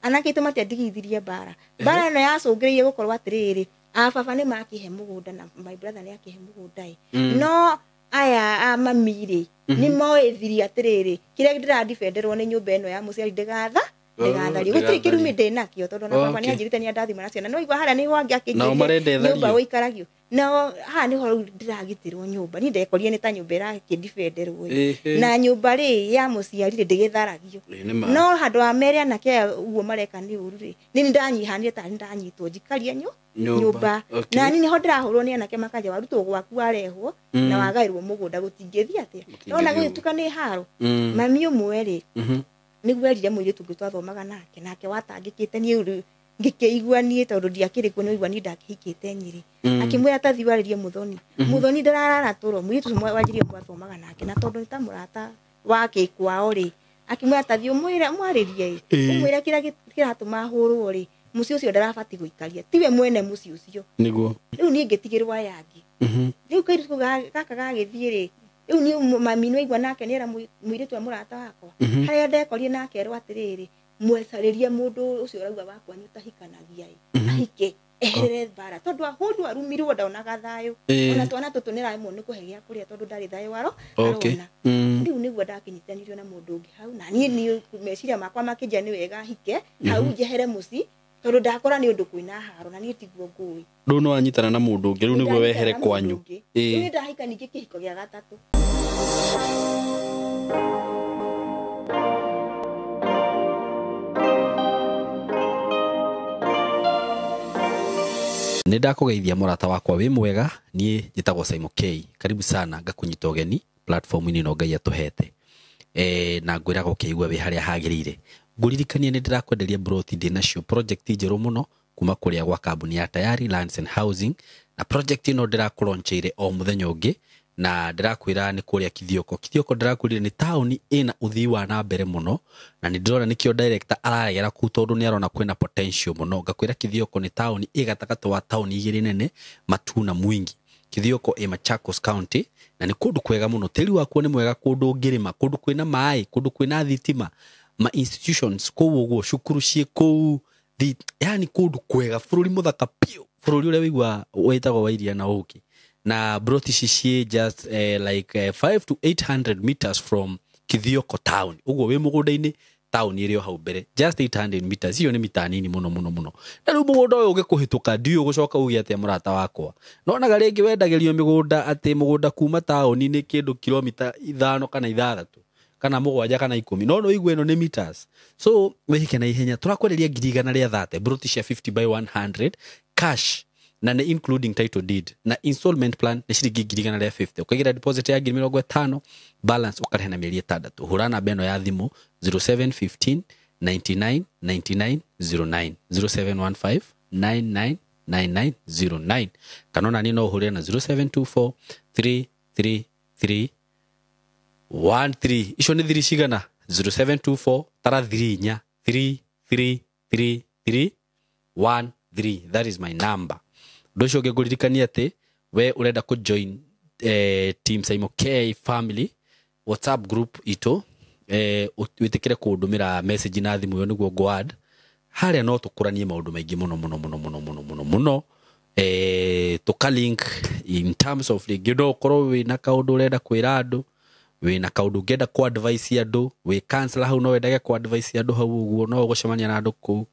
Anake aitũ matiandigithirie mbara. Mbara ĩno yacũngĩrĩirie gũkorwo atĩrĩrĩ, a baba nĩ makĩhe mũgũnda na my brother nĩ akĩhe mũgũnda ĩ. No aya a mami rĩ, nĩ moĩ thiri atĩrĩrĩ, kĩrĩa ndĩradifenderwo nĩ nyũmba ĩno ya mũciari ndĩgatha ndĩgathario. Gũtirĩ kĩrumi ndĩ nakĩo tondũ na baba nĩ anjĩrĩte nĩ andathima na ciana. No igua harĩa nĩho angĩ Nao marenda akĩnjĩrire nyũmba ĩthario. ũikaragio. Nao haha nĩho rĩu ndĩragitĩrwo nyũmba. Niĩ ndekorire nĩ ta nyũmba ĩrakĩndifenderwo ĩ. Na nyũmba rĩ ya mũciari rĩ ndĩgĩtharagio. Ĩĩ, nĩ ma. No handũ wa mere anake aya ũguo mareka nĩ ũru rĩ, nĩ ndanyihanire tarĩ ndanyitwo njikarie nyũmba. Na niĩ nĩho ndĩrahũrwo nĩ anake makanja warutwo gwaku warehwo na wagaĩrwo mũgũnda gũtingĩthiĩ atĩa. Nona Gũtingĩthiĩ ũguo. gũgĩtuĩka nĩ haro. Mami ũmwe rĩ, nĩguo erire mũirĩtu ũngĩ twathomaga nake, nake watangĩkĩte niĩ rĩu ngĩkĩigua niĩ tondũ ndiakĩrĩ kuo nĩwaigua niĩ ndakĩhikĩte Nyĩrĩ. Akĩmwĩra ta thiĩ warĩrie Mũthoni. Mũthoni ndararara toro, mũirĩtu ũcio wanjirie mwathomaga nake na tondũ nĩ ta mũrata wake kwao rĩ, akĩmwĩra ta thiĩ ũmwĩre mwarĩrie ĩ, ũmwĩre kĩrĩa kĩratũma ahũrwo rĩ, mũciĩ ũcio ndarabatiĩ gũikaria, tiwe mwene mũciĩ ũcio. Nĩguo. Rĩu niĩ ngĩtigĩrwo aya angĩ. Rĩu kairĩtu kau gaka gagĩthiĩ rĩ, rĩu niĩ mami nĩwaigua nake nĩera mũirĩtu wa mũrata wakwa. Harĩa ndekorire nake erwo atĩrĩrĩ, mwecarĩrie mũndũ ũcio ũrauga wakwa nĩ ũtahikanagia ĩ, ahike eherere mbara tondũ ahũrwo arumirwo ndonaga thayũ. Ona twana tũtũ nĩraremwo nĩ kũhe gĩa kũrĩa tondũ ndarĩ thayũ arona. Rĩu nĩguo ndakĩnyitanirio na mũndũ ũngĩ hau, na niĩ niĩ meciria makwa makĩnjia nĩ wega hike hau njehere mũciĩ tondũ ndakora nĩ ũndũ kwĩna haro na niĩ tiguo ngũĩ. Rĩu nĩ wanyitana na mũndũ ũngĩ, rĩu nĩguo wehere kwanyu. Rĩu nĩ ndahika ningĩ kĩhiko gĩa gatatũ. Nĩ ndakũgeithia mũrata wakwa wĩ mwega, niĩ njĩtagwo Simon K. Karibu sana ngakũnyita ũgeni platform-inĩ ĩno Ngai atũhete. Na ngwĩraga ũkĩigua wĩ harĩa hagĩrĩire. Ngũririkanie nĩ ndĩrakwenderia broti ndĩ nacio project njerũ mũno kuma kũrĩa gwa kambuni ya Tayari Lands and Housing, na project ĩno ndĩrakũroncheire o mũthenya ũngĩ, na ndĩrakwĩra nĩ kũrĩa Kithioko. Kithioko ndĩrakwĩrire nĩ taũni ĩna ũthii wa na mbere mũno, na nĩ ndĩrona nĩkĩo director araregera kũu tondũ nĩ arona kwĩna potential mũno. Ngakwĩra Kithioko nĩ taũni ĩ gatagatĩ wa taũni igĩrĩ nene, Matuu na Mwingi. Kithioko ĩ Machakos County, na nĩ kũndũ kwega mũno. Tĩri wakuo nĩ mwega, kũndũ ũngĩrĩma, kũndũ kwĩna maĩ, kũndũ kwĩna thitima, ma institutions kũu ũguo, cukuru ciĩ kũu, yani kũndũ kwega, bũrũri mũthaka biũ, bũrũri ũrĩa wĩigua wĩtagwo wa iria na ũkĩ. Na broti ici ciĩ just like 5 to 800 meters from Kithioko town. Ũguo wĩ mũgũnda-inĩ, taũni ĩrĩ o hau mbere, just 800 meters. Iyo nĩ mita nini mũno mũno mũno. Na rĩu mũgũnda ũyũ ũngĩkũhĩtũka, ndiũĩ ũgũcoka uge atĩa mũrata wakwa. Nonaga rĩngĩ wendagĩrio mĩgũnda atĩ mũgũnda kuma taũni nĩ kĩndũ kilomita 5 kana 6 kana 7 kana 10, no no igue ĩno nĩ meters. So wĩhike na ihenya, tũrakwenderia ngiri igana rĩa thate, broti cia 50 by 100 cash, na nĩ including title deed, na installment plan nĩ ciringi ngiri igana rĩa 50. Ũkaigĩra deposit ya ngiri mĩrongo ĩtano, balance ũkarĩha na mĩeri 6. Hũra namba ĩno ya thimũ 0715 99 99 09, 0715 99 99 09, kana ona niĩ no ũhũrĩre na 0724 333 13. Icio nĩ thiri cigana? 0724 tara thiri inya 3 3 3 3 1 3. That is my number. Ũndũ ũcio ũngĩ ngũririkania atĩ we ũrenda kũ join Team Simon K family WhatsApp group itũ, wĩtĩkĩre kũndũmĩra message na thimũ ĩyo nĩguo ngũ add. Harĩa no tũkũranie maũndũ maingĩ mũno mũno mũno mũno mũno mũno mũno. Tũka link in terms of rĩngĩ no ũkorwo wĩna kaũndũ ũrenda kwĩra andũ, wĩna kaũndũ ũngĩenda kũ advise andũ, wĩ counselor hau no wendage kũ advise andũ hau ũguo, no ũgũcemania na andũ kũu.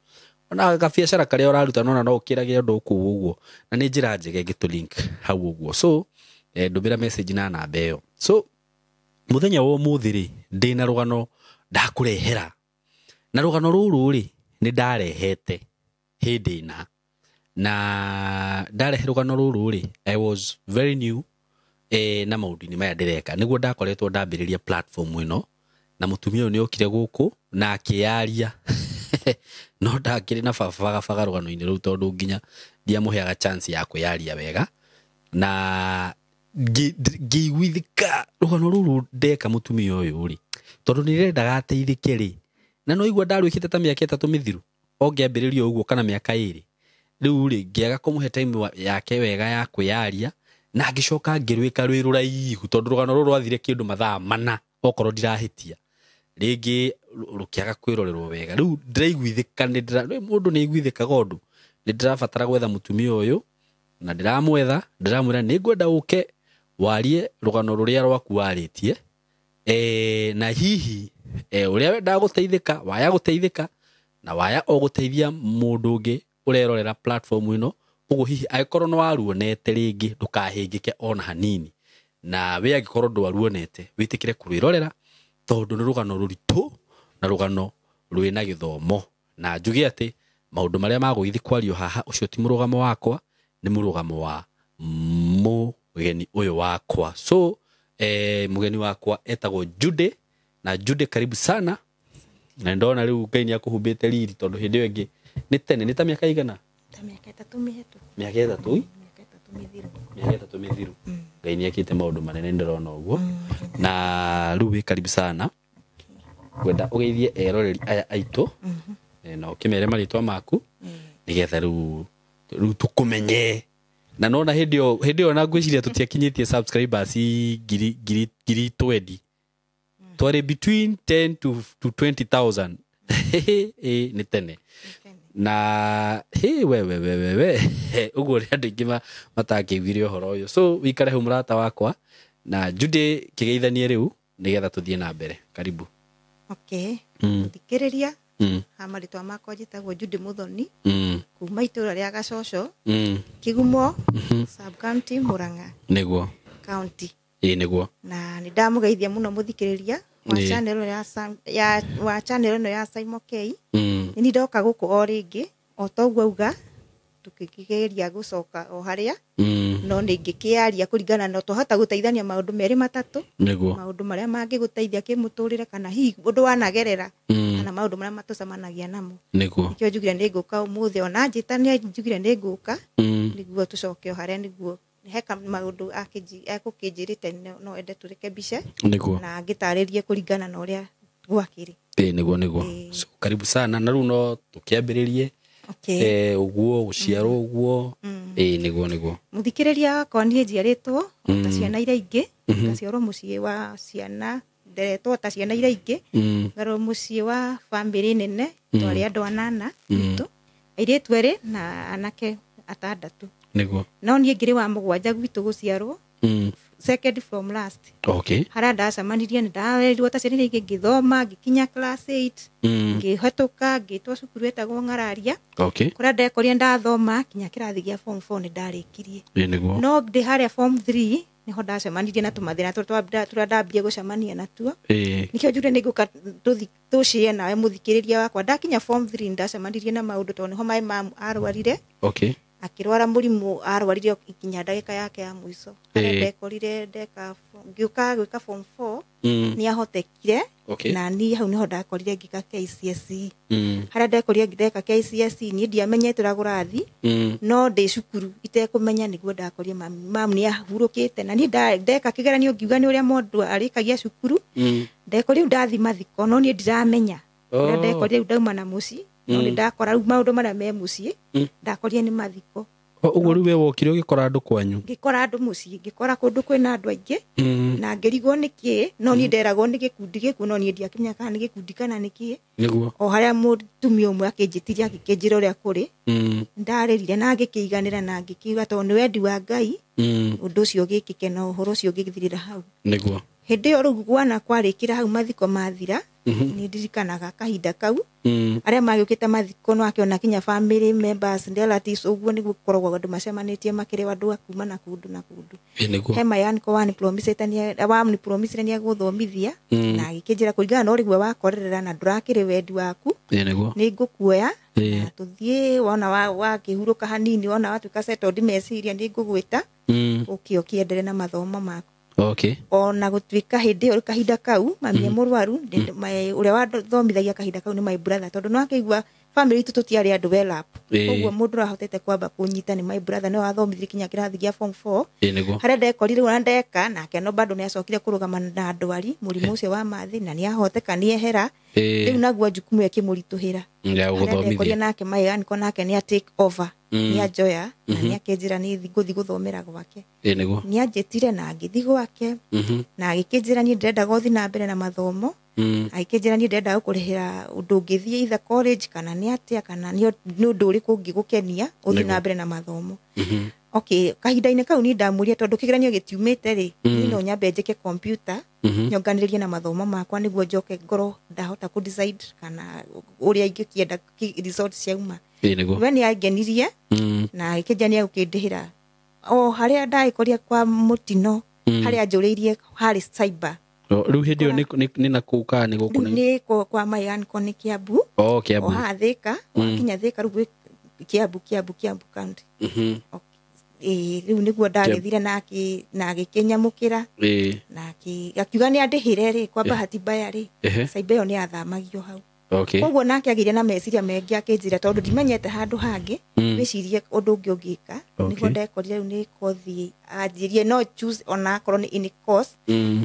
Ona gabiacara karĩa ũraruta nona no ũkĩrage andũ kũu ũguo, na nĩ njĩra njega ĩngĩ tũ link hau ũguo. So ndũmĩra message na namba ĩyo. So mũthenya wa ũmũthĩ rĩ, ndĩna rũgano ndakũrehera, na rũgano rũrũ rĩ nĩ ndarehete hĩndĩ ĩna, na ndarehe rũgano rũrũ rĩ, I was very new na maũndũ-inĩ maya ndĩreka. Nĩguo ndakoretwo ndambĩrĩria platform ĩno, na mũtumia ũyũ nĩ okire gũkũ na akĩyaria. No ndakĩrĩ na baba rũgano-inĩ rũu tondũ nginya ndiamũheaga chance ya kwĩyaria wega, na ngĩiguithĩka rũgano rũrũ ndeka mũtumia ũyũ rĩ, tondũ nĩ ndĩrendaga ateithĩke rĩ, na no igua ndarwĩkĩte ta mĩaka 3 mĩthiru ongĩambĩrĩria ũguo kana mĩaka 2. Rĩu rĩ ngĩaga kũmũhe time yake wega ya kwĩyaria, na ngĩcoka ngĩrwĩka rwĩ rũraihu tondũ rũgano rũrũ rwathire kĩndũ mathaa 4 okorwo ndirahĩtia. Rĩngĩ rũkĩaga kwĩrorerwo wega. Rĩu ndĩraiguithĩka, mũndũ nĩ aiguithĩkaga ũndũ. Nĩ ndĩrabatara gwetha mũtumia ũyũ na ndĩramwetha, ndĩramwĩra nĩ ngwenda ũke warie rũgano rũrĩa rwaku warĩtie. Na hihi ũrĩa wendaga gũteithĩka waya gũteithĩka na waya o gũteithia mũndũ ũngĩ ũrerorera platform ĩno. Ũguo hihi angĩkorwo nĩ waruonete rĩngĩ ndũkahĩngĩke ona hanini, na we angĩkorwo ndwaruonete wĩtĩkĩre kũrwĩrorera tondũ nĩ rũgano rũritũ na rũgano rwĩna gĩthomo. Na njuge atĩ maũndũ marĩa magũgĩthiĩ kwario haha ũcio ti mũrũgamo wakwa, nĩ mũrũgamo wa mũgeni ũyũ wakwa. So mũgeni wakwa etagwo Judy, na Judy karibu sana. Na ndona rĩu Ngai nĩ akũhumbĩte riri tondũ hĩndĩ ĩyo ĩngĩ nĩ tene, nĩ ta mĩaka igana? Ta mĩaka 3 mĩhetũku. Mĩaka 3? Mĩaka 3 mĩthiru. Mĩaka 3 mĩthiru. Ngai nĩ ekĩte maũndũ manene ndĩrona ũguo. Na rĩu wĩ karibu sana. Ngwenda ũgeithie eroreri aya aitũ na ũkĩmere marĩtwa maku nĩgetha rĩu tũkũmenye. Na nona hĩndĩ ĩyo na ngwĩciria tũtiakinyĩtie subscribers ngiri 20. Twarĩ between 10 to 20,000. Nĩ tene. Na he we ũguo nĩ andũ aingĩ matakĩiguire ũhoro ũyũ. So wĩikare hau mũrata wakwa na Judy kĩgeithanie rĩu nĩgetha tũthiĩ na mbere. Karibu. Okay. Mũthikĩrĩria ha marĩtwa makwa njĩtagwo Judy Muthoni kuma itũra rĩa Gacoco, Kigumo sub county, Murang'a nĩguo county. Ĩĩ nĩguo. Na nĩ ndamũgeithia mũno mũthikĩrĩria wa channel ya wa channel ĩno ya Saimo K. Nĩ ndoka gũkũ o rĩngĩ o toguo auga tukĩgeria gũcoka o harĩa no nĩngĩkĩaria kũringana na twahota gũteithania maũndũ merĩ matatũ, maũndũ marĩa mangĩgũteithia kĩmũtũrĩre kana hihi ũndũ wanagerera kana maũndũ marĩa matũcemanagia namo. Nĩguo. Nĩkĩo njugire nĩngũka ũmũthĩ, ona njĩta nĩ njugire nĩngũka nĩguo tũcoke o harĩa, nĩguo heka maũndũ akũkĩnjĩrĩte no ende tũrekebishe na ngĩtarĩrie kũringana na ũrĩa gwakĩrĩ. Nĩguo nĩguo. So karibu sana. Na rĩu no tũkĩambĩrĩrie. Okay. Ũguo gũciarwo ũguo. Nĩguo nĩguo. Mũthikĩrĩria wakwa niĩ njiarĩtwo ta ciana iria ingĩ, ngaciarwo mũciĩ wa ciana, nderetwo ta ciana iria ingĩ, ngarwo mũciĩ wa bamĩrĩ nene, twarĩ andũ 8 gwitũ, airĩtu 2 na anake 6. Nĩguo. No niĩ ngĩrĩ wa 7 gwitũ gũciarwo, second from last. Okay. Harĩa ndacemanirie nĩ ndarerirwo ta ciana iria ingĩ, ngĩthoma ngĩkinya class 8, ngĩhetũka ngĩtwo cukuru ĩtagwo Ng'araria. Okay. Kũrĩa ndekorire ndathoma kinya kĩrathi gĩa form 4 nĩ ndarĩkirie. Nĩguo. No ndĩ harĩa form 3 nĩho ndacemanirie na tũmathĩna tũrĩa ndambire gũcemania natuo. Nĩkĩo njugire nĩngũka tũcie nawe mũthikĩrĩria wakwa. Ndakinya form 3 ndacemanirie na maũndũ tondũ nĩho my mom arwarire. Okay. Akĩrwara mũrimũ arwarire nginya ndagĩka yake ya mũico. Harĩa ndekorire ndeka ngĩũka gwĩka form 4 nĩ ahotekire. Na niĩ hau nĩho ndakorire ngĩka KCSE. Harĩa ndekorire ndeka KCSE niĩ ndiamenyete ũrĩa kũrathiĩ, no ndĩ cukuru itekũmenya nĩguo ndakorire mamu nĩ ahurũkĩte. Na niĩ ndeka kĩgeranio ngiuga nĩ ũrĩa mũndũ arĩkagia cukuru. Ndekorire ndathi mathiko no niĩ ndiramenya. Ũrĩa ndekorire ndauma na mũciĩ, no nĩ ndakora rĩu maũndũ marĩa me mũciĩ, ndakorire nĩ mathiko. Ũguo rĩu we wokire ũgĩkora andũ kwanyu? Ngĩkora andũ mũciĩ, ngĩkora kũndũ kwĩna andũ aingĩ, na ngĩrigwo nĩkĩ, no niĩ nderagwo nĩ gĩkundi gĩkuũ, no niĩ ndiakĩmenya kana nĩ gĩkundi kana nĩkĩ. Nĩguo. O harĩa mũtumia ũmwe akĩnjĩtiria akĩnjĩra ũrĩa kũrĩ, ndarĩrire na ngĩkĩiganĩra na ngĩkiuga tondũ nĩ wendi wa Ngai, ũndũ ũcio ũgĩkĩke na ũhoro ũcio ũgĩthirĩra hau. Nĩguo. Hĩndĩ ĩyo rĩu gwana kwarĩkĩra hau mathiko mathira, nĩ ndirikanaga kahinda kau, arĩa magĩũkĩte mathiko no akĩona kinya family members, relatives, ũguo nĩguo gũkoragwo andũ macemanĩtie makĩrĩ andũ a kuma na kũndũ na kũndũ. Nĩguo. He my uncle wanipromisire nĩ egũthomithia, na agĩkĩnjĩra kũringana na ũrĩa wakorerera na ndũrakĩrĩ wendi waku, Nĩguo. nĩ ngũkuoya na tũthiĩ, wona wakĩhurũka hanini, wona watuĩka settled meciria nĩ ngũgwĩta, ũkĩ ũkĩendelee na mathomo maku. Okay. Ona gũtuĩka hĩndĩ ĩyo kahinda kau mami e mũrwaru, ũrĩa wathomithagia kahinda kau nĩ my brother, tondũ no akĩigua family itũ tũtiarĩ andũ well up. Koguo mũndũ ũrahotete kwamba kũnyita nĩ my brother, nĩwe wathomithirie kinya kĩrathi gĩa form 4. Nĩguo. Harĩa ndekorire ona ndeka nake no bado nĩ acokire kũrũgama na ndwari mũrimũ ũcio wa mathĩ, na nĩ ahoteka nĩ ehera. Rĩu naguo jukumu ĩkĩmũritũhĩra. Ya Harĩa ndekorire nake my uncle nake nĩ a take over, nĩ anjoya na nĩ akĩnjĩra nĩ ngũthiĩ gũthomera gwake. Nĩguo. Nĩ anjĩtire na ngĩthiĩ gwake, na agĩkĩnjĩra niĩ ndĩrenda gũthiĩ na mbere na mathomo, Agĩkĩnjĩra niĩ ndĩrenda gũkũrĩhĩra ũndũ ũngĩthiĩ either college kana nĩ atĩa kana nĩ ũndũ ũrĩkũ ũngĩgũkenia ũthiĩ na mbere na mathomo. Okay, kahinda-inĩ kau niĩ ndamũria tondũ kĩgeranio gĩtiumĩte rĩ, niĩ no nyambe njĩke computer nyonganĩrĩrie na mathomo makwa nĩguo njoke ngorwo ndahota kũ decide kana ũrĩa ingĩkĩenda results ciauma. We nĩ angenirie na agĩkĩnjĩra nĩ egũkĩndĩhĩra o harĩa ndagĩkoria kwa mũtino harĩa njũrĩirie harĩ cyber. Rĩu hĩndĩ ĩyo nĩ na kũu kana nĩ gũkũ? Nĩ kwa my uncle nĩ Kiambu. Oh, Kiambu. O haha Thika, wakinya Thika rĩu Kiambu Kiambu Kiambu county. Rĩu nĩguo ndagĩthire na agĩkĩnyamũkĩra na akiuga nĩ andĩhĩre rĩ, kwa bahati mbaya rĩ, cyber ĩyo nĩ yathamagio hau. Koguo nake agĩire na meciria mengĩ akĩnjĩra tondũ ndimenyete handũ hangĩ wĩcirie ũndũ ũngĩ ũngĩka. Nĩguo ndekorire rĩu nĩ kothi anjĩrie no choose ona akorwo nĩ any course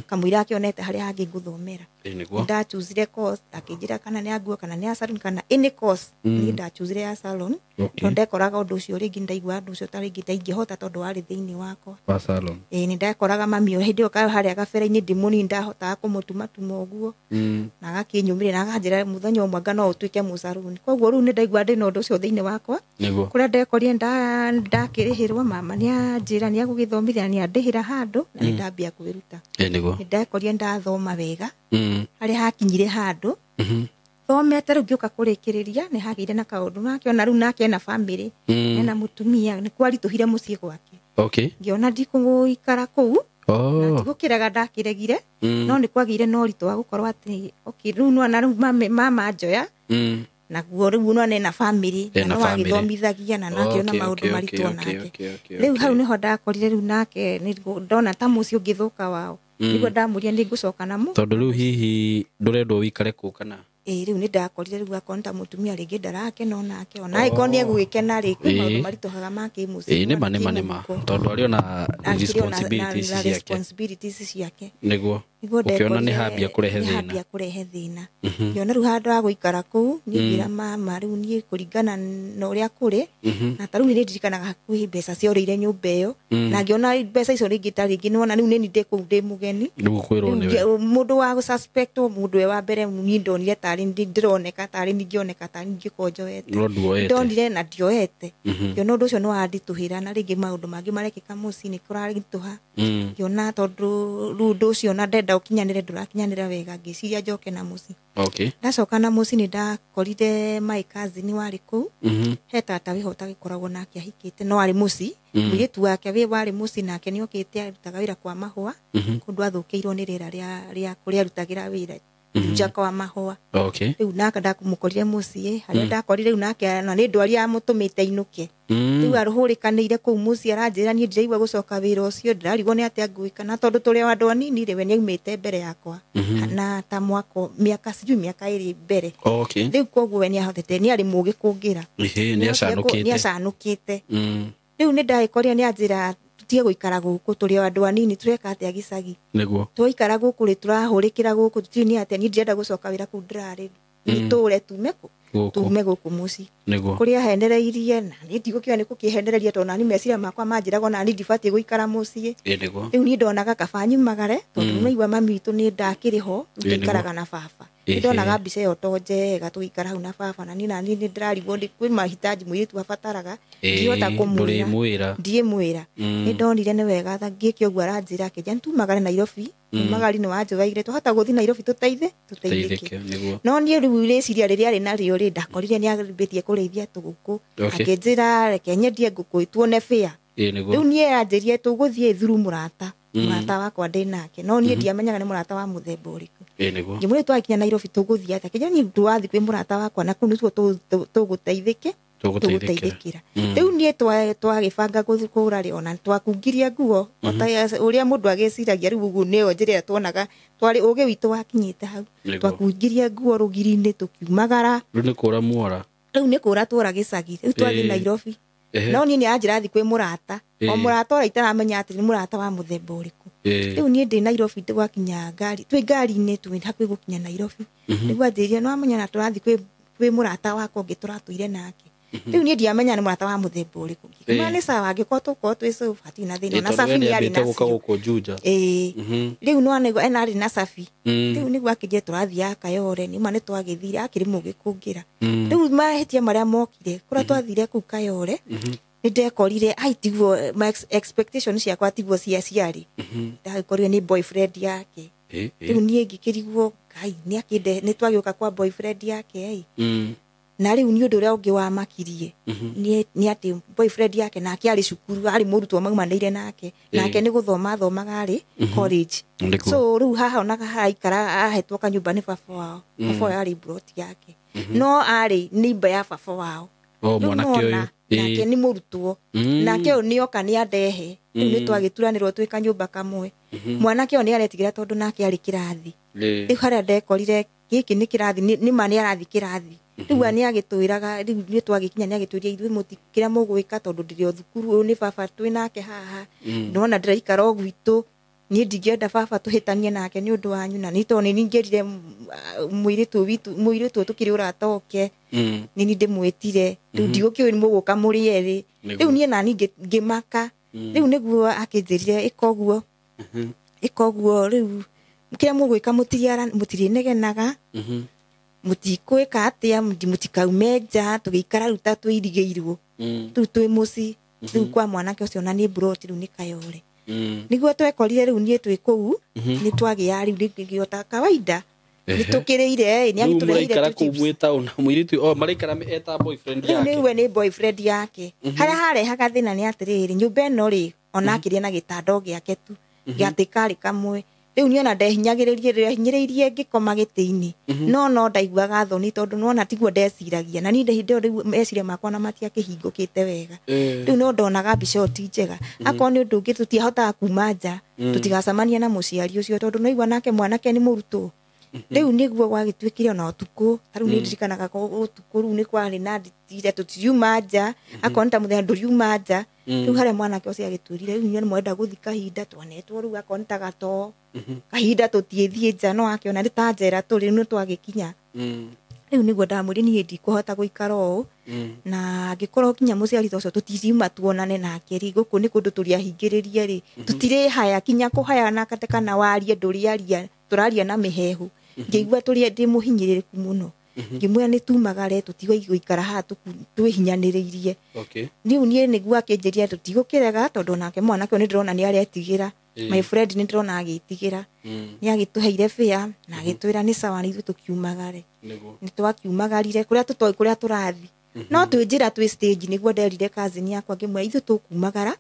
kamũira akĩonete harĩa hangĩ ngũthomera. Ndachoosire course akĩnjĩra kana nĩ ya nguo kana nĩ ya salon kana any course. Niĩ ndachoosire ya salon tondũ ndekoraga ũndũ ũcio rĩngĩ ndaigua ũndũ ũcio ta rĩngĩ ndaingĩhota tondũ warĩ thĩinĩ wakwa wa salon. Nĩ ndekoraga mami o hĩndĩ ĩyo harĩa gabere-inĩ ndĩ mũnini ndahotaga kũmũtumatuma ũguo na agakĩnyũmĩrĩra na akanjĩra mũthenya ũmwe anga no ũtuĩke mũcaruni. Koguo rĩu nĩ ndaigua ndĩ na ũndũ ũcio thĩinĩ wakwa. Kũrĩa ndekorire ndakĩrĩhĩrwo mama nĩ anjĩra nĩ agũgĩthomithia na nĩ andĩhĩra handũ na nĩ ndambia kwĩruta. Nĩ ndekorire ndathoma wega harĩa hakinyire handũ thomete rĩu ngĩũka kũrĩkĩrĩria nĩ hagĩire na kaũndũ nake ona rĩu nake ena family ena mũtumia nĩ kwaritũhire mũciĩ gwake. Ngĩona ndikũgũikara kũu na ndigũkĩrega ndakĩregire no nĩ kwagĩire na ũritũ wa gũkorwo atĩ okay rĩu nĩwona rĩu mama njoya naguo rĩu nĩwona ena family na no agĩthomithagia na nake ona maũndũ maritũ onake. Rĩu hau nĩho ndakorire rĩu nake ndona ta mũciĩ ũngĩthũka wao nĩguo ndamũria nĩ ngũcoka namo tondũ rĩu hihi ndũrendwo wĩikare kũu kana rĩu nĩ ndakorire rĩu akorwo ta mũtumia rĩngĩ ndarakena onake ona angĩkorwo nĩ egũgĩkena rĩ kwĩ maũndũ maritũhaga ma kĩmũciĩ. Nĩ ma nĩ ma nĩ ma tondũ arĩ ona responsibilities ciake nĩguo ũkĩona nĩ hambia kũrehe thĩna. Hambia kũrehe thĩna. Ngĩona rĩu handũ ha gũikara kũu niĩ ngĩra mama rĩu niĩ kũringana na ũrĩa kũrĩ na ta rĩu nĩ ndirikanaga hakuhĩ mbeca ciorĩire nyũmba ĩyo na ngĩona mbeca icio rĩngĩ ta rĩngĩ nĩwona rĩu nĩ ndĩ kũu ndĩ mũgeni mũndũ wa gũsuspect mũndũ we wa mbere niĩ ndonire tarĩ ndĩroneka tarĩ ningĩoneka tarĩ ningĩkorwo njoete ndonire na ndioete. Ngĩona ũndũ ũcio nĩ wanditũhĩra na rĩngĩ maũndũ mangĩ marekĩka mũciĩ nĩ kũraritũha. Ngĩona tondũ rĩu ũndũ ũcio na ndenda ũkinyanĩre ndũrakinyanĩra wega ngĩciria njoke na mũciĩ. Ndacoka na mũciĩ nĩ ndakorire my cousin warĩ kũu he tata wĩho ũtagĩkoragwo nake ahikĩte no arĩ mũciĩ mũirĩtu wake wĩ warĩ mũciĩ nake nĩokĩte arutaga wĩra kwa mahũa kũndũ athũkĩirwo nĩ rĩera rĩa kũrĩa arutagĩra wĩra nja kwa mahũa. Rĩu nake ndamũkorire mũciĩ harĩa ndakorire rĩu nake na nĩ ndwari yamũtũmĩte inũke. Rĩu arũhũrĩkanĩire kũu mũciĩ aranjĩra niĩ ndiraigua gũcoka wĩra ũcio ndĩrarigwo nĩ atĩa ngwĩka na tondũ tũrĩ o andũ anini rĩ we nĩaumĩte mbere yakwa na ta mwaka mĩaka sijui mĩaka ĩrĩ mbere. Rĩu koguo we nĩahotete nĩ arĩ mũgĩ kũngĩra nĩ acanũkĩte. Rĩu nĩ ndagĩkorire nĩ anjĩra tutige gũikara gũkũ tũrĩ o andũ anini tũreka atĩa gĩcagi twaikara gũkũ rĩ tũrahũrĩkĩra gũkũ tũtiũĩ nĩ atĩa niĩ ndirenda gũcoka wĩra kũu ndĩrarĩ nĩtũre tume tume gũkũ mũciĩ kũrĩa henereirie na niĩ ndigũkĩũa nĩ kũkĩhenereria tondũ nani meciria makwa manjĩraga ona niĩ ndibatiĩ gũikara mũciĩ. Rĩu niĩ ndonaga kaba nyumagare tondũ nĩmaigua mami witũ nĩ ndakĩrĩ ho tũikaraga na baba. Ndonaga mbica ĩyo to njega tũgĩikara hau na baba na niĩ nani nĩ ndĩrarigwo nĩ kwĩ mahitaji mũirĩtu abataraga ndihota kũmwĩra ndiĩmwĩra. Nĩ ndonire nĩ wega ngĩke ũguo aranjĩra akĩnjĩra nĩtumagare Nairobi magari nĩ wanjoeire twahota gũthiĩ Nairobi tũteithĩke. No niĩ rĩu rĩciria rĩrĩa arĩ narĩo rĩ ndakorire nĩ ambĩtie kũrĩithia tũgũkũ akĩnjĩra reke nyendie ngũkũ tuone bĩa. Rĩu niĩ anjĩrie tũgũthiĩ through mũrata mũrata wakwa ndĩ nake no niĩ ndiamenyaga nĩ mũrata wa mũthemba ũrĩkũ. Ngĩmwĩra twakinya Nairobi tũgũthiĩ atĩa akĩnjĩra niĩ ndwathiĩ kwĩ mũrata wakwa na kũu nĩkuo tũgũteithĩke tũgũteithĩkĩra. Rĩu niĩ twagĩbanga kũgũra rĩ ona twakungirie nguo ũrĩa mũndũ agĩciragia rĩu ũguo nĩyo njĩra ĩrĩa tuonaga twarĩ ũgĩ witũ wakinyĩte hau twakungirie nguo rũgiri-inĩ tũkiumagara. Rĩu nĩ kũra muora rĩu nĩ kũra twora gĩcagi rĩu twathiĩ Nairobi no niĩ nĩ anjĩra thiĩ kwĩ mũrata o mũrata ũrĩa itaramenya atĩ nĩ mũrata wa mũthemba ũrĩkũ. Rĩu niĩ ndĩ Nairobi gwakinya ngari twĩ ngari-inĩ twĩ hakuhĩ gũkinya Nairobi nĩguo anjĩrire nĩwamenya na tũrathiĩ kwĩ mũrata wakwa ũngĩ tũratũire nake. Rĩu niĩ ndiamenya nĩ mũrata wa mũthemba ũrĩkũ. Ngĩmwĩra nĩ sawa, angĩkorwo tũgũkorwo twĩ safe hatirĩ na thĩna. Na cabi nĩ arĩ nacio. Rĩu nĩwona ena arĩ na cabi. Rĩu nĩguo akĩnjĩra tũrathiaga Kayore, nĩma nĩ twagĩthire, akĩrĩ mũgĩ kũngĩra. Rĩu mahĩtia marĩa mokire, kũrĩa twathire kũu Kayore, nĩ ndekorire ai tiguo my expectation ciakwa tiguo cia ciarĩ. Ndakorire nĩ boyfriend yake. Rĩu niĩ ngĩkĩrigwo Ngai nĩ akĩnde nĩ twagĩũka kwa boyfriend yake ĩ. Na rĩu nĩ ũndũ ũrĩa ũngĩ wamakirie nĩ atĩ boyfriend yake nake arĩ cukuru, arĩ mũrutwo maumanĩire nake, nake nĩ gũthoma athomaga arĩ college. So rĩu haha onaga haraikara ahetwo kanyũmba nĩ baba wao. Baba wao arĩ plot yake, no arĩ neighbor ya baba wao. Mwanake ũyũ nake nĩ mũrutwo, nake ũyũ nĩoka nĩ andehe. Rĩu nĩ twagĩturanĩrwo twĩ kanyũmba kamwe. Mwanake ũyũ nĩ aretigĩra tondũ nake arĩ kĩrathi. Rĩu harĩa ndekorire gĩkĩ nĩ kĩrathi, nĩ ma nĩ arathi kĩrathi. Rĩu nĩ agĩtwĩraga, rĩu nĩ twagĩkinya nĩ agĩtwĩria ithuĩ kĩrĩa mũgwĩka tondũ ndĩrĩ o thukuru, ũyũ nĩ baba twĩ nake haha. Nĩwona ndĩraikara o gwitũ, niĩ ndingĩenda baba tũhĩtanie nake nĩ ũndũ wanyu, na nĩ tondũ nĩ ningĩrire mũirĩtu witũ, mũirĩtu ũyũ tũkĩrĩ ũrata oke, nĩ niĩ ndĩmwĩtire. Rĩu ndigũkĩũĩ nĩ mũgũka mũrĩ erĩ. Rĩu niĩ nani ngĩmaka. Rĩu nĩguo akĩnjĩrire ĩka ũguo, ĩka ũguo, rĩu kĩrĩa mũgwĩka mũtirĩnegenaga, mũtikwĩka atĩa, mũtikaume nja, tũgĩikara rĩu ta twĩirigĩirwo rĩu twĩ mũciĩ. Rĩu kwa mwanake ũcio na nĩ mburoti rĩu nĩ Kayore. Nĩguo twekorire rĩu niĩ twĩ kũu, nĩ twagĩa rĩu rĩngĩ ta kawaida, nĩ tũkĩrĩire, nĩ agĩtũreheire kũu mwĩ town, mũirĩtu o maraikara eta boyfriend yake. Rĩu nĩwe nĩ boyfriend yake. Harĩa harehaga thĩna nĩ atĩrĩrĩ, nyũmba ĩno rĩ, ona akĩrĩa na gĩtanda gĩake tu, gĩatĩ karĩ kamwe. Rĩu niĩ ona ndehinyagĩrĩrie ngĩkoma gĩtĩ-inĩ, no ndaiguaga thoni tondũ nĩwona tiguo ndeciragia, na niĩ hĩndĩ ĩyo rĩu meciria makwa na matiakĩhingũkĩte wega. Rĩu no ndonaga mbica ĩyo ti njega. Akorwo nĩ ũndũ ũngĩ tũtiahotaga kuma nja, tũtigacemanie na mũciari ũcio tondũ nĩwaigua nake mwanake nĩ mũrutwo. Rĩu nĩguo gwagĩtuĩkire ona ũtukũ, ta rĩu nĩ ndirikanaga ũtukũ rĩu nĩ kwarĩ na nditire tũtiriuma nja, akorwo nĩ ta mũthenya ndũriuma nja. Rĩu harĩa mwanake ũcio agĩtwĩrire rĩu inyuĩ nĩmwenda gũthiĩ kahinda, twanetwo rĩu akorwo nĩ ta gatoo, kahinda tũtiĩthiĩ nja, no akĩona nĩ ta njera tũrĩ, nĩ twagĩkinya. Rĩu nĩguo ndamwĩrire niĩ ndikũhota gũikara ũũ, na angĩkorwo kinya mũciari ta ũcio tũtiriuma tuonane nake rĩ, gũkũ nĩ kũndũ tũrĩahingĩrĩrie rĩ, tũtirĩhaya kinya kũhaya na kana warie ndũrĩaria, tũraria na mĩhehu. Ngĩigua tũrĩ ndĩ mũhinyĩrĩrĩku mũno. Ngĩmwĩra nĩ tumagare, tũtigũikara haha twĩhinyanĩrĩirie. Rĩu niĩ nĩguo akĩnjĩria tũtigũkĩrega tondũ nake mwanake ũyũ nĩ ndĩrona nĩ aretigĩra. My friend nĩ ndĩrona agĩtigĩra. Nĩ agĩtũheire fare na agĩtwĩra nĩ sawa, ithuĩ tũkiumagare. Nĩ twakiumagarire kũrĩa tũtoĩ kũrĩa tũrathiĩ. No twĩ njĩra twĩ stage nĩguo nderire cousin yakwa ngĩmwĩra ithuĩ tũkumagara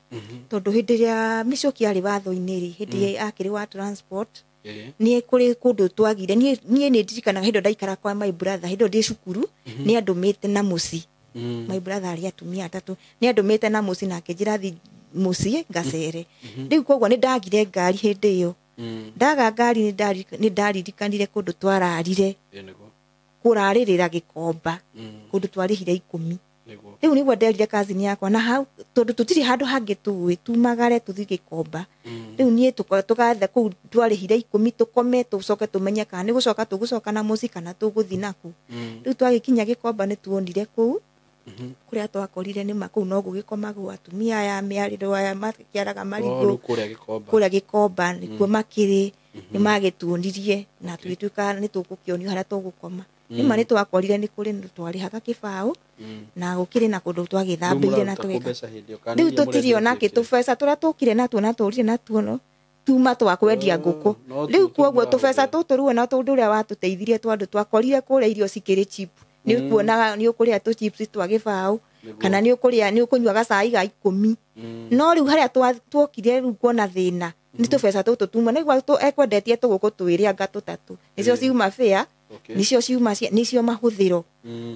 tondũ hĩndĩ ĩrĩa Michuki arĩ watho-inĩ rĩ, hĩndĩ akĩrĩ wa transport, nĩ kũrĩ kũndũ twagire. Niĩ nĩ ndirikanaga hĩndĩ ĩyo ndaikara kwa my brother, hĩndĩ ĩyo ndĩ cukuru, nĩ andũmĩte na mũciĩ. My brother arĩ atumia atatũ, nĩ andũmĩte na mũciĩ na akĩnjĩra thiĩ mũciĩ ngacere. Rĩu koguo nĩ ndagire ngari hĩndĩ ĩyo. Ndaga ngari nĩ ndaririkanire kũndũ twararire, kũrarĩrĩra Gĩkomba, kũndũ twarĩhire 10. Rĩu nĩguo nderire cousin yakwa na hau tondũ tũtirĩ handũ hangĩ tũĩ, tumagare tũthiĩ Gĩkomba. Rĩu niĩ tũgathe kũu twarĩhire 10 tũkome, tũcoke tũmenye kana nĩ gũcoka tũgũcoka na mũciĩ kana tũgũthiĩ naku. Rĩu twagĩkinya Gĩkomba nĩ tuonire kũu, kũrĩa twakorire nĩ ma kũu no gũgĩkomagwo atumia aya mĩarĩro aya makĩaraga marigũ kũrĩa Gĩkomba nĩkuo makĩrĩ, nĩ magĩtuonirie na tũgĩtuĩka nĩ tũgũkĩonio harĩa tũgũkoma. Nĩma nĩ twakorire nĩ kũrĩ twarĩhaga kĩbaũ, na gũkĩrĩ na kũndũ twagĩthambĩire na tũgĩka. Rĩu tũtirĩ ona kĩ tũbeca tũrĩa tũkire natuo na tũrire natuo no tuma twakwendia ngũkũ. Rĩu koguo tũbeca tũtũ rĩu ona tũndũ ũrĩa watũteithirie tondũ twakorire kũrĩa irio cikĩrĩ cheap. Nĩ ũkuonaga nĩ ũkũrĩa tũ chips twa gĩbaũ, kana nĩ ũkũrĩa nĩ ũkũnyua gacai ga 10. No rĩu harĩa tuokire rĩu kuona thĩna nĩ tũbeca tũtũ tuma nĩguo ekwendetie tũgũkũ twĩrĩ anga tũtatũ, nĩcio ciuma fare, nĩcio ciuma nĩcio mahũthĩro.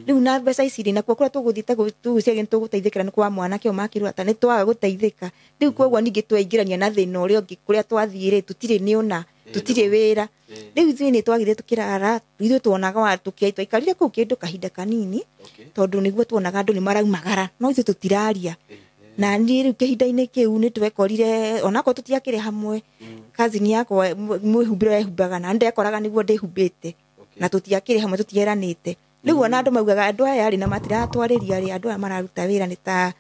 Rĩu na mbeca ici rĩ, nakuo kũrĩa tũgũthiĩte tũgwĩciria nĩ tũgũteithĩkĩra nĩ kwa mwanake ũyũ makĩrwo ata nĩ twaga gũteithĩka. Rĩu koguo ningĩ tweingĩrania na thĩna ũrĩa ũngĩ kũrĩa twathiĩ rĩ, tũtirĩ nĩ ũna, tũtirĩ wĩra. Rĩu ithuĩ nĩ twagire tũkĩrara, ithuĩ tuonaga wa twaikarire kũu kĩndũ kahinda kanini, tondũ nĩguo tuonaga andũ nĩ maraumagara, no ithuĩ tũtiraria. Na niĩ rĩu kĩhinda-inĩ kĩu nĩ twekorire onakorwo tũtiakĩrĩ hamwe, cousin yakwa mwĩhumbĩre ehumbaga na ndekoraga nĩguo ndĩhumbĩte, na tũtiakĩrĩ hamwe, tũtieranĩte. Rĩu ona andũ maugaga andũ aya rĩ na matiratwarĩria rĩ, andũ aya mararuta wĩra nĩ ta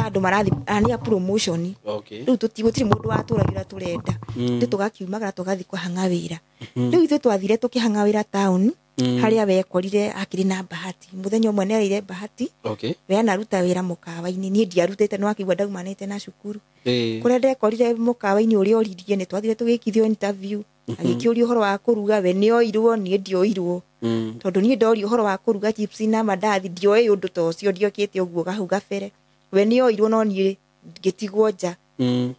andũ marathi nĩ a promotion. Rĩu gũtirĩ mũndũ watũragira tũrenda. Rĩu tũgakiumagara tũgathiĩ kũhang'a wĩra. Rĩu ithuĩ twathire tũkĩhang'a wĩra town harĩa wekorire akĩrĩ na Bahati. Mũthenya ũmwe nĩarĩire Bahati. We anaruta wĩra mũkawa-inĩ, niĩ ndiarutĩte no akĩigua ndaumanĩte na cukuru. Kũrĩa ndekorire mũkawa-inĩ ũrĩa oririe nĩ twathire tũgĩkithio interview. Agĩkĩũrio ũhoro wa kũruga, we nĩoirwo, niĩ ndioirwo. Tondũ niĩ ndorio ũhoro wa kũruga chips na mandathi ndioĩ ũndũ ta ũcio, ndiokĩte ũguo hau gabere. We nĩoirwo no niĩ ngĩtigwo nja.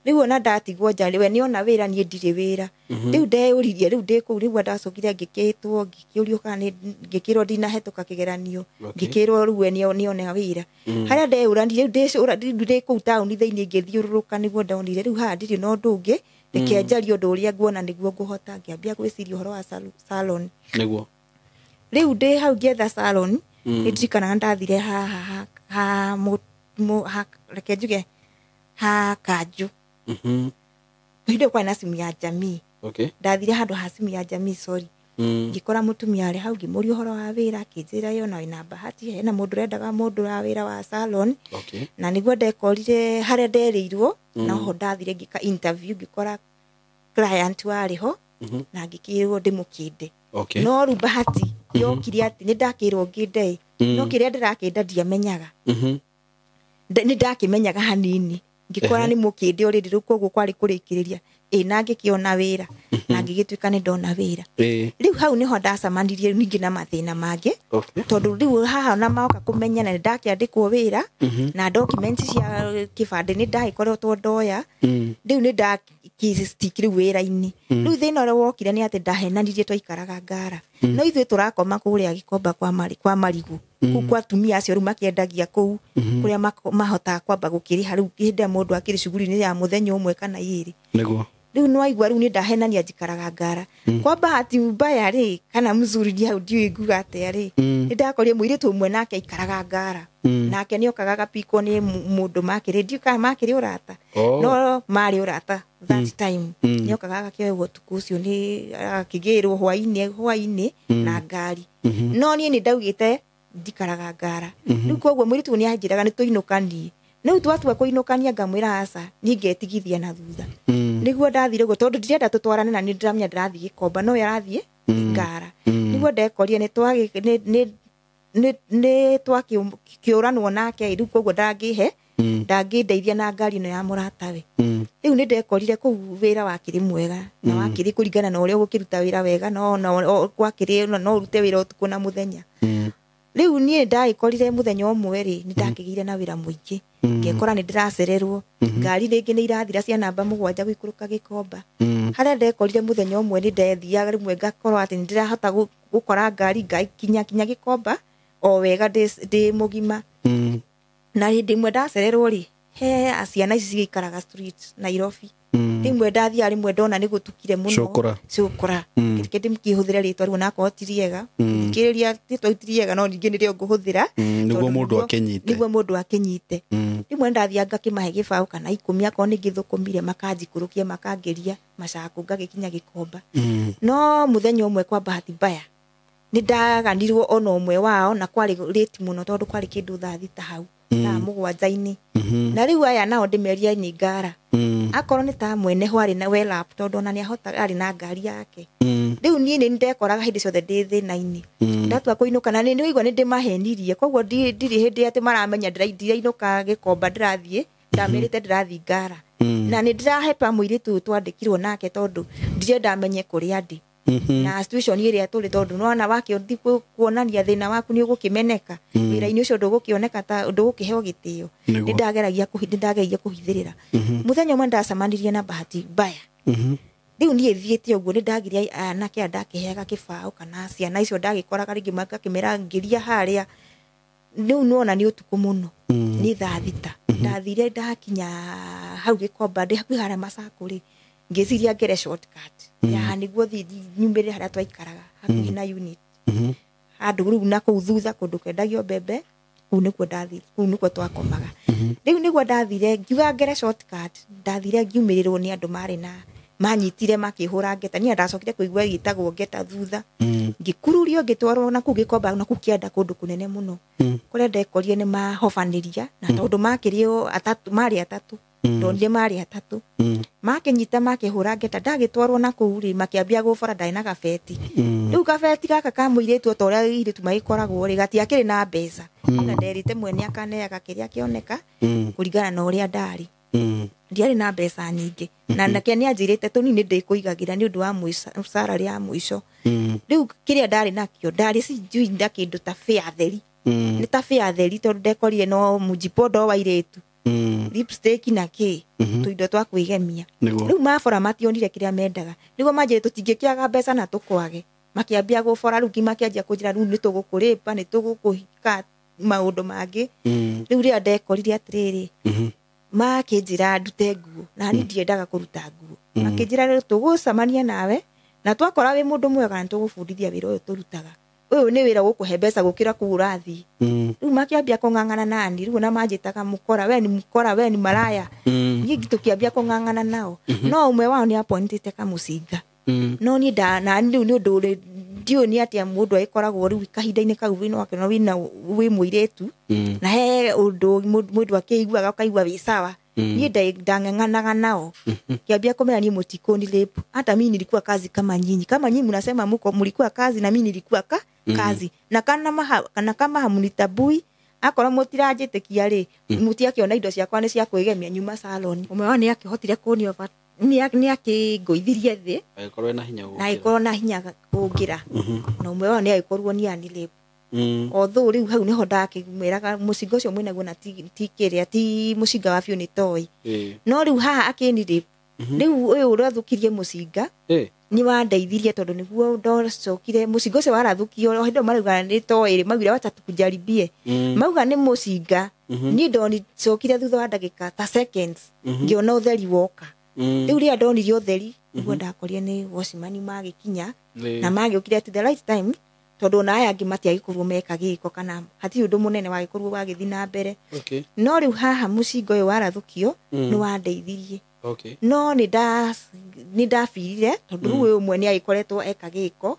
Rĩu ona ndatigwo nja, we nĩona wĩra, niĩ ndirĩ wĩra. Rĩu ndeyũririe, rĩu ndĩ kũu, rĩu ndacokire ngĩkĩtwo, ngĩkĩũrio kana ngĩkĩrwo ndinahĩtũka kĩgeranio, ngĩkĩrwo rĩu we nĩona wĩra. Harĩa ndeyũranirie, rĩu ndĩ kũu taũni thĩinĩ ngĩthiũrũrũka nĩguo ndonire rĩu haha ndirĩ na ũndũ ũngĩ, reke njarie ũndũ ũrĩa nguona nĩguo ngũhota. Ngĩambia gwĩciria ũhoro wa salon. Nĩguo. Rĩu ndĩ hau ngĩetha salon, nĩ ndirikanaga ndathire haha ha reke njuge ha Kanjũ. Hĩndĩ ĩyo kwarĩ na simu ya jamii. Ndathire handũ ha simu ya jamii, sorry. Ngĩkora mũtumia arĩ hau, ngĩmũria ũhoro wa wĩra, akĩnjĩra ye ona wĩna Bahati, hena mũndũ ũrendaga mũndũ wa wĩra wa salon. Na nĩguo ndekorire harĩa nderĩirwo, noho ndathire ngĩka interview, ngĩkora client warĩ ho, na ngĩkĩrwo ndĩmũkĩnde. No rĩu Bahati yokire atĩ nĩ ndakĩrwo ngĩnde, no kĩrĩa ndĩrakĩnda ndiamenyaga. Nĩ ndakĩmenyaga hanini. Ngĩkora nĩ mũkĩnde already, rĩu koguo kwarĩ kũrĩkĩrĩria. Na ngĩkĩona wĩra, na ngĩgĩtuĩka nĩ ndona wĩra. Rĩu hau nĩho ndacemanirie ningĩ na mathĩna mangĩ. Tondũ rĩu haha ona maoka kũmenyana nĩ ndakĩandĩkwo wĩra, na documents cia kĩbandĩ nĩ ndagĩkoretwo ndoya. Rĩu nĩ ndakĩ-stick rĩu wĩra-inĩ. Rĩu thĩna ũrĩa wokire nĩ atĩ ndahenanirie twaikaraga Ngara. No ithuĩ tũrakoma kũrĩa Gĩkomba kwa Marigũ. Kũu kwa atumia acio rĩu makĩendagia kũu, kũrĩa mahotaga kwamba gũkĩrĩha rĩu hĩndĩ ĩrĩa mũndũ akĩrĩ cuguri-inĩ ya mũthenya ũmwe kana igĩrĩ. Nĩguo. Rĩu nĩ waigua rĩu nĩ ndahenania njikaraga Ngara. Kwa bahati mbaya rĩ, kana mzuri nĩ hau ndiũĩ nguga atĩa rĩ, nĩ ndakorire mũirĩtu ũmwe nake aikaraga Ngara. Nake nĩokaga agapikwo nĩ mũndũ makĩrĩ, ndiũĩ kana makĩrĩ ũrata. No marĩ ũrata that time. Nĩokaga agakĩoywo ũtukũ ũcio nĩ agakĩgĩrwo hwaĩ-inĩ na ngari. No niĩ nĩ ndaugĩte ndikaraga Ngara. Rĩu koguo mũirĩtu nĩ anjĩraga nĩ tũinũkanie. Rĩu twatua kũinũkania ngamwĩra aca, niĩ ngetigithia na thutha. Nĩguo ndathire ũguo tondũ ndirenda tũtwarane na nĩ ndĩramenya ndĩrathiĩ Gĩkomba, no we arathiĩ Ngara. Nĩguo ndekorire nĩ twakĩũranwo nake, rĩu koguo ndangĩhe, ndangĩndeithia na ngari ĩno ya mũratawe. Rĩu nĩ ndekorire kũu wĩra wakĩrĩ mwega, na wakĩrĩ kũringana na ũrĩa ũgũkĩruta wĩra wega, no gwakĩrĩ no ũrute wĩra ũtukũ na mũthenya. Rĩu niĩ ndagĩkorire mũthenya ũmwe rĩ, nĩ ndakĩgĩire na wĩra mũingĩ. Ngekora nĩ ndĩracererwo. Ngari rĩngĩ nĩ irathira cia namba 7 gũikũrũka Gĩkomba. Harĩa ndekorire mũthenya ũmwe nĩ ndethiaga rĩmwe ngakorwo atĩ nĩ ndĩrahota gũkora ngari ngakinya kinya Gĩkomba o wega ndĩ mũgima. Na hĩndĩ ĩmwe ndacererwo rĩ, he ciana ici cigĩikaraga street Nairobi. Rĩmwe ndathiaga, rĩmwe ndona nĩ gũtukire mũno. Cũkũra. Reke ndĩmkĩhũthĩre rĩtwa rĩu onakorwo ti rĩega. Thikĩrĩria rĩtwa ti rĩega no ningĩ nĩrĩo ngũhũthĩra. Nĩguo mũndũ akĩnyite. Nĩguo mũndũ akĩnyite. Rĩmwe ndathiaga ngakĩmahe gĩbaũ kana 10 akorwo nĩ ngĩthũkũmire makanjikũrũkia makangĩria macakũ ngagĩkinya Gĩkomba. No mũthenya ũmwe kwa bahati mbaya nĩ ndaganirwo ona ũmwe wao, na kwarĩ late mũno tondũ kwarĩ kĩndũ thaa 6 hau, thaa 7-inĩ. Na rĩu aya nao ndĩmerie nĩ Ngara. Akorwo nĩ ta mwene ho arĩ na well up tondũ ona nĩahotaga arĩ na ngari yake. Rĩu niĩ nĩ ndekoraga hĩndĩ ciothe ndĩ thĩna-inĩ. Ndatua kũinũka na nĩ nĩwaigua nĩ ndĩmahenirie, koguo ndirĩ hĩndĩ atĩ maramenya ndirainũka Gĩkomba ndĩrathiĩ, ndamerĩte ndĩrathiĩ Ngara. Na nĩ ndĩrahepa mũirĩtu ũyũ twandĩkirwo nake tondũ ndirenda amenye kũrĩa ndĩ. Na situation ĩrĩa tũrĩ tondũ nĩwona wakĩũthi kuonania thĩna waku nĩ ũgũkĩmeneka. Wĩra-inĩ ũcio ndũgũkĩoneka ta ndũgũkĩheo gĩtĩo. Nĩ ndageragia kũhithĩrĩra. Mũthenya ũmwe ndacemanirie na bahati mbaya. Rĩu niĩ thiĩte ũguo nĩ ndagire anake aya ndakĩheaga kĩbaũ kana ciana icio ndagĩkoraga rĩngĩ magakĩmera ngĩria harĩa. Rĩu nĩwona nĩ ũtukũ mũno. Nĩ thaa 6. Ndathire ndakinya hau Gĩkomba ndĩ hakuhĩ harĩa Macakũ rĩ, ngĩciria ngere shortcut. Ya nĩguo thiĩ nyumĩrĩre harĩa twaikaraga hakuhĩ na unit. Handũ rĩu na kũu thutha kũndũ kwendagio mbembe, kũu nĩkuo ndathire, kũu nĩkuo twakomaga. Rĩu nĩguo ndathire ngiuga ngere shortcut, ndathire ngiumĩrĩrwo nĩ andũ marĩ na Manyitire makĩhũra ngeta. Niĩ ndacokire kũigua ĩgĩtagwo ngeta thutha. Ngĩkururio ngĩtwarwo na kũu Gĩkomba na kũu kĩanda kũndũ kũnene mũno. Kũrĩa ndekorire nĩ mahobanĩria na tondũ makĩrĩ o atatũ, marĩ atatũ. Ndonire marĩ atatũ. Makĩnyita makĩhũra ngeta, ndagĩtwarwo na kũu rĩ, makĩambia gũbora ndarĩ na gabeti. Rĩu gabeti gaka ka mũirĩtu o ta ũrĩa airĩtu magĩkoragwo rĩ, gatiakĩrĩ na mbeca. Na nderĩte mwene akaneaga kĩrĩa kĩoneka kũringana na ũrĩa ndarĩ. Ndiarĩ na mbeca nyingĩ. Na nake nĩ anjĩrĩte tũnini ndĩkũigagĩra nĩ ũndũ wa salary ya mũico. Rĩu kĩrĩa ndarĩ nakĩo, ndarĩ sijui nda kĩndũ ta bĩa theri. Nĩ ta bĩa theri tondũ ndekorire no mũjipondo wa airĩtu. Lipstick na kĩ, tũindo twa kwĩgemia. Rĩu mabora mationire kĩrĩa mendaga. Nĩguo manjĩre tũtingĩkĩaga mbeca na tũkwage. Makĩambia gũbora rĩu makĩanjia kũnjĩra rĩu nĩ tũgũkũrĩpa, nĩ tũgũkũhika maũndũ mangĩ. Rĩu rĩrĩa ndekorire atĩrĩrĩ, makĩnjĩra ndute nguo, na niĩ ndiendaga kũruta nguo. Makĩnjĩra rĩu tũgũcemania nawe, na twakora wĩ mũndũ mwega nĩ tũgũbundithia wĩra ũyũ tũrutaga. Ũyũ nĩ wĩra gũkũhe mbeca gũkĩra kũu ũrathiĩ. Rĩu makĩambia kũng'ang'ana nani, rĩu ona manjĩtaga mũkora, we ni mũkora, we ni maraya. Niĩ tũkĩambia kũng'ang'ana nao. No ũmwe wao nĩ apointĩte kamũcinga. No niĩ na rĩu nĩ ũndũ ũrĩ, ndiũĩ nĩ atĩa mũndũ agĩkoragwo rĩu kahinda-inĩ kau wĩna wake, no wĩ mũirĩtu. Na he ũndũ mũndũ akĩiguaga ũkaigua wĩ sawa. Niĩ ndang'ang'anaga nao. Kĩambia kũmera niĩ mũtikũni rape. Hata mimi nilikuwa kazi kama nyinyi. Kama nyinyi mnasema mko mlikuwa kazi na mimi nilikuwa kazi. Na kana kama hamunitabui, akorwo mũtiranjĩtĩkia rĩ, mũtiakĩona indo ciakwa nĩ cia kwĩgemia nyuma salon. Ũmwe wao nĩ akĩhotire kũnio nĩ akĩngũithirie thĩ. Agĩkorwo ena hinya gũkĩra. Na agĩkorwo na hinya gũkĩra. Na ũmwe wao nĩ agĩkorwo nĩ ani rape. Although rĩu hau nĩho ndakĩmwĩraga mũcinga ũcio mwĩnaguo na ti kĩrĩa, ti mũcinga wa biũ nĩ toy. No rĩu haha akĩni rape. Rĩu ũyũ ũrathũkirie mũcinga, nĩ wandeithirie tondũ nĩguo ndacokire mũcinga ũcio warathũkio, o hĩndĩ ĩyo marauga nĩ toy rĩ, maugire wacha tukujaribie. Mauga nĩ mũcinga. Niĩ ndocokire thutha wa ndagĩka ta seconds, ngĩona ũtheri woka. Rĩu rĩrĩa ndonire ũtheri, nĩguo ndakorire nĩ watchman magĩkinya, na magĩũkire at the right time, tondũ ona aya angĩ matiagĩkorwo meka gĩko kana hatirĩ ũndũ mũnene wagĩkorwo wagĩthiĩ na mbere. No rĩu haha mũcinga ũyũ warathũkio, nĩ wandeithirie. No nĩ ndabirire, tondũ rĩu ũyũ ũmwe nĩ agĩkoretwo eka gĩko,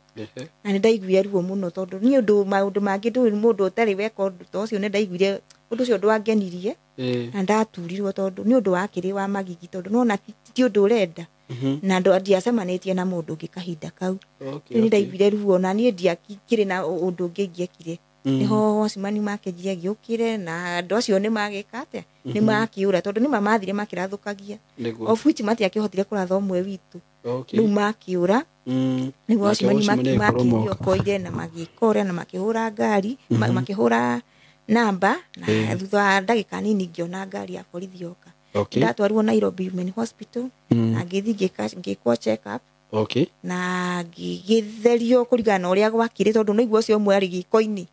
na nĩ ndaiguire ruo mũno, tondũ niĩ ũndũ maũndũ mangĩ ndũĩ mũndũ ũtarĩ weka ũndũ ta ũcio, nĩ ndaiguire ũndũ ũcio ndwangenirie, na ndaturirwo tondũ nĩ ũndũ wakĩrĩ wa magigi, tondũ nĩwona ti ũndũ ũrenda. Na ndiacemanĩtie na mũndũ ũngĩ kahinda kau. Rĩu nĩ ndaiguire ruo, na niĩ ndiakĩrĩ na ũndũ ũngĩ ingĩekire. Nĩho watchman makĩnjia ngĩũkĩre, na andũ acio nĩ magĩka atĩa? Nĩ makĩũra, tondũ nĩ mamathire makĩrathũkagia. Of which matiakĩhotire kũratha ũmwe witũ. Rĩu makĩũra, nĩguo Nake watchman watchman agĩkorwo moka. makĩokoire na magĩkora na makĩhũra ngari, makĩhũra namba, na thutha wa ndagĩka nini ngĩona ngari ya borithi yoka. Ndatwarirwo Nairobi Women Hospital, na ngĩthiĩ ngĩkwo check up. Na ngĩgĩtherio kũringana na ũrĩa gwakĩrĩ, tondũ nĩguo ũcio ũmwe arĩ gĩko-inĩ.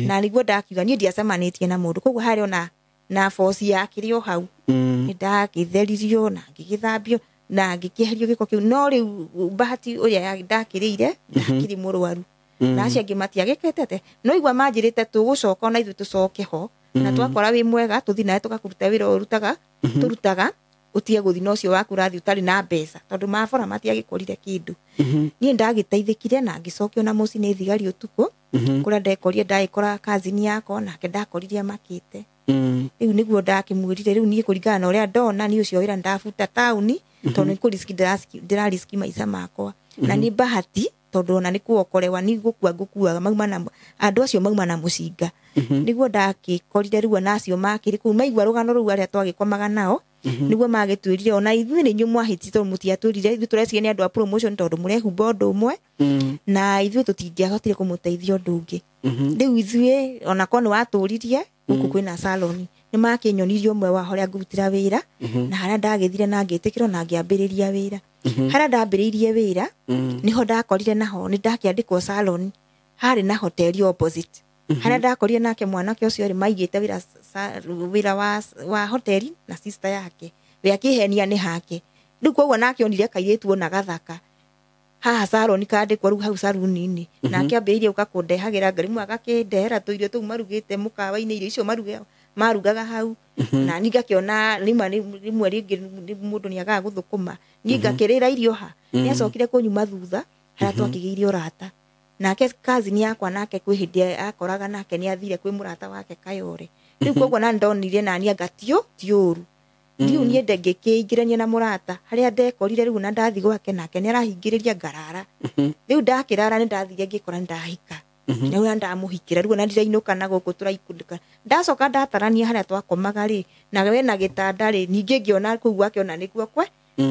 Na nĩguo ndakiuga niĩ ndiacemanĩtie na mũndũ, koguo harĩ ona na force yakĩrĩ o hau. Nĩ ndagĩtheririo na ngĩgĩthambio na ngĩkĩeherio gĩko kĩu. No rĩu bahati ũrĩa ndakĩrĩire, ndakĩrĩ mũrwaru. Na acio angĩ matiagĩkĩte atĩa. No igua manjĩrĩte tũgũcoka ona ithuĩ tũcoke ho, na twakora wĩ mwega tũthiĩ nawe tũgakũruta wĩra ũyũ tũrutaga, ũtige gũthiĩ na ũcio waku ũrathiĩ ũtarĩ na mbeca, tondũ mabora matiagĩkorire kĩndũ. Niĩ ndagĩteithĩkire na ngĩcokio na mũciĩ nĩ thigari ũtukũ, kũrĩa ndekorire ndagĩkora cousin yakwa, nake ndakorire amakĩte. Rĩu nĩguo ndakĩmwĩrire, rĩu niĩ kũringana na ũrĩa ndona, niĩ ũcio wĩra ndabuta taũni, tondũ nĩ kũriski ndĩrariski maica makwa. Na nĩ bahati, tondũ ona nĩ kuokorewa, nĩ gũkua ngũkuaga, mauma na andũ acio mauma na mũcinga. Nĩguo ndakĩkorire rĩu ona acio makĩrĩ kũu, maigua rũgano rũu arĩa twagĩkomaga nao, nĩguo magĩtwĩrire ona ithuĩ nĩ inyuĩ mwahĩtire tondũ mũtiatwĩrire, ithuĩ tũreciria nĩ andũ a promotion tondũ mũrehumba ũndũ ũmwe, na ithuĩ tũtingĩahotire kũmũteithia ũndũ ũngĩ. Rĩu ithuĩ ona korwo nĩ watũririe, gũkũ kwĩna salon, nĩ makĩnyonirie ũmwe wa harĩa ngũrutĩra wĩra, na harĩa ndagĩthire na ngĩtĩkĩrwo na ngĩambĩrĩria wĩra. Harĩa ndambĩrĩirie wĩra, nĩho ndakorire naho, nĩ ndakĩandĩkwo salon, harĩ na hoteli opposite. Harĩa ndakorire nake mwanake ũcio rĩ, maigĩte wĩra wa hoteli na sister yake. We akĩhenia nĩ hake. Rĩu koguo nake onire kairĩtu ona gathaka. Haha salon kandĩkwo rĩu hau salon-inĩ. Nake ambĩrĩirie gũka kũndehagĩra ngarimũ, agakĩndehera tũirio tũu marugĩte mũkawa-inĩ, irio icio maruge marugaga hau na niĩ ngakĩona rĩmwe rĩngĩ mũndũ nĩagaga gũthũkũma niĩ ngakĩrĩra irio ha nĩacokire kũnyuma thutha harĩa twakĩgĩire ũrata nake cousin yakwa nake kwĩ hĩndĩ akoraga nake nĩathire kwĩ mũrata wake Kayore rĩu koguo na ndonire nani anga ti ũru rĩu niĩ ngĩkĩingĩrania na mũrata harĩa ndekorire rĩu na ndathi gwake nake nĩarahingĩrĩria ngarara rĩu ndakĩrara nĩ ndathire ngĩkora nĩndahika rĩu na ndamũhikĩra rĩu na ndirainũka na gũkũ tũraikũrũka ndacoka ndatarania harĩa twakomaga rĩ na we na gĩtanda rĩ ningĩ ngĩona kũu gwake ona nĩkuo kwe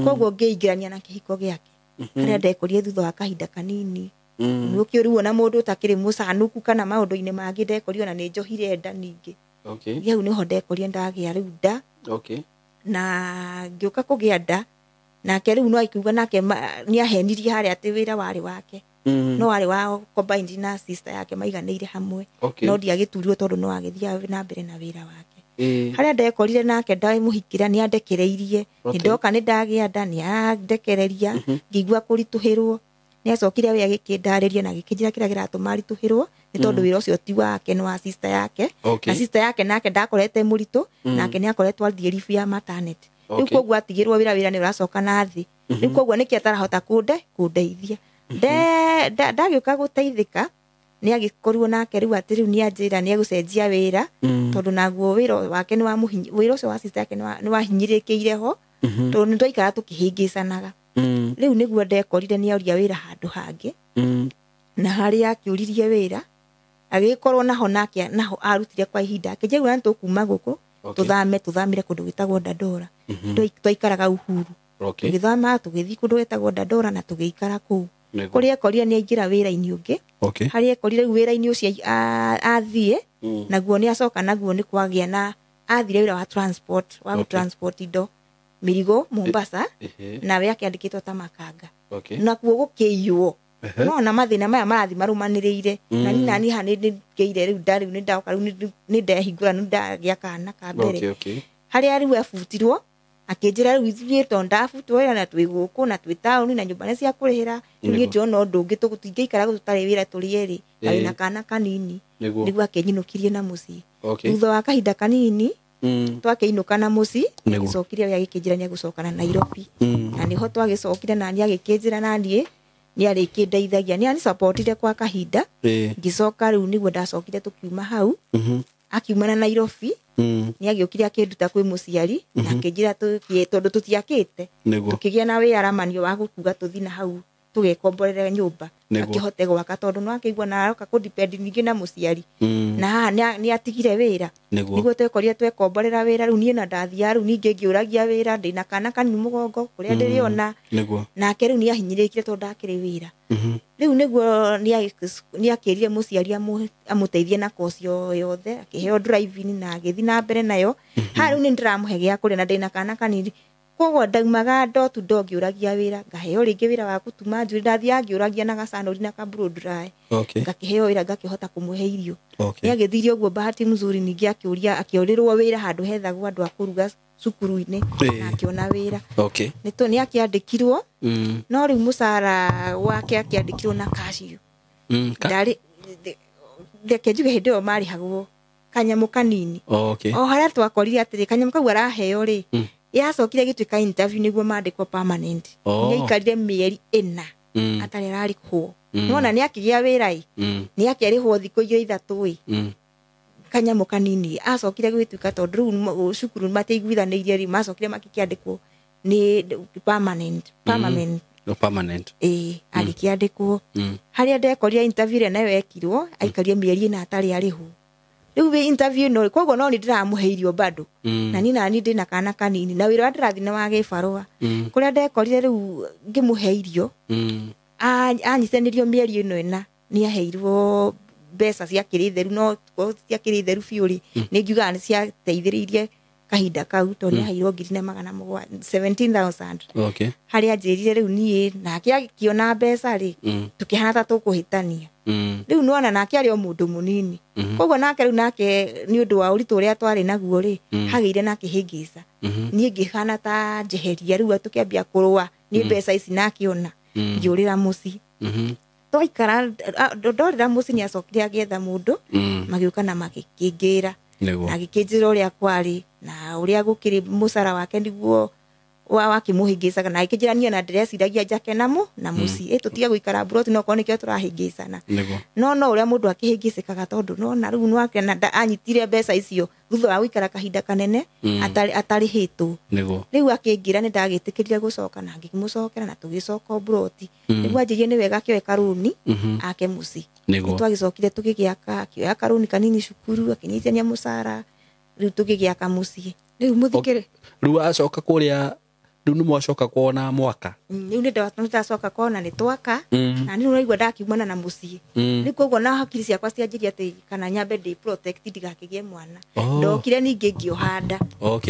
koguo ngĩingĩrania na kĩhiko gĩake harĩa ndekorire thutha wa kahinda kanini nĩũkĩũĩ rĩu ona mũndũ ũtakĩrĩ mũcanũku kana maũndũ-inĩ mangĩ ndekorire ona nĩ njohire nda ningĩ hau nĩho ndekorire ndagĩa rĩu nda na ngĩũka kũgĩa nda nake rĩu no akiuga nake nĩahenirie harĩa atĩ wĩra warĩ wake no warĩ wa combined na sister yake maiganĩire hamwe no ndiagĩturirwo tondũ no agĩthiaga na mbere na wĩra wake harĩa ndekorire nake ndamũhikĩra nĩandekereirie nĩndoka nĩndagĩa nda nĩandekereria ngĩigua kũritũhĩrwo nĩacokire we agĩkĩndarĩria na agĩkĩnjĩra kĩrĩa kĩratũma aritũhĩrwo nĩ tondũ wĩra ũcio ti wake nĩ wa sister yake na sister yake nake ndakorete mũritũ nake nĩakoretwo athiĩ leave ya maternity rĩu koguo atigĩrwo wĩra nĩ ũracoka na thĩ rĩu koguo nĩkĩ atarahota kũndeithia ndagĩũka gũteithĩka nĩagĩkorirwo nake rĩu atĩ rĩu nĩanjĩra nĩegũcenjia wĩra tondũ naguo wĩra wake wĩra ũcio wa sister yake nĩwahinyĩrĩkĩire ho tondũ nĩtwaikara tũkĩhĩngĩcanaga rĩu nĩguo ndekorire nĩoria wĩra handũ hangĩ na harĩa akĩũririe wĩra agĩkorwo naho nake naho arutire kwa ihinda akĩnjĩra nĩ tũkuma gũkũ tũthamire kũndũ gwĩtagwo Dandora twaikaraga Uhuru tũgĩthama tũgĩthiĩ kũndũ gwĩtagwo Dandora na tũgĩikara kũu kũrĩa ekorire nĩaingĩra wĩra-inĩ ũngĩ harĩa ekorire rĩu wĩra-inĩ ũcio athiĩ naguo nĩacoka naguo nĩ kwagĩa na athire wĩra wa transport wa gũtransport indo mĩrigo Mombasa nawe akĩandĩkĩtwo ta makanga nakuo gũkĩiywo no na mathĩna maya marathi marũmanĩrĩire na niĩ nani haha nĩngĩire rĩu nda rĩu nĩndoka rĩu nĩndehingũra nĩndagĩa kana ka mbere harĩa rĩu abutirwo akĩnjĩra rĩu ithuĩ tondũ ndabutwo wĩra na twĩ gũkũ na twĩ taũni na nyũmba nĩ cia kũrĩhĩra rĩu niĩ ndĩrona ũndũ ũngĩ tũtingĩikara gũkũ tũtarĩ wĩra tũrĩ erĩ na wĩna kana kanini nĩguo akĩnyinũkirie na mũciĩ thutha wa kahinda kanini twakĩinũka na mũciĩ agĩcokire we agĩkĩnjĩra nĩegũcoka na Nairobi na nĩho twagĩcokire na niĩ agĩkĩnjĩra na niĩ nĩarĩkĩndeithagia nĩanisupportire kwa kahinda ngĩcoka rĩu nĩguo ndacokire tũkiuma hau akiuma na Nairobi nĩagĩũkire akĩnduta kwĩ mũciari na akĩnjĩra tondũ tũtiakĩte tũkĩgĩa na wĩaramanio wa gũkuga tũthiĩ na hau tũgekomborere nyũmba akĩhote gwaka tondũ no akĩigua na aroka kũdepend ningĩ na mũciari na haha nĩatigire wĩra nĩguo twekorire twekomborera wĩra rĩu niĩ na ndathiaga rĩu ningĩ ngĩũragia wĩra ndĩna kana kanini mũgongo kũrĩa ndĩrĩona nake rĩu nĩahinyĩrĩrĩkire tondũ ndakĩrĩ wĩra rĩu nĩguo nĩakĩrire mũciari amũteithie na kosi yothe akĩheo driving na agĩthiĩ na mbere nayo haha rĩu nĩndĩramũhe gĩa kũrĩa na ndĩna kana kanini koguo ndaumaga door to door ngĩũragia wĩra ngaheo rĩngĩ wĩra wa gũtuma njuĩrĩ ndathiaga ngĩũragia na gacanũri na ka blow dry ngakĩheo wĩra ngakĩhota kũmũhe irio nĩagĩthire ũguo bahati mzuri ningĩ akĩũria akĩũrĩrwo wĩra handũ hethagwo andũ a kũruga cukuru-inĩ na akĩona wĩra nĩakĩandĩkirwo no rĩu mũcara wake akĩandĩkirwo na cash ndarĩ reke njuge hĩndĩ ĩyo marĩhagwo kanyamũ kanini o harĩa twakorire atĩrĩ kanyamũ kau araheo rĩ yacokire gĩtuĩka interview nĩguo mandĩkwo permanent nĩaikarire mĩeri 4 atarĩ ararĩhwo nĩwona nĩakĩgĩa wĩra ĩ nĩakĩarĩhwo thikũ igĩrĩ ithatũ ĩ kanyamũ kanini acokire gũgĩtuĩka tondũ rĩu cukuru matiaiguithanĩirie rĩ macokire makĩkĩandĩkwo nĩ permanent ĩ agĩkĩandĩkwo harĩa ndekorire interview ĩrĩa nayo ekirwo aikarire mĩeri 4 atarĩ arĩhwo rĩu wĩ interview ĩno koguo no nĩ ndĩramũhe irio bado na niĩ nani ndĩna kana kanini na wĩra ũrĩa ndĩrathiĩ nĩ wa gĩbarũa kũrĩa ndekorire rĩu ngĩmũhe irio anyitanĩrio mĩeri ĩno 4 nĩaheirwo mbeca ciakĩrĩ theru no ciakĩrĩ theru biũ rĩ nĩ ngiugaga nĩ ciateithĩrĩirie kahinda kau tondũ nĩaheirwo 1,700 17,000 harĩa anjĩrire rĩu niĩ nake akĩona mbeca rĩ tũkĩhana ta tũkũhĩtania rĩu nĩwona nake arĩ o mũndũ mũnini koguo nake rĩu nake nĩ ũndũ wa ũritũ ũrĩa twarĩ naguo rĩ hagĩire na kĩhĩngĩca niĩ ngĩhana ta njeheria rĩu tũkĩambia kũrũa nĩ mbeca ici nakĩona ngĩũrĩra mũciĩ twaikara ndorĩra mũciĩ nĩacokire agĩetha mũndũ magĩũka na magĩkĩngĩra Na agĩkĩnjĩra ũrĩa kwarĩ na ũrĩa gũkĩrĩ mũcara wake nĩguo wakĩmũhĩngĩcaga na agĩkĩnjĩra niĩ ona ndĩreciragia njake na mũciĩ tũtige gũikara mburoti no korwo nĩkĩo tũrahĩngĩcana no no ũrĩa mũndũ akĩhĩngĩcĩkaga tondũ nona rĩu nĩwake na anyitire mbeca icio thutha wa gũikara kahinda kanene atarĩhĩtwo rĩu akĩnjĩra nĩ ndagĩtĩkĩrire gũcoka na ngĩmũcokera na tũgĩcoka mburoti nĩguo anjĩrie nĩ wega akĩoe karũni ake mũciĩ nĩtwagĩcokire tũgĩgĩaka akĩoya karũni kanini cukuru akĩnyitania mũcara rĩu tũgĩgĩaka mũciĩ rĩu mũthikĩrĩ rĩu acoka kũrĩa rĩu nĩ mwacoka kuona mwaka rĩu nĩ ndacoka kuona nĩ twaka na nĩ ũraigua ndakiumana na mũciĩ rĩu koguo na hakiri ciakwa cianjĩria atĩ kana nyambe ndĩ protect ndigakĩgĩe mwana ndokire ningĩ ngĩoha nda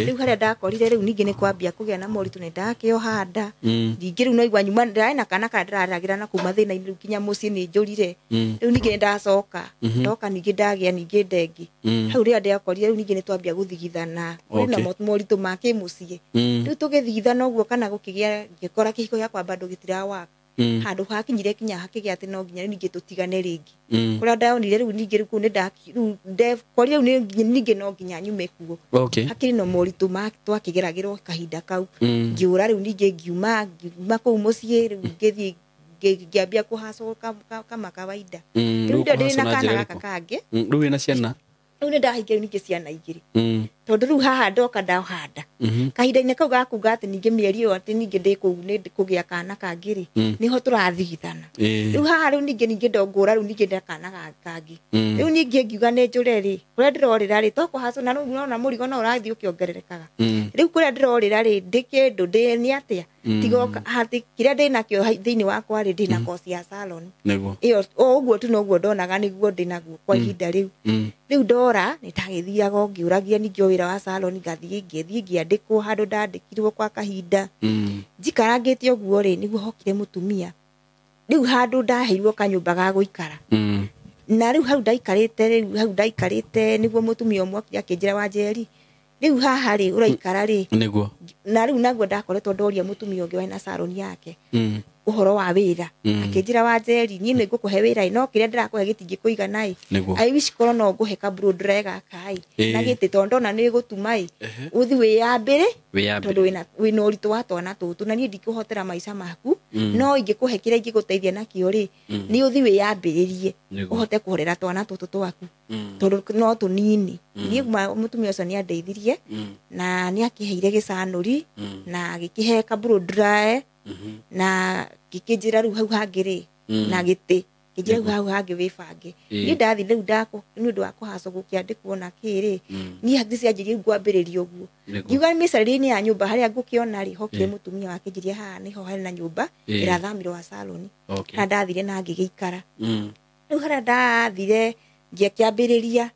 rĩu harĩa ndakorire rĩu ningĩ nĩ kwambia kũgĩa na moritũ nĩ ndakĩoha nda ningĩ rĩu naigua nyuma ndĩrarĩ na kana karĩa ndĩraragĩra na kuma thĩna-inĩ rĩu nginya mũciĩ nĩ njũrire rĩu ningĩ nĩ ndacoka ndoka ningĩ ndagĩa ningĩ ndengi hau rĩrĩa ndakorire rĩu ningĩ nĩ twambia gũthigithana kũrĩ na moritũ ma kĩmũciĩ rĩu tũgĩthigithana ũguo kana gũkĩgĩa ngĩkora kĩhiko gĩakwa bado gĩtirawaka handũ hakinyire kinya hakĩgĩa atĩ no nginya ningĩ tũtigane rĩngĩ kũrĩa ndonire rĩu ningĩ rĩu kũu nĩndakorire rĩu ningĩ no nginya nyume kuo hakĩrĩ na moritũ ma twakĩgeragĩrwo kahinda kau ngĩũra rĩu ningĩ ngiuma kũu mũciĩ rĩu ngĩthiĩ ngĩambia kũhacwo kama kawaida rĩu ndĩ na kana gaka kangĩ rĩu wĩna ciana rĩu nĩ ndahingia rĩu ningĩ ciana igĩrĩ tondũ rĩu haha ndoka ndahanda kahinda-inĩ kau gakuga atĩ ningĩ mĩeri ĩyo atĩ ningĩ ndĩ kũu nĩ kũgĩa kana kangĩ rĩ nĩho tũrathigithana rĩu haha rĩu ningĩ ningĩ ndongũra rĩu ningĩ nda kana kangĩ rĩu ningĩ ngiuga nĩ njũre rĩ kũrĩa ndĩrorĩra rĩ tokũhacwo na rĩu nona mũrigo no ũrathiĩ ũkĩongererekaga rĩu kũrĩa ndĩrorĩra rĩ ndĩ kĩndũ ndĩ nĩ atĩa tiga atĩ kĩrĩa ndĩ nakĩo thĩinĩ wakwa rĩ ndĩ na kosi ya salon ĩyo o ũguo tu noguo ndonaga nĩguo ndĩ naguo kwa ihinda rĩu rĩu ndora nĩ ndagĩthiaga ngĩũragia ningĩ wĩra wa salon ngathiĩ ngĩthiĩ ngĩandĩkwo handũ ndandĩkirwo kwa kahinda njikarangĩte ũguo rĩ nĩguo hokire mũtumia rĩu handũ ndaheirwo kanyũmba ga gũikara na rĩu hau ndaikarĩte rĩu hau ndaikarĩte nĩguo mũtumia ũmwe okire akĩnjĩra Wanjeri rĩu haha rĩ ũraikara rĩ nĩguo na rĩu naguo ndakoretwo ndoria mũtumia ũngĩ wena salon yake ũhoro wa wĩra akĩnjĩra Wanjeri niĩ nĩ ngũkũhe wĩra no kĩrĩa ndĩrakũhe gĩtingĩkũigana ĩ I wish korwo no ngũhe ka blow dry gaka ĩ na gĩtĩ tondũ ndona nĩ gũtuma ĩ ũthi wĩyambĩre tondũ wĩna ũritũ wa twana tũtũ na niĩ ndikũhotera maica maku no ingĩkũhe kĩrĩa ingĩgũteithia nakĩo rĩ nĩ ũthi wĩyambĩrĩrie ũhote kũhorera twana tũtũ twaku tondũ no tũnini niĩ mũtumia ũcio nĩ andeithirie na nĩ akĩheire gĩcanũri na agĩkĩhe ka blow dry na gĩkĩnjĩra rĩu hau hangĩ rĩ na gĩtĩ kĩnjĩra rĩu hau hangĩ wĩbange niĩ ndathi rĩu nĩ ũndũ wa kũhacwo gũkĩandĩkwo na kĩ rĩ niĩ hakiri cianjĩrie rĩu ngwambĩrĩria ũguo ngiuga mĩcarĩrie-inĩ ya nyũmba harĩa ngũkĩona rĩ hokire mũtumia wakĩnjĩria haha nĩho harĩ na nyũmba ĩrathamirwo wa salon harĩa ndathire na ngĩgĩikara rĩu harĩa ndathire ngĩkĩambĩrĩria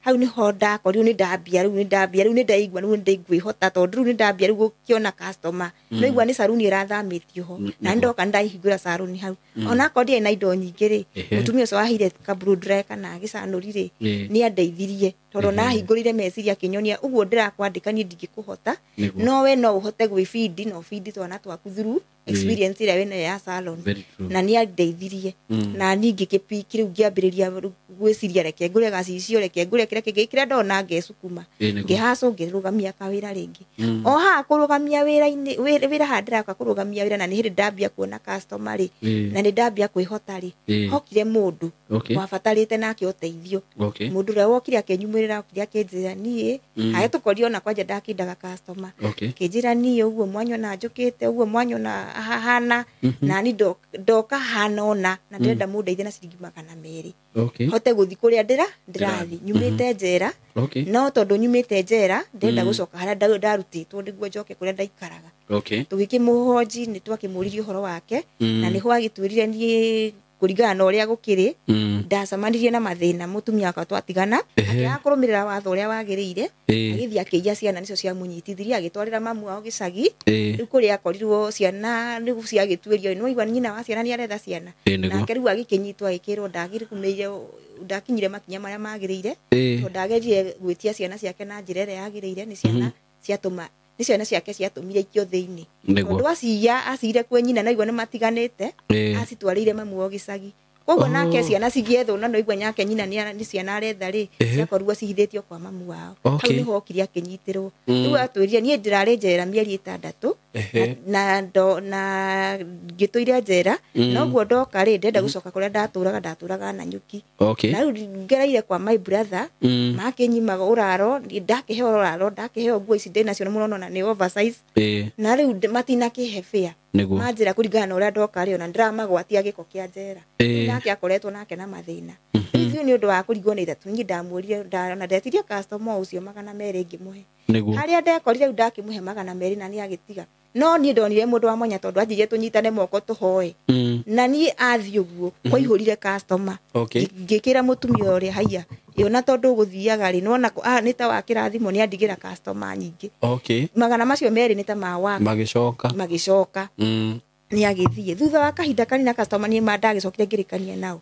hau niho ndakorirwo nĩ ndambia rĩu nĩ ndambia rĩu nĩ ndaigua rĩu nĩ ngwĩhota tondũ rĩu nĩ ndambia rĩu gũkĩona customer no igua nĩ saruni ĩrathamĩtio ho na ndoka ndahingũra saruni hau onakorwo ndiarĩ na indo nyingĩ rĩ mũtumia ũcio waheire ka blow dry kana gĩcanũri rĩ nĩ andeithirie tondũ nahingũrire meciria akĩnyonia ũguo ndĩrakwandĩka niĩ ndingĩkũhota no we no ũhote gwĩbindi na ũbindi twana twaku through experience ĩrĩa wĩnayo ya salon na nĩ andeithirie na niĩ ngĩkĩpiki rĩu ngĩambĩrĩria gwĩciria reke ngũre gacicio reke ngũre kĩrĩa kĩngĩ kĩrĩa ndona ngecukuma ngĩhacwo ngĩrũgamia kawĩra rĩngĩ o haha kũrũgamia wĩra-inĩ wĩra haha ndĩraka kũrũgamia wĩra na nĩ hĩndĩ ndambia kuona customer rĩ na nĩ ndambia kwĩhota rĩ hokire mũndũ wabatarĩte nake ũteithio mũndũ ũrĩa wokire akĩnyumĩrĩra okire akĩnjĩra niĩ harĩa tũkorio ona kwanja ndakĩndaga customer akĩnjĩra niĩ ũguo mwanyona njũkĩte ũguo mwanyona hana na ni ndoka hana ona na ndĩrenda mũndeithie na ciringi 200 hote gũthiĩ kũrĩa ndĩrathiĩ nyumĩte njera no tondũ nyumĩte njera ndĩrenda gũcoka harĩa ndarutĩtwo nĩguo njoke kũrĩa ndaikaraga tũgĩkĩmũhonji nĩ twakĩmũririe ũhoro wake na nĩho agĩtwĩrire niĩ kũringana na ũrĩa gũkĩrĩ ndacemanirie na mathĩna mũtumia wakwa twatigana akĩaga kũrũmĩrĩra watho ũrĩa wagĩrĩire agĩthiĩ akĩiya ciana nĩcio ciamũnyitithirie agĩtwarĩra mamu wao gĩcagi rĩu kũrĩa akorirwo ciana rĩu ciagĩtuĩrio nĩ waigua nyina wa ciana nĩ aretha ciana nake rĩu agĩkĩnyitwo agĩkĩrwo ndakinyire makinya marĩa magĩrĩire tondũ ndagerire gwĩtia ciana ciake na njĩra ĩrĩa yagĩrĩire nĩ ciana ciatũma nĩ ciana ciake ciatũmire ikio thĩinĩ tondũ aciya acire kwĩ nyina na igua nĩ matiganĩte acitwarĩire mamu wao gĩcagi Koguo nake ciana cigĩethwo na no igua nyake nyina nĩ ciana aretha rĩ, ciakorirwo cihithĩtio kwa mamu wao. Hau nĩho okire akĩnyitĩrwo. Rĩu atwĩrire niĩ ndĩrarĩ njera mĩeri 6 na na ngĩtũire njera, noguo ndoka rĩ ndenda gũcoka kũrĩa ndatũraga na nyuki. Na rĩu ngereire kwa my brother, makĩnyimaga ũraro, ndakĩheo ũraro, ndakĩheo nguo ici ndĩnacio nĩ mũrona na nĩ oversize. Na rĩu matinakĩhe fare. Manjĩra kũringana na ũrĩa ndoka rĩ, ona ndĩramagwatia gĩko kĩa njera. Nake akoretwo nake na mathĩna. Ithuĩ nĩ ũndũ wa kũringwo nĩ ithatũ, niĩ ndamũrire, na ndetirie customer ũcio 200 ngĩmũhe. Harĩa ndekorire rĩu ndakĩmũhe 200 na nĩ agĩtiga. No niĩ ndonire mũndũ wa mwanya tondũ anjĩrire tũnyitane moko tũhoe. Na niĩ athiĩ ũguo kwaihũrire customer. Ngĩkĩra mũtumia ũrĩa haiya, ĩ ona tondũ ũgũthiaga rĩ, nĩwona nĩ ta wa kĩrathimo nĩ andigĩra customer nyingĩ. 200 macio nĩ ta ma waka. Magĩcoka. Nĩ agĩthiĩ. Thutha wa kahinda kanini customer niĩ ndagĩcokire ngĩrĩkania nao.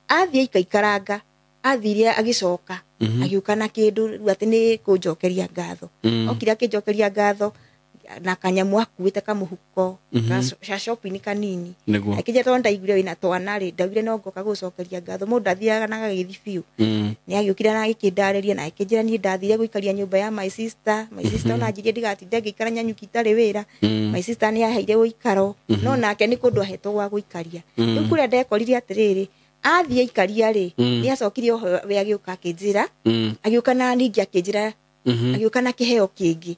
Athiĩ aikaikaranga, athire agĩcoka, agĩũka na kĩndũ rĩu atĩ nĩ kũnjokeria ngatho. Okire akĩnjokeria ngatho na kanyamũ akuĩte kamũhuko ga shopping kanini. Akĩnjĩra tondũ ndaiguire wĩna twana rĩ, ndaugire no ngoka gũcokeria ngatho. Mũndũ athiaga na agagĩthiĩ biũ. Nĩ agĩũkire na agĩkĩndarĩria na akĩnjĩra niĩ ndathire gũikaria nyũmba ya my sister. My sister ona anjirie ndigatinde ngĩikara nyanyuki itarĩ wĩra. My sister nĩ aheire ũikaro, no nake nĩ kũndũ ahetwo gwa gũikaria. Rĩu kũrĩa ndekorire atĩrĩrĩ, athiĩ aikaria rĩ, nĩ acokire oho we agĩũka akĩnjĩra, agĩũka na ningĩ akĩnjĩra, agĩũka na kĩheo kĩngĩ.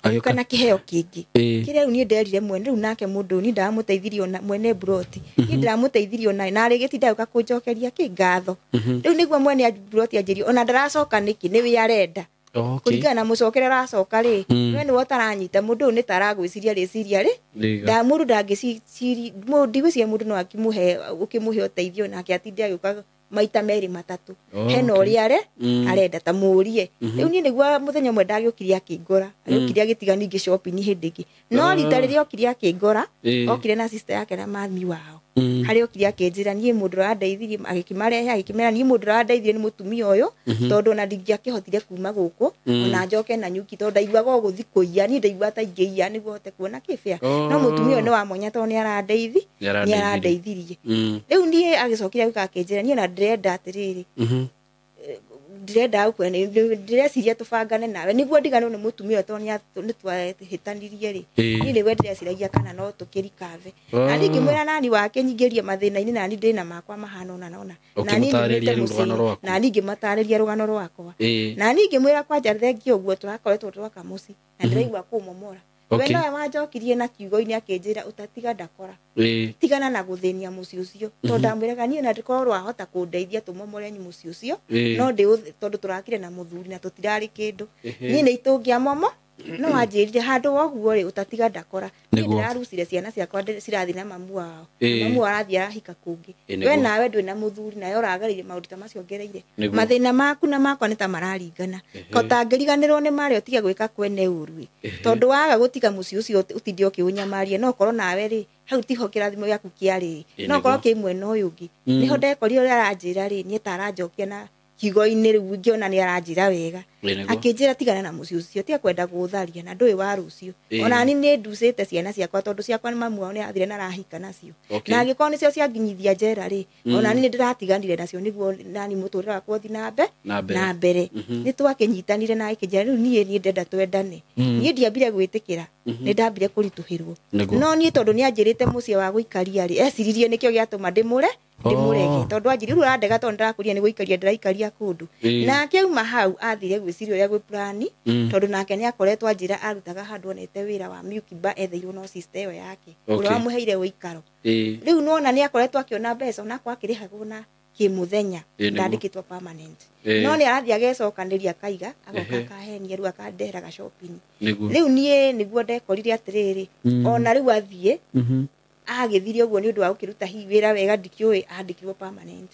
Agĩũka na kĩheo kĩngĩ. Kĩrĩa rĩu niĩ nderire mwene, rĩu nake mũndũ ũyũ niĩ ndamũteithirie ona mwene mburoti. Niĩ ndĩramũteithirie ona na arĩgĩtinda agĩũka kũnjokeria kĩ ngatho. Rĩu nĩguo mwene mburoti anjĩrire ona ndaracoka nĩkĩ, nĩwe arenda. Kũringana na mũcokere aracoka rĩ, we nĩwe ũtaranyita mũndũ ũyũ nĩ ta aragwĩciria rĩciria rĩ. Mũndũ ndangĩciria, ndigwĩciria mũndũ no akĩmũhe, ũkĩmũhe ũteithio nake atinde agĩũka maita 2 3. Hena ũrĩa arenda ta mũrie. Rĩu niĩ nĩguo mũthenya ũmwe ndagĩũkire akĩngora, agĩũkire agĩtiga ningĩ shopping hĩndĩ ĩngĩ. No rita rĩrĩa okire akĩngora, okire na sister yake na mami wao. Harĩa okire akĩnjĩra niĩ mũndũ ũrandeithirie, agĩkĩmarehe agĩkĩmera niĩ mũndũ ũrandeithirie nĩ mũtumia ũyũ, tondũ ona ndingĩakĩhotire kuma gũkũ, ona njoke na nyuki tondũ ndaiguaga o gũthiĩ kũiya, niĩ ndaiguaga ta ingĩiya nĩguo hote kuona kĩbĩa. No mũtumia ũyũ nĩ wa mwanya tondũ nĩ arandeithirie. Rĩu niĩ agĩcokire agĩũka akĩnjĩra niĩ ona ndĩrenda atĩrĩrĩ, ndĩrenda ndĩreciria tũbangane nawe nĩguo ndiganwo nĩ mũtumia ũyũ tondũ nĩ twahĩtanirie rĩ. Niĩ nĩguo ndĩreciragia kana no tũkĩrikave. Na niĩ ngĩmwĩra nani wake nyingĩrie mathĩna-inĩ, nani ndĩna makwa mahana ũna na ũna. Na niĩ nyumĩte mũciĩ, na niĩ ngĩmatarĩria rũgano rwakwa. Na niĩ ngĩmwĩra kwanja thengia ũguo tũrakoretwo twaka mũciĩ na ndĩraigua kũmomora. We nowe wanjokirie na kiugo-inĩ akĩnjĩra ũtatiga ndakora. Tigana na gũthĩnia mũciĩ ũcio. Tondũ ndamwĩraga niĩ na ndikorwo wahota kũndeithia tũmomore mũciĩ ũcio, no tondũ tũrakire na mũthuri na tũtirarĩ kĩndũ. Niĩ nĩ itũngĩamomo, no wanjĩrire handũ woguo rĩ ũtatiga ndakora. Niĩ ndĩrarucire ciana ciakwa cirathiĩ na mamu wao. Mamu wao arathiĩ arahika kũngĩ. We nawe ndwĩ na mũthuri nawe ũragereire maũndũ ta macio ngereire. Mathĩna maku na makwa nĩ ta mararingana. Ũtangĩriganĩrwo nĩ marĩa ũtige gwĩka kwene ũru. Tondũ waga gũtiga mũciĩ ũcio ũtinde ũkĩũnyamaria, no ũkorwo nawe rĩ hau tiho kĩrathimo gĩaku kĩarĩ. No ũkorwo kĩ mwena ũyũ ũngĩ. Nĩho ndekorire ũrĩa aranjĩra rĩ, niĩ ta aranjokia na kiugo-inĩ rĩu ngĩona nĩ aranjĩra wega. Akĩnjĩra tigana na mũciĩ ũcio, tiga kwenda gũũtharia na ndũĩ wa rũciũ. Ona niĩ nĩ nducĩte ciana ciakwa tondũ ciakwa mamu wao nĩ athire na arahika nacio. Na angĩkorwo nĩcio cianginyithia njera rĩ, ona niĩ nĩ ndĩratiganire nacio nĩguo nani mũtũrĩre wakwa ũthiĩ na mbere. Nĩ twakĩnyitanire na akĩnjĩra rĩu niĩ ndenda twendane. Niĩ ndiambire gwĩtĩkĩra, nĩ ndambire kũritũhĩrwo. No niĩ tondũ nĩ anjĩrĩte mũciĩ wa gũikaria rĩ, eciririe nĩkĩo gĩatũma ndĩmũrege tondũ anjĩrire rĩu ũrandega tondũ ndĩrakũria nĩ gũikaria ndĩraikaria kũndũ. Nake auma hau athire gwĩciria ũrĩa gwĩ plani, tondũ nake nĩ akoretwo anjĩra arutaga handũ onete wĩra wa Milky Bar etheirwo no sister ĩyo yake ũrĩa wamũheire ũikaro. Rĩu nĩwona nĩ akoretwo akĩona mbeca onakwa akĩrĩhagwo na kĩmũthenya, ndandĩkĩtwo permanent. No nĩ arathiĩ agecokanĩria akaiga, agoka akahenia rĩu akandehera shopping. Rĩu niĩ nĩguo ndekorire atĩrĩrĩ, ona rĩu athiĩ agĩthire ũguo nĩ ũndũ wa gũkĩruta hihi wĩra wega ndikĩũĩ andĩkirwo permanent.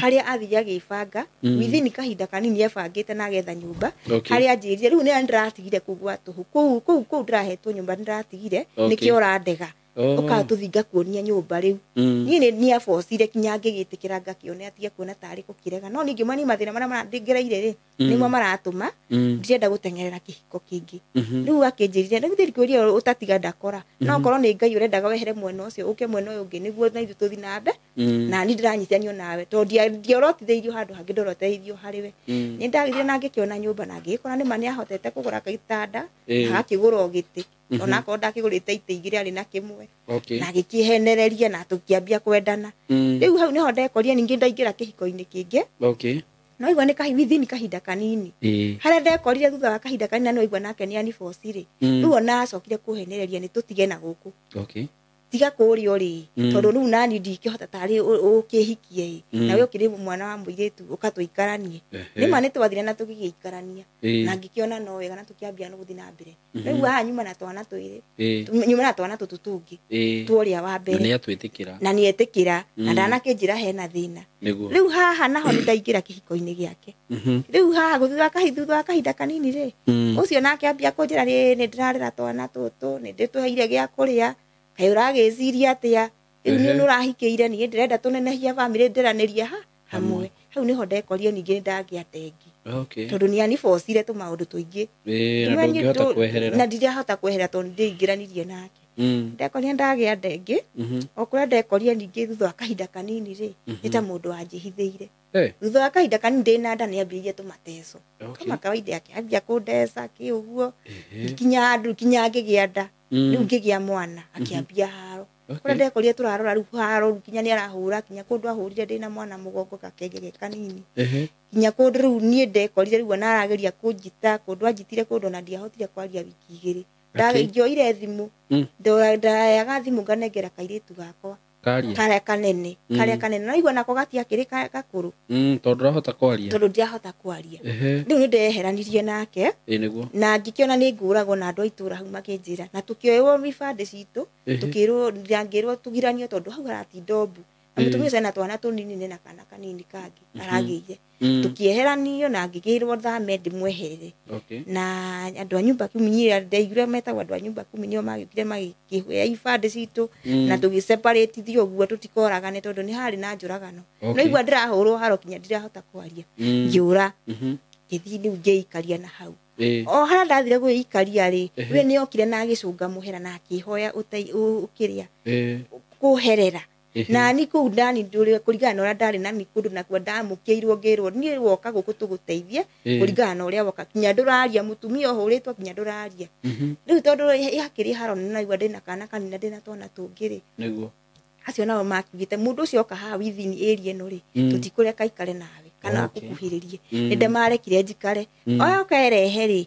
Harĩa athire agĩbanga, within kahinda kanini ebangĩte na agetha nyũmba, harĩa anjĩrire rĩu nĩ ndĩratigire kũu gwa tũhũ, kũu ndĩrahetwo nyũmba nĩ ndĩratigire, nĩkĩo ũrandega. Ũka tũthiĩ ngakuonia nyũmba rĩu. Niĩ nĩ niabocire kinya ngĩgĩtĩkĩra ngakĩona atige kuona tarĩ gũkĩrega. No ningĩ mani mathĩna marĩa marandĩngereire rĩ, nĩmo maratũma ndirenda gũteng'erera kĩhiko kĩngĩ. Rĩu akĩnjĩrire rĩu ndĩkwĩrire ũtatiga ndakora. No korwo nĩ Ngai ũrendaga wehere mwena ũcio ũke mwena ũyũ ũngĩ nĩguo na ithuĩ tũthiĩ na mbere. Na niĩ ndĩranyitanio nawe tondũ ndiorotithĩirio handũ hangĩ ndorotithĩirio harĩ we. Nĩ ndagĩthire na ngĩkĩona nyũmba na ngĩgĩkora nĩma nĩahotete kũgũra gĩtanda na agakĩgũra o gĩtĩ. Onakorwo ndakĩgũrĩte itĩ igĩrĩ arĩ na kĩmwe. Na agĩkĩhenereria na tũkĩambia kwendana. Rĩu hau nĩho ndekorire ningĩ ndaingĩra kĩhiko-inĩ kĩngĩ. No igua nĩ within kahinda kanini. Harĩa ndekorire thutha wa kahinda kanini no igua nake nĩ aniboci rĩ. Rĩu ona acokire kũhenereria nĩ tũtige na gũkũ. Tiga kũrĩa ũrĩ tondũ rĩu nani ndingĩhota tarĩ ũkĩhikie ĩ. Nawe ũkĩrĩ mwana wa mũirĩtu ũkatũikaranie. Nĩma nĩ twathire na tũgĩgĩikarania. Na ngĩkĩona no wega na tũkĩambia no gũthiĩ na mbere. Rĩu haha nyuma na twana twĩrĩ. Nyuma na twana tũtũ tũngĩ. Tũrĩa wa mbere. Na nĩatwĩtĩkĩra. Na nĩetĩkĩra. Na ndanakĩnjĩra hena thĩna. Rĩu haha naho nĩ ndaingĩra kĩhiko-inĩ gĩake. Rĩu haha thutha wa kahinda kanini rĩ. Ũcio nake ambia kũnjĩra rĩ nĩ ndĩrarera twana tũtũ, nĩ ndĩtũheire gĩa kũrĩa. Kaĩ ũragĩciria atĩa? Rĩu nĩ ũrahikĩire niĩ ndĩrenda tũnenehia bamĩrĩ ndĩranĩria ha hamwe. Hau nĩho ndekorire ningĩ nĩndagĩa ndengi. Tondũ nĩ anibocire tũmaũndũ tũingĩ. Na ndũngĩhota kweherera. Na ndirahota kweherera tondũ nĩndĩingĩranirie nake. Ndekorire ndagĩa ndengi. O kũrĩa ndekorire ningĩ thutha wa kahinda kanini rĩ, nĩ ta mũndũ wanjĩhithĩire. Thutha wa kahinda kanini ndĩ na nda nĩambĩrĩirie tũmateco. Kama kawaida yake ambia kũndeca kĩ ũguo. Nginya andũ nginya ngĩgĩa nda. Rĩu ngĩgĩa mwana akĩambia haro. Kũrĩa ndekorire tũrarora rĩu haro nginya nĩarahũra nginya kũndũ ahũrire ndĩna mwana mũgongo gakenge ge kanini. Nginya kũndũ rĩu niĩ ndekorire rĩu ona arageria kũnjita kũndũ anjitire kũndũ ona ndiahotire kwaria wiki igĩrĩ. Ndangĩoire thimũ. Ndayaga thimũ nganengera kairĩtu gakwa. Karĩa kanene, karĩa kanene. Na igua nako gatiakĩrĩ gakũrũ. Tondũ ndũrahota kwaria. Tondũ ndirahota kwaria. Rĩu nĩndeheranirie nake. Na ngĩkĩona nĩ ngũragwo na andũ a itũũra hau makĩnjĩra. Na tũkĩoywo ibandĩ citũ, tũkĩrwo ndangĩrwo tũgiranio tondũ hau haratinda mbu. Na mũtumia ũcio ena twana tũnini na kana kanini kangĩ aragĩire. Tũkĩeheranio na ngĩkĩrwo thame ndĩmweherere. Na andũ a nyumba kumi niĩ ndaiguire metagwo andũ a nyumba kumi nĩo magĩũkire magĩkĩoya ibandĩ citũ na tũgĩseparatithio ũguo tũtikoragane tondũ nĩ harĩ na njũragano. No igua ndĩrahũrwo haro kinya ndirahota kwaria. Ngĩũra. Ngĩthiĩ rĩu ngĩikaria na hau. O harĩa ndathire gwĩikaria rĩ, we nĩokire na agĩcũnga mũhera na akĩhoya ũkĩrĩa. Kũherera. Na ni kũu ndani ndũrĩ kũringana na ũrĩa ndarĩ na ni kũndũ nakuo ndamũkĩirwo ngĩrwo niĩ woka gũkũ tũgũteithie kũringana na ũrĩa woka kinya ndũraria mũtumia ũhũrĩtwo kinya ndũraria. Rĩu tondũ hakĩrĩ haro na igua ndĩna kana kanini na ndĩna twana tũngĩ rĩ. Acio nao makiugĩte mũndũ ũcio oka haha within area ĩno rĩ, tũtikũreka aikare nawe kana akũkuhĩrĩrie. Nĩ ndamarekire njikare. Oya ũkerehe rĩ,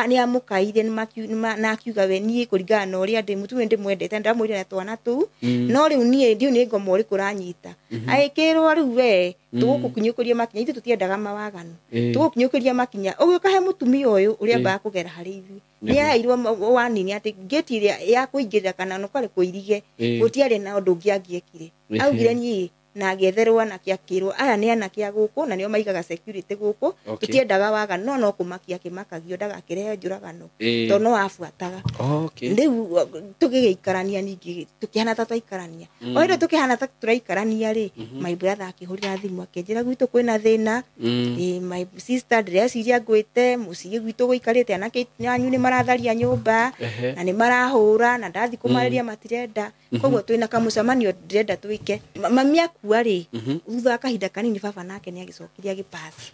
nĩamũkaire, na akiuga we niĩ kũringana na ũrĩa ndĩ mũtumia ndĩmwendete, ndamwĩrire na twana tũu. No rĩu niĩ ndiũĩ nĩ ngoma ũrĩkũ ũranyita. Agĩkĩrwo rĩu we, tũgũkũkinyũkĩria makinya, ithuĩ tũtiendaga mawaganu. Tũgũkinyũkĩria makinya, ũgĩũka he mũtumia ũyũ ũrĩa kũgera harĩ ithuĩ. Nĩaheirwo wanini atĩ ngĩti ĩrĩa ya kũingĩrĩra kana no kwarĩ kũirige, gũtiarĩ na ũndũ ũngĩ angĩekire. Augire niĩ na agĩetherwo anake akĩrwo aya nĩ anake a gũkũ na nĩo maigaga security gũkũ, tũtiendaga waganu, no kũmakia akĩmakagio ndagakĩrehe njũragano tondũ no abuataga. Rĩu tũgĩgĩikarania ningĩ tũkĩhana ta twaikarania. O hĩndĩ tũkĩhana ta tũraikarania rĩ, my brother akĩhũrĩra thimũ akĩnjĩra gwitũ kwĩna thĩna. My sister ndĩreciria ngwĩte mũciĩ gwitũ gũikarĩte anake anyu nĩ maratharia nyũmba na nĩ marahũra na ndathiĩ kũmarĩria matirenda. Koguo twĩna kamũcemanio ndĩrenda twĩke. Mami akua rĩ, thutha wa kahinda kanini baba nake nĩagĩcokire agĩpass.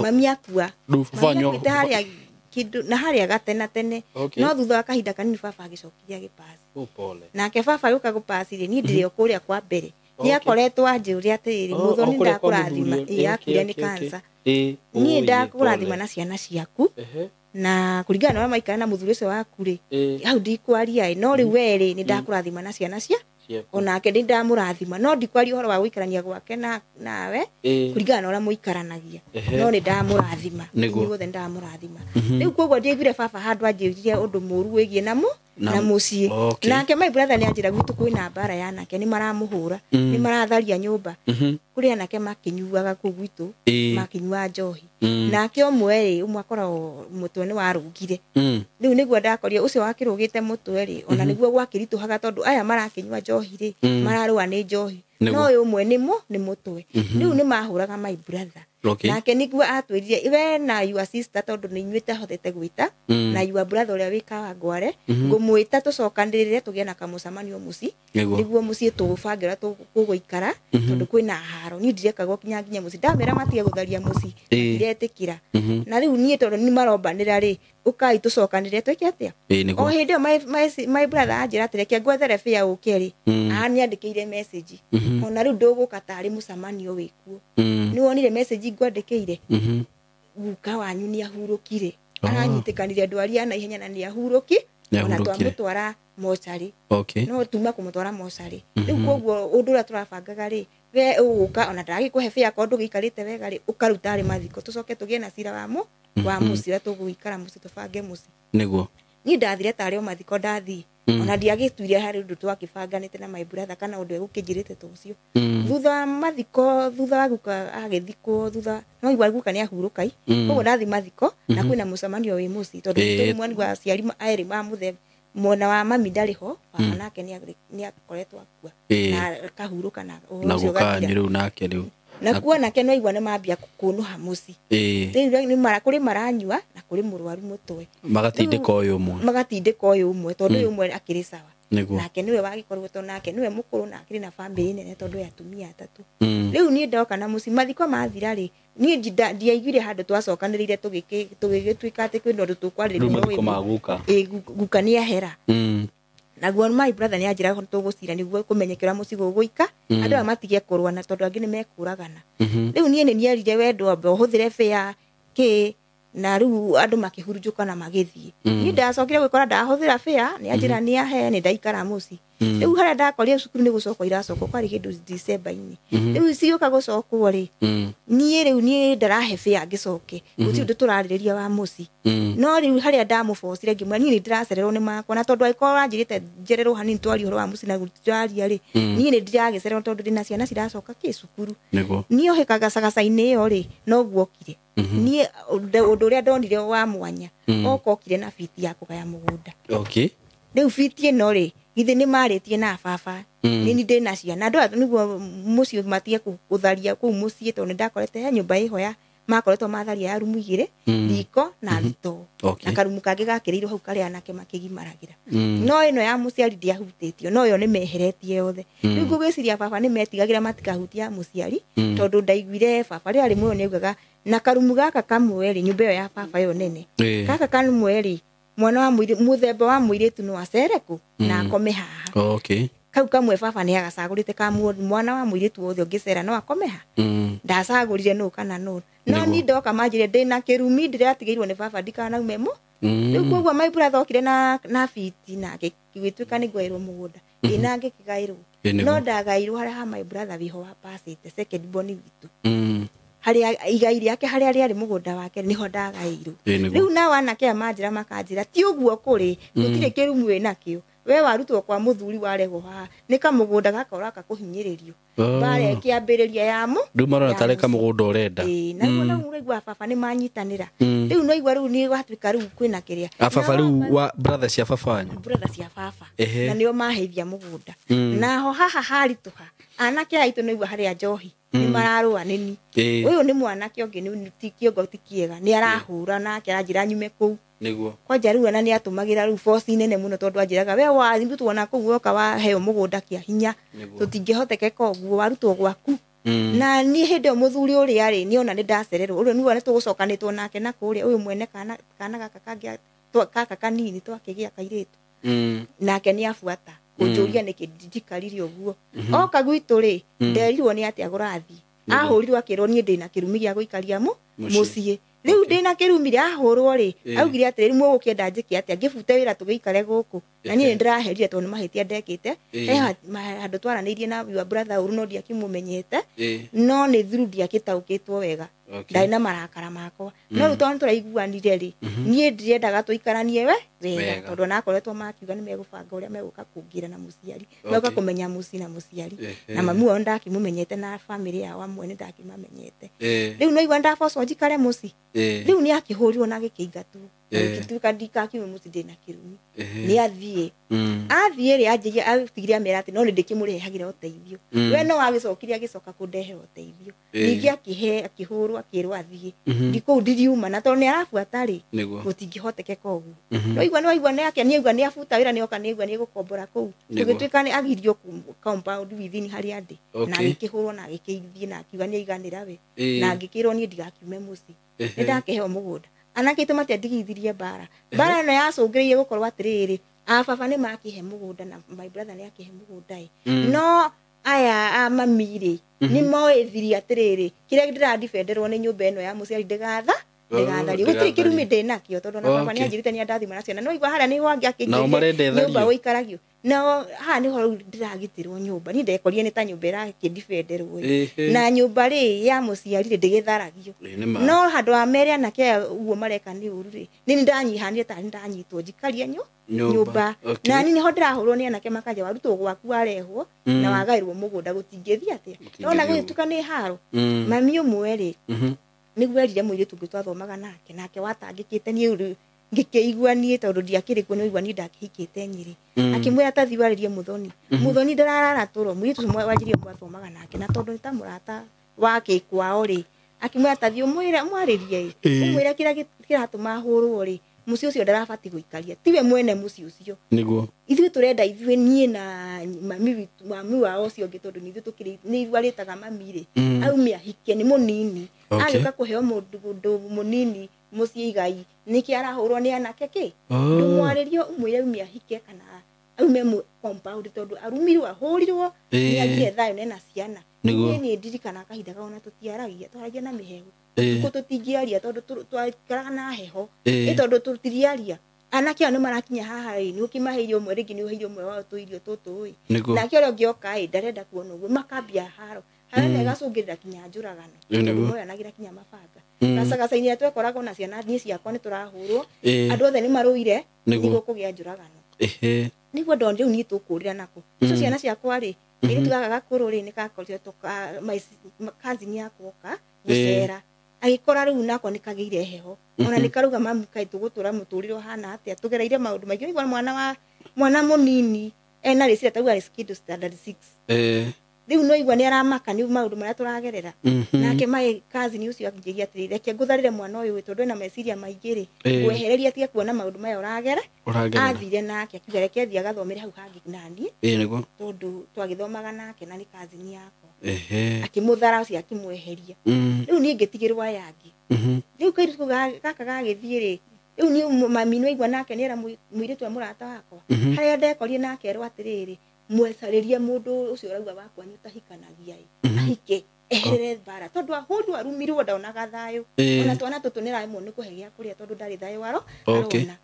Mami akua. Mami akuĩte harĩa kĩndũ na harĩa gatena tene. No thutha wa kahinda kanini baba agĩcokire agĩpass. Nake baba agĩũka gũpass rĩ, niĩ ndĩrĩ o kũrĩa kwa mbere. Nĩakoretwo anjĩũria atĩrĩrĩ, mũthoni ndakũrathima, akuire nĩ cancer. Niĩ ndakũrathima na ciana ciaku. Na kũringana na ũrĩa maikara na mũthuri ũcio waku rĩ, hau ndikwaria ĩ, no rĩu we rĩ, nĩ ndakũrathima na ciana cia onake nĩ ndamũrathima, no ndikwaria ũhoro wa gũikarania gwake nawe kũringana na ũrĩa mũikaranagia, no nĩ ndamũrathima, inyuothe nĩ ndamũrathima. Rĩu koguo ndiaiguire baba handũ anjĩrire ũndũ mũru wĩgiĩ namo na muciĩ. Okay. Nake my brother nĩ anjĩra gwitũ kwĩna mbara ya anake, nĩ maramũhũra, nĩ maratharia nyũmba. Kũrĩ anake makĩnyuaga kũu gwitũ, makĩnyua njohi. Nake ũmwe rĩ, ũmwe akoragwo mũtwe nĩ warũgire. Rĩu nĩguo ndakorire ũcio wakĩrũgĩte mũtwe rĩ, ona nĩguo gwakĩritũhaga tondũ aya marakĩnyua njohi rĩ, mararũa nĩ njohi. Nĩguo. No ũyũ ũmwe nĩ mũtwe. Rĩu nĩ mahũraga my brother. Okay. Nake nĩguo atwĩrire we na your sister tondũ nĩ inyuĩ tahotete gwĩta, na your brother ũrĩa wĩ Kawangware, ngũmwĩta tũcokanĩrĩre tũgĩe na kamũcemanio mũciĩ. Nĩguo. Nĩguo mũciĩ tũgũbange ũrĩa tũgũikara, tondũ kwĩna haro. Niĩ ndirekagwo nginya nginya mũciĩ. Ndamera matige gũtharia mũciĩ, ndiretĩkĩra. Na rĩu niĩ tondũ nĩ marombanĩra rĩ, ũkai tũcokanĩrĩre twĩke atĩa? Nĩguo. O hĩndĩ ĩyo my brother anjĩra atĩrĩ, reke ngwethere bĩa ũke rĩ, anyandĩkĩire message. Ona rĩu ndũgũka tarĩ mũcemanio wĩkuo. Nĩ wonire message ngwandĩkĩire? Guka wanyu nĩ ahurũkire. Aranyitĩkanire ndwari ya naihenya na nĩ ahurũki. Nĩ Ona ahurũkire. twamũtwara mocarĩ. Okay. No tuma kũmũtwara mocarĩ. Rĩu koguo ũndũ ũrĩa tũrabangaga rĩ, we ũgũka ona ndagĩkũhe bĩa korwo ndũgĩikarĩte wega rĩ, ũkaruta arĩ mathiko tũcoke tũgĩe na cira wa wa mũciĩ ũrĩa tũgũikara mũciĩ tũbange mũciĩ. Nĩguo. Niĩ ndathire tarĩ o mathiko ndathiĩ. Ona ndiagĩtuire harĩ ũndũ twakĩbanganĩte na my brother kana ũndũ egũkĩnjĩrĩte ta ũcio. Thutha wa mathiko, thutha wa guka agĩthikwo, thutha no igua guka nĩ ahurũka i. Koguo ndathi mathiko na kwĩna mũcemanio wĩ mũciĩ tondũ gwitũ mwena wa aciari erĩ ma mũthemba, mwena wa mami ndarĩ ho, baba nake nĩ akoretwo akua. Na akahurũka na ũhoro Na ũcio guka ũgathira. wanyu rĩu nake rĩu. Na kuo nake no igua nĩ mambia kũnũha mũciĩ. Rĩu nĩ kũrĩ maranyua na kũrĩ mũrwaru mũtwe. Magatindĩka ũyũ ũmwe. Magatindĩka ũyũ ũmwe tondũ ũyũ ũmwe akĩrĩ sawa. Nĩguo. Nake nĩwe wagĩkorwo tondũ nake nĩwe mũkũrũ na akĩrĩ na bamĩrĩ nene tondũ ya atumia atatũ. Rĩu niĩ ndoka na mũciĩ mathiko mathira rĩ, niĩ ndiaiguire handũ twacokanĩrĩire tũgĩgĩtuĩka atĩ kwĩna ũndũ tũkwarĩrĩria Rĩu ũhoro mathiko wĩgiĩ ma guka. Guka nĩ ahera. Naguo my brother nĩ anjĩra tũgũcira nĩguo kũmenyekera mũciĩ gũgũika, andũ aya matige kũrũana tondũ angĩ nĩ mekũragana. Rĩu niĩ nĩ nierire wendo ambe ũhũthĩre bĩa kĩ, na rĩu andũ makĩhurunjũka na magĩthiĩ. Niĩ ndacokire gwĩkora ndahũthĩra bĩa, nĩ anjĩra nĩ ahe, nĩ ndaikara mũciĩ. Rĩu harĩa ndakorire cukuru nĩ gũcokwo iracokwo, kwarĩ kĩndũ December-inĩ. Rĩu cigĩũka gũcokwo rĩ, niĩ rĩu niĩ ndarahe bĩa ngĩcoke, gũtirĩ ũndũ tũrarĩrĩria wa mũciĩ. No rĩu harĩa ndamũbocire ngĩmwĩra niĩ nĩ ndĩracererwo nĩ makwa, na tondũ angĩkorwo ũranjĩrĩte njererwo hanini twarie ũhoro wa mũciĩ na gũtiraria rĩ, niĩ nĩ ndĩragĩcererwo tondũ ndĩna ciana ciracoka kĩ cukuru. Nĩguo. Niĩ o gacagaca-inĩ ĩyo rĩ, noguo okire. Niĩ ũndũ ũrĩa ndonire wa mwanya, oka okire na biti ya kũgaya mũgũnda. Okay. Rĩu biti ĩno rĩ, githĩ nĩ marĩtie na baba. Nĩ niĩ ndĩna ciana. Andũ aya nĩguo mũciĩ matige gũtharia kũu mũciĩ tondũ nĩ ndakorete he nyũmba ĩho ya makoretwo matharia ya rumu igĩrĩ, riko na thitoo. Okay. Na karumu kangĩ gakĩrĩirwo hau karĩa anake makĩgimaragĩra. No ĩno ya mũciari ndiahutĩtio, no yo nĩ meheretie yothe. Rĩu ngũgĩciria baba nĩ metigagĩra matikahutia mũciari, tondũ ndaiguire baba rĩrĩa arĩ muoyo nĩaugaga na karumu gaka kamwe rĩ, nyũmba ĩyo ya baba ĩyo nene. Gaka kamwe rĩ, mwana wa mũthemba wa mũirĩtu no acere kũ na akome haha. Okay. Kau kamwe baba nĩ agacagũrĩte ka mwana wa mũirĩtu wothe ũngĩcera no akome ha. Ndacagũrire nũ kana nũ. No Nĩguo. niĩ ndoka manjĩre ndĩna kĩrumi ndĩratigĩirwo nĩ baba ndikanaume mũ. Rĩu koguo my brother okire na biti na gĩtuĩka nĩ ngwaĩrwo mũgũnda. Ĩ na ngĩkĩgaĩrwo. Nĩguo. No ndagairwo harĩa ha my brother wĩho wa pasĩte second born witũ. Harĩa igai rĩake harĩa rĩarĩ mũgũnda wake nĩho ndagaĩirwo. Nĩguo. Rĩu nao anake aya manjĩra makanjĩra ti ũguo kũrĩ, gũtirĩ kĩrumu wĩnakĩo. We warutwo kwa mũthuri warehwo haha, nĩ kamũgũnda gaka ũroka kũhinyĩrĩrio. Mbara ĩkĩambĩrĩria ya mũ. Rĩu marona ya tarĩ mũciĩ. kamũgũnda ũrenda. Ĩĩ, na rĩu rĩu ũraigua baba nĩ manyitanĩra. Rĩu no igua rĩu nĩ gwatuĩka rĩu kwĩna kĩrĩa. A baba Na rĩu wa brother cia baba wanyu? Brother cia baba. Ehe. Na nĩo maheithia mũgũnda. Naho haha haritũha, anake aitũ nĩ igua harĩa njohi. Nĩ mararũa nĩni. Ũyũ nĩ mwanake ũngĩ nĩ ti kĩongo ti kĩega, nĩ arahũra nake aranjĩra nyume kũu. Nĩguo. Kwanja rĩu ona nĩ atũmagĩra rĩu force nene mũno tondũ anjĩraga we warutwo na kũu woka waheo mũgũnda kĩa hinya. Tũtingĩhotekeka ũguo warutwo gwaku. Na niĩ hĩndĩ ĩyo mũthuri ũrĩa rĩ, niĩ ona nĩ ndacererwo. Ũrĩa nĩguo nĩtũgũcokanĩtwo nake na kũrĩa ũyũ mwene kana gaka kangĩ gaka kanini twakĩgĩa kairĩtu. Nake nĩ abuata kũnjũria nĩkĩ njikarire ũguo. Oka gwitũ rĩ, nderirwo nĩ atĩa gũrathiĩ. Ahũrirwo akĩrwo niĩ ndĩna kĩrumi gĩa gũikaria mũciĩ. Rĩu ndĩna kĩrumi rĩ, ahũrwo rĩ, augire atĩrĩ, rĩu mũgũkĩenda njĩke atĩa? Ngĩbute wĩra tũgĩikare gũkũ. Na niĩ nĩndĩraherire tondũ nĩ mahĩtia ndekĩte. He handũ twaranĩirie na your brother ũru no ndiakĩmũmenyete. No nĩ through ndiakĩtaũkĩtwo wega. Ndarĩ na marakara makwa no rĩu tondũ tũraiguanire rĩ niĩ ndirendaga tũikaranie we wega tondũ onakoretwo makiuga nĩ megũbanga ũrĩa megũka kũngĩra na mũciari megũka kũmenya mũciĩ na mũciari na mami wao ndakĩmũmenyete na family yao amwe nĩ ndakĩmamenyete rĩu no igua ndabocwo njikare mũciĩ rĩu nĩ akĩhũrirwo na agĩkĩingatwo gĩtuĩka ndikakiume mũciĩ ndĩna kĩrumi nĩ athiĩ athiĩ rĩ anjĩria atigire amera atĩ no nĩ ndĩkĩmũrehagĩra ũteithio we no agĩcokire agĩcoka kũndehera ũteithio ningĩ akĩhe akĩhũrwo akĩrwo athiĩ ndikũu ndiriuma na tondũ nĩ arabuata rĩ gũtingĩhotekeka ũguo no igua no igua nĩ ake nĩ aigua nĩ abuta wĩra nĩ oka nĩ aigua nĩ gũkombora kũu tũgĩtuĩka nĩ agirio compound within harĩa ndĩ na agĩkĩhũrwo na agĩkĩthiĩ na akiuga nĩ aiganĩra we na ngĩkĩrwo niĩ ndigakiume mũciĩ nĩ ndakĩheo mũgũnda anake aitũ matiandigithirie mbara mbara ĩno yacũngĩrĩirie gũkorwo atĩrĩrĩ a baba nĩ makĩhe mũgũnda na my brother nĩ akĩhe mũgũnda ĩ no aya a mami rĩ nĩ moĩ thiri atĩrĩrĩ kĩrĩa ndĩradifenderwo nĩ nyũmba ĩno ya mũciari ndĩgathario gũtirĩ kĩrumi ndĩnakĩo tondũ na baba nĩ anjĩrĩte nĩ andathima na ciana no igua harĩa nĩho angĩakĩnjĩrire nyũmba gũikaragio no haha nĩho rĩu ndĩragitĩrwo nyũmba niĩ ndekorire nĩ ta nyũmba ĩrakĩndifenderwo na nyũmba rĩ ya mũciari rĩ ndĩgĩtharagio no handũ wa mere anake aya ũguo mareka nĩ ũru rĩ nĩ ndanyihanire tarĩ ndanyitwo njikarie nyũmba na niĩ nĩho ndĩrahũrwo nĩ anake makanja warutwo gwaku warehwo na wagaĩrwo mũgũnda gũtingĩthiĩ atĩa nona gũgĩtuka nĩ haro mami ũmwe rĩ nĩguo erire mũirĩtu ũngĩ twathomaga nake nake watangĩkĩte niĩ rĩu ngĩkĩigua niĩ tondũ ndiakĩrĩ kuo nĩwaigua niĩ ndakĩhikĩte Nyĩrĩ akĩmwĩra ta thiĩ warĩrie Mũthoni Mũthoni ndararara toro mũirĩtu ũcio wanjirie mwathomaga nake na tondũ nĩ ta mũrata wake kwao rĩ akĩmwĩra ta thiĩ ũmwĩre mwarĩrie ĩ ũmwĩre kĩrĩa kĩratũma ahũrwo rĩ mũciĩ ũcio ndarabatiĩ gũikaria tiwe mwene mũciĩ ũcio nĩguo ithuĩ tũrenda ithuĩ niĩ na mami wao ũcio ũngĩ tondũ nĩ ithuĩ tũkĩrĩ nĩ ithuĩ arĩtaga mami rĩ aume ahike nĩ mũnini agĩũka kũheo mũndũ mũnini mũciĩ igai nĩkĩ arahũrwo nĩ anake kĩ ndũmwarĩrie ũmwĩre aume ahike kana aume compound tondũ arumirwo ahũrirwo nĩ agire thayũ nena ciana niĩ nĩ ndirikana kahinda kau na tũtiaragia twaragia na mĩhehu kũ tũtingĩaria tondũ twaikaraga na heho ĩ tondũ tũtiriaria anake ao nĩ marakinya haha rĩ nĩ ũkĩmaheire ũmwe rĩngĩ nĩ ũheire ũmwe wao tũirio tũtũ ĩ nake ũrĩa ũngĩ oka ĩ ndarenda kuona ũguo makambia haro haro ĩno ĩgacũngĩrĩra kinya njũragano tondũ moyanagĩra kinya mabanga gacagaca-inĩ ĩrĩa twekoragwo na ciana niĩ ciakwa nĩ tũrahũrwo andũ othe nĩ marũire nĩguo kũgĩa njũragano nĩguo ndonire rĩu niĩ tũkũrĩra nako icio ciana ciakwa rĩ kairĩtu gaka gakũrũ rĩ nĩ gakoretwo cousin yakwa oka gũcera agĩkora rĩu nako nĩ kagĩire heho ona nĩ karauga mamu kaĩ tũgũtũra mũtũrĩre ũhana atĩa tũgereire maũndũ maingĩ ũigua mwana mũnini ena rĩciria tauga kĩndũ standard 6 rĩu no igua nĩ aramaka nĩ maũndũ marĩa tũragerera nake my cousin ũcio akĩnjĩria atĩrĩ reke ngũtharĩre mwana ũyũ tondũ ena meciria maingĩ rĩ ngwehereria atige kuona maũndũ maya ũragera athire nake akiuga reke athiĩ agathomere hau hangĩ naniĩ tondũ twagĩthomaga nake na nĩ cousin yakwa akĩmũthara ũcio akĩmweheria rĩu niĩ ngĩtigĩrwo aya angĩ rĩu kairĩtu gaka gagĩthiĩ rĩ rĩu niĩ mami nĩ aigua nake nĩ era mũirĩtu wa mũrata wakwa harĩa ndekorire nake erwo atĩrĩrĩ mwecarĩrie mũndũ ũcio ũrauga wakwa nĩ ũtahikanagia ĩ ahike eherere mbara tondũ ahũrirwo arumirwo ndaonaga thayũ ona twana tũtũ nĩ ramwe nĩ kũhe gĩa kũrĩa tondũ ndarĩ thayũ arona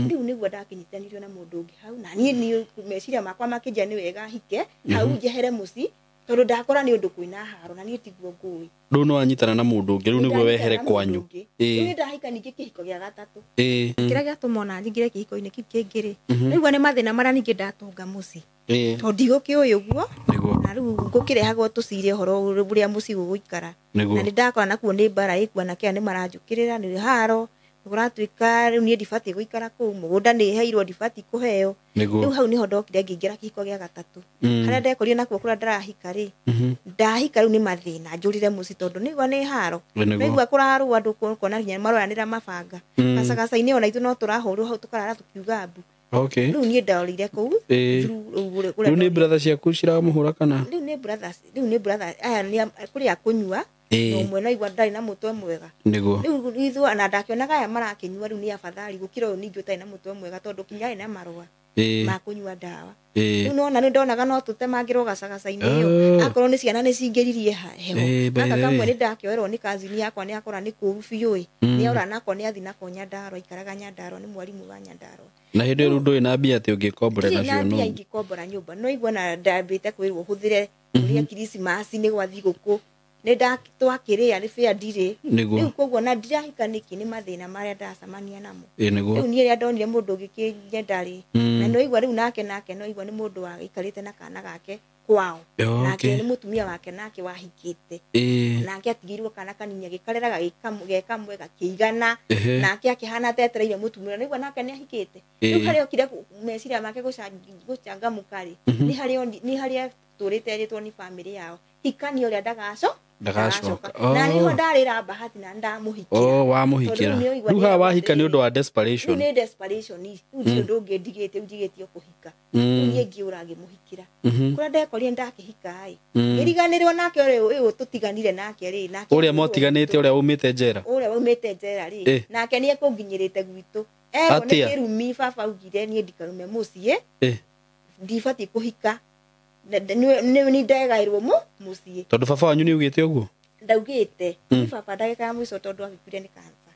rĩu nĩguo ndakĩnyitanirio na mũndũ ũngĩ hau na niĩ nĩ meciria makwa makĩnjia nĩ wega ahike hau njehere mũciĩ tondũ ndakora nĩ ũndũ kwĩna haro na niĩ tiguo ngũĩ rĩu nĩ wanyitana na mũndũ ũngĩ rĩu nĩguo wehere kwanyu rĩu nĩ ndahika ningĩ kĩhiko gĩa gatatũ kĩrĩa gĩatũma ona nyingĩre kĩhiko-inĩ kĩu kĩngĩ rĩ rĩu nĩ mathĩna marĩa ningĩ ndatonga mũciĩ tondũ ndigũkĩũĩ ũguo na rĩu ngũkĩrehagwo tũcire ũhoro ũrĩa mũciĩ gũgũikara na nĩ ndakora nakuo nĩ mbara ĩkuo anake aya nĩ maranjũkĩrĩra nĩ haro kũratuĩka rĩu niĩ ndibatiĩ gũikara kũu mũgũnda nĩ heirwo ndibatiĩ kũheo rĩu hau nĩho ndokire ngĩingĩra kĩhiko gĩa gatatũ harĩa ndekorire nakuo kũrĩa ndĩrahika rĩ ndahika rĩu nĩ mathĩna njũrire mũciĩ tondũ nĩigua nĩ haro nĩigua kũrarũa andũ kuona nginya maroyanĩra mabanga gacagaca-inĩ ona ithuĩ no tũrahũrwo hau tũkarara tũkiuga mbu rĩu niĩ ndorire kũu rĩu nĩ brother ciaku ciramũhũra kana rĩu nĩ brothers rĩu nĩ brother aya nĩ kũrĩa kũnyua na ũmwe no igua ndarĩ na mũtwe mwega rĩu ithuĩ ona ndakĩonaga aya marakĩnyua rĩu nĩ afadhali gũkĩra ũyũ ningĩ ũtarĩ na mũtwe mwega tondũ kinya arĩ na marũa ma kũnyua ndawa rĩu nona nĩ ndonaga no tũtemangĩrwo gacagaca-inĩ ĩyo akorwo nĩ ciana nĩ cingĩririe heho gaka kamwe nĩ ndakĩoerwo nĩ cousin yakwa nĩ akora nĩ kũũru biũ ĩ nĩ ora nako nĩ athi nako Nyandarua aikaraga Nyandarua nĩ mwarimũ wa Nyandarua na hĩndĩ ĩyo rĩu ndũrĩ na mbia atĩ ũngĩkombora nacio no mbia ingĩkombora nyũmba no igua na ndambĩte kwĩrwo hũthĩre kũrĩa Krismasi nĩ gwa thigũkũ Nĩ twakĩrĩa nĩ bĩa ndirĩ. Nĩguo. Rĩu koguo na ndirahika nĩkĩ nĩ mathĩna marĩa ndacemania namo. Ĩĩ nĩguo. Rĩu niĩ rĩrĩa ndonire mũndũ ũngĩkĩnyenda rĩ, na nĩwaigua rĩu nake nĩwaigua nĩ mũndũ waikarĩte na kana gake kwao. Nake nĩ mũtumia wake nake wahikĩte. Nake atigĩirwo kana kanini agĩkarera ge kamwe gakĩigana. Nake akĩhana ta etereire mũtumia, nĩguo nake nĩ ahikĩte. Rĩu harĩa okire meciria make gũcangamũka rĩ, nĩ harĩa tũrĩte erĩtwo nĩ bamĩrĩ yao. Hikania ũrĩa ndagacoka. Na nĩho ndarĩra bahati na ndamũhikĩra. Wamũhikĩra. Rĩu haha wahika nĩ ũndũ wa desperation. Rĩu nĩ desperation. Rĩu ndirĩ ũndũ ũngĩ ndigĩte, njigĩtie kũhika. Rĩu niĩ ngĩũra ngĩmũhikĩra. Kũrĩa ndekorire ndakĩhika ĩ, ngĩriganĩrwo nake ũrĩa ũyũ tũtiganire nake rĩ, nake ũrĩa mwatiganĩte, ũrĩa waumĩte njera. Ũrĩa waumĩte njera rĩ, nake nĩ ekũnginyĩrĩte gwitũ. Erwo nĩ kĩrumi baba augire niĩ ndikarume mũciĩ. Ndibatiĩ kũhika. Nĩ ndegairwo mũciĩ. Tondũ baba wanyu nĩ augĩte ũguo? Ndaugĩte. Nĩ baba ndagĩka ya mũico tondũ agĩkuire nĩ cancer.